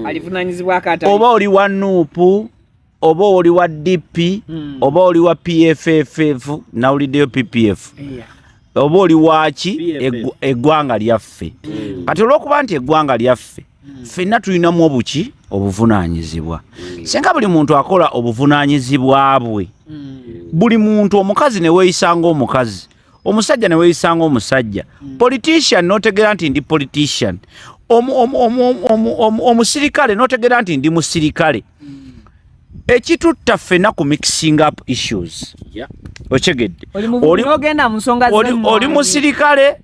Alivunanyizibwako atali. Oba oli wa NUP, oba oli wa DP, oba oli wa PFFF, nawuliddeyo PPF, oba oli waki, eggwanga lyaffe. Kati olwokuba nti eggwanga lyaffe, ffenna tulinamu obuki obuvunaanyizibwa. Senga buli muntu akola obuvunaanyizibwa bwe, buli muntu, omukazi ne weeyisa ng'omukazi, omusajja ne weeyisa ng'omusajja, politician n'otegeera nti ndi politician, omusirikale n'otegeera nti ndi musirikale. Ekitutta ffenna ku mixing up issues, okyegedde? Oli muvubi n'ogenda mu nsonga z'emmwanyi. Oli musirikale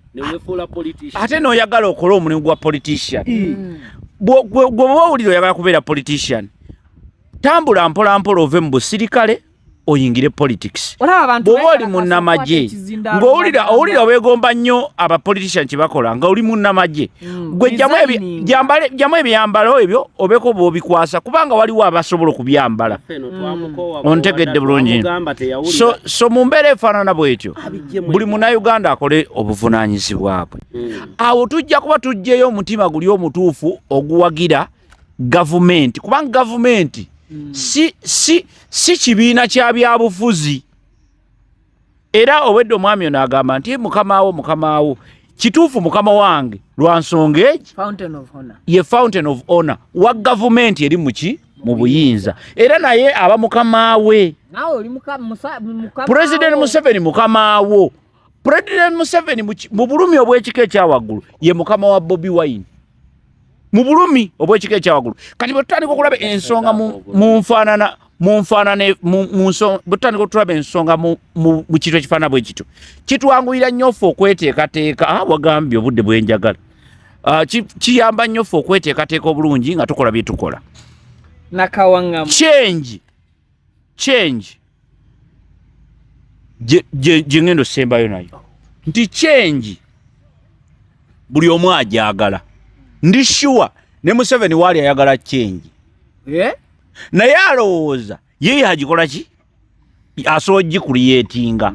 ate n'oyagala okole omulimu gwa politician. Gwe bw'oba owulira oyagala kubeera politician, tambula mpola mpola ove mu busirikale. Oyingire politics. Bw'oba oli munnamagye ng'owulira owulira weegomba nnyo abapolitician kye bakola nga oli munnamagye, gwe jjamu ebyambalo ebyo obeeko bw'obikwasa, kubanga waliwo abasobola okubyambala. Ontegedde bulungi? So mu mbeera efaanana bwetyo, buli munnayuganda akole obuvunaanyizibwa bwe. Awo tujja kuba tuggyeyo omutima guli omutuufu oguwagira gavumenti, kubanga gavumenti si kibiina kya byabufuzi. Era obwedde omwami ono agamba nti mukamaawo, mukamaawo kituufu, mukama wange lwa nsonga egi ye fountain of honor wa gavumenti eri muki mu buyinza, era naye aba mukamaawe. President Museveni mukamaawo. President Museveni mu bulumi obw'ekika ekyawaggulu ye mukama wa Bobi Wine mu bulumi obw'ekika ekyawaggulu. Kati bwe tutandika okulaba ensonga mu nfaanana mu nfaanana bwe tutandika okutulaba ensonga mu kintu ekifaanana bwe kityo, kitwanguyira nnyo ffe okweteekateeka. Wagambye obudde bwenjagala. Kiyamba nnyo ffe okweteekateeka obulungi nga tukola bye tukola. Change gye ngenda osembayo nayo nti change buli omu ajagala. Ndi sure ne Museveni waali ayagala change, eh? Naye alowooza ye yagikola ki, asobola gicreatinga.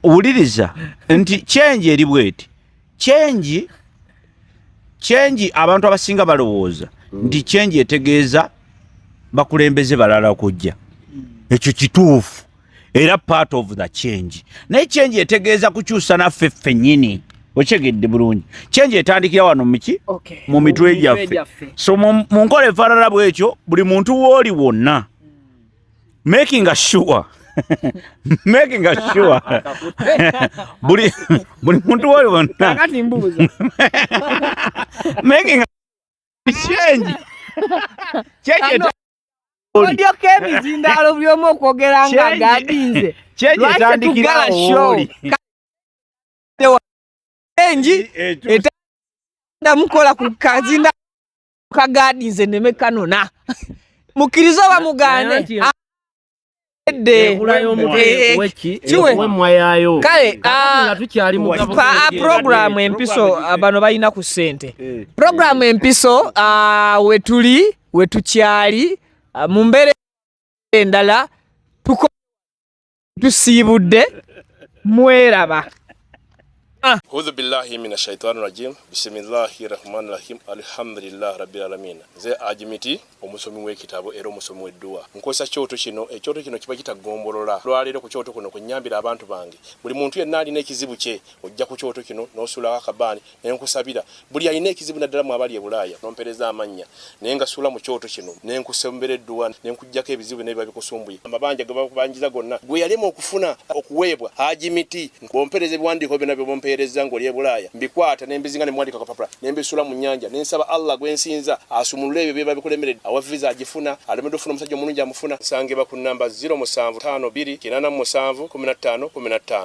Wuliriza nti change eri bweti. Change abantu abasinga balowooza nti change etegeeza bakulembeze balala kujja. Ekyo kituufu era part of the change, naye change etegeeza kukyusa naffe ffennyini. Okyegedde bulungi? Change etandikira wano muki? Mu mitwe gyaffe. So mu nkola efaanana bwekyo, buli muntu wooli wonna making sure buli muntu wooli wonna making change change. Olyoko emizindaalo buli omu okwogera nga gadinze. Lwaki tugala show engi etandamukola ku kazinda kagadinze neme kanona mukkirize oba mugaane. Kale programu empiso bano balina ku ssente. Programu empiso wetuli wetukyali mu mbeera endala tusiibudde mweraba. Audhu billahi mina shaitani rajim, bisimillahi rahmani rahim, alhamdulillah rabbil alamin. Nze Ajimiti, omusomi w'ekitabo era omusomi w'edduwa. Nkozesa kyoto kino. Ekyoto kino kiba kitagombolola. Lwaleero ku kyoto kuno kwenyambira abantu bange. Buli muntu yenna alina ekizibu kye ojja ku kyoto kino n'osuulako akabaani nenkusabira. Buli alina ekizibu, naddala mu abali e Bulaaya, nompereza amannya naye nga suula mu kyoto kino nenkusembera edduwa nenkuggyako ebizibu byonna ebiba bikusumbuye, amabanja ge bakubanjiza gonna gwe yalema okufuna okuweebwa. Ajimiti, bwompereza ebiwandiiko byonna byobompeereza ng'oli e Bulaaya, mbikwata nembizinga nemuwandiika kapapula nembisuula mu nnyanja nensaba Allah gwensinza asumulule ebyo byeba bikulemeredde. Awa visa agifuna, alemedde ofuna omusajja omulungi amufuna. Nsangibwa ku namba 0752 87 15 15.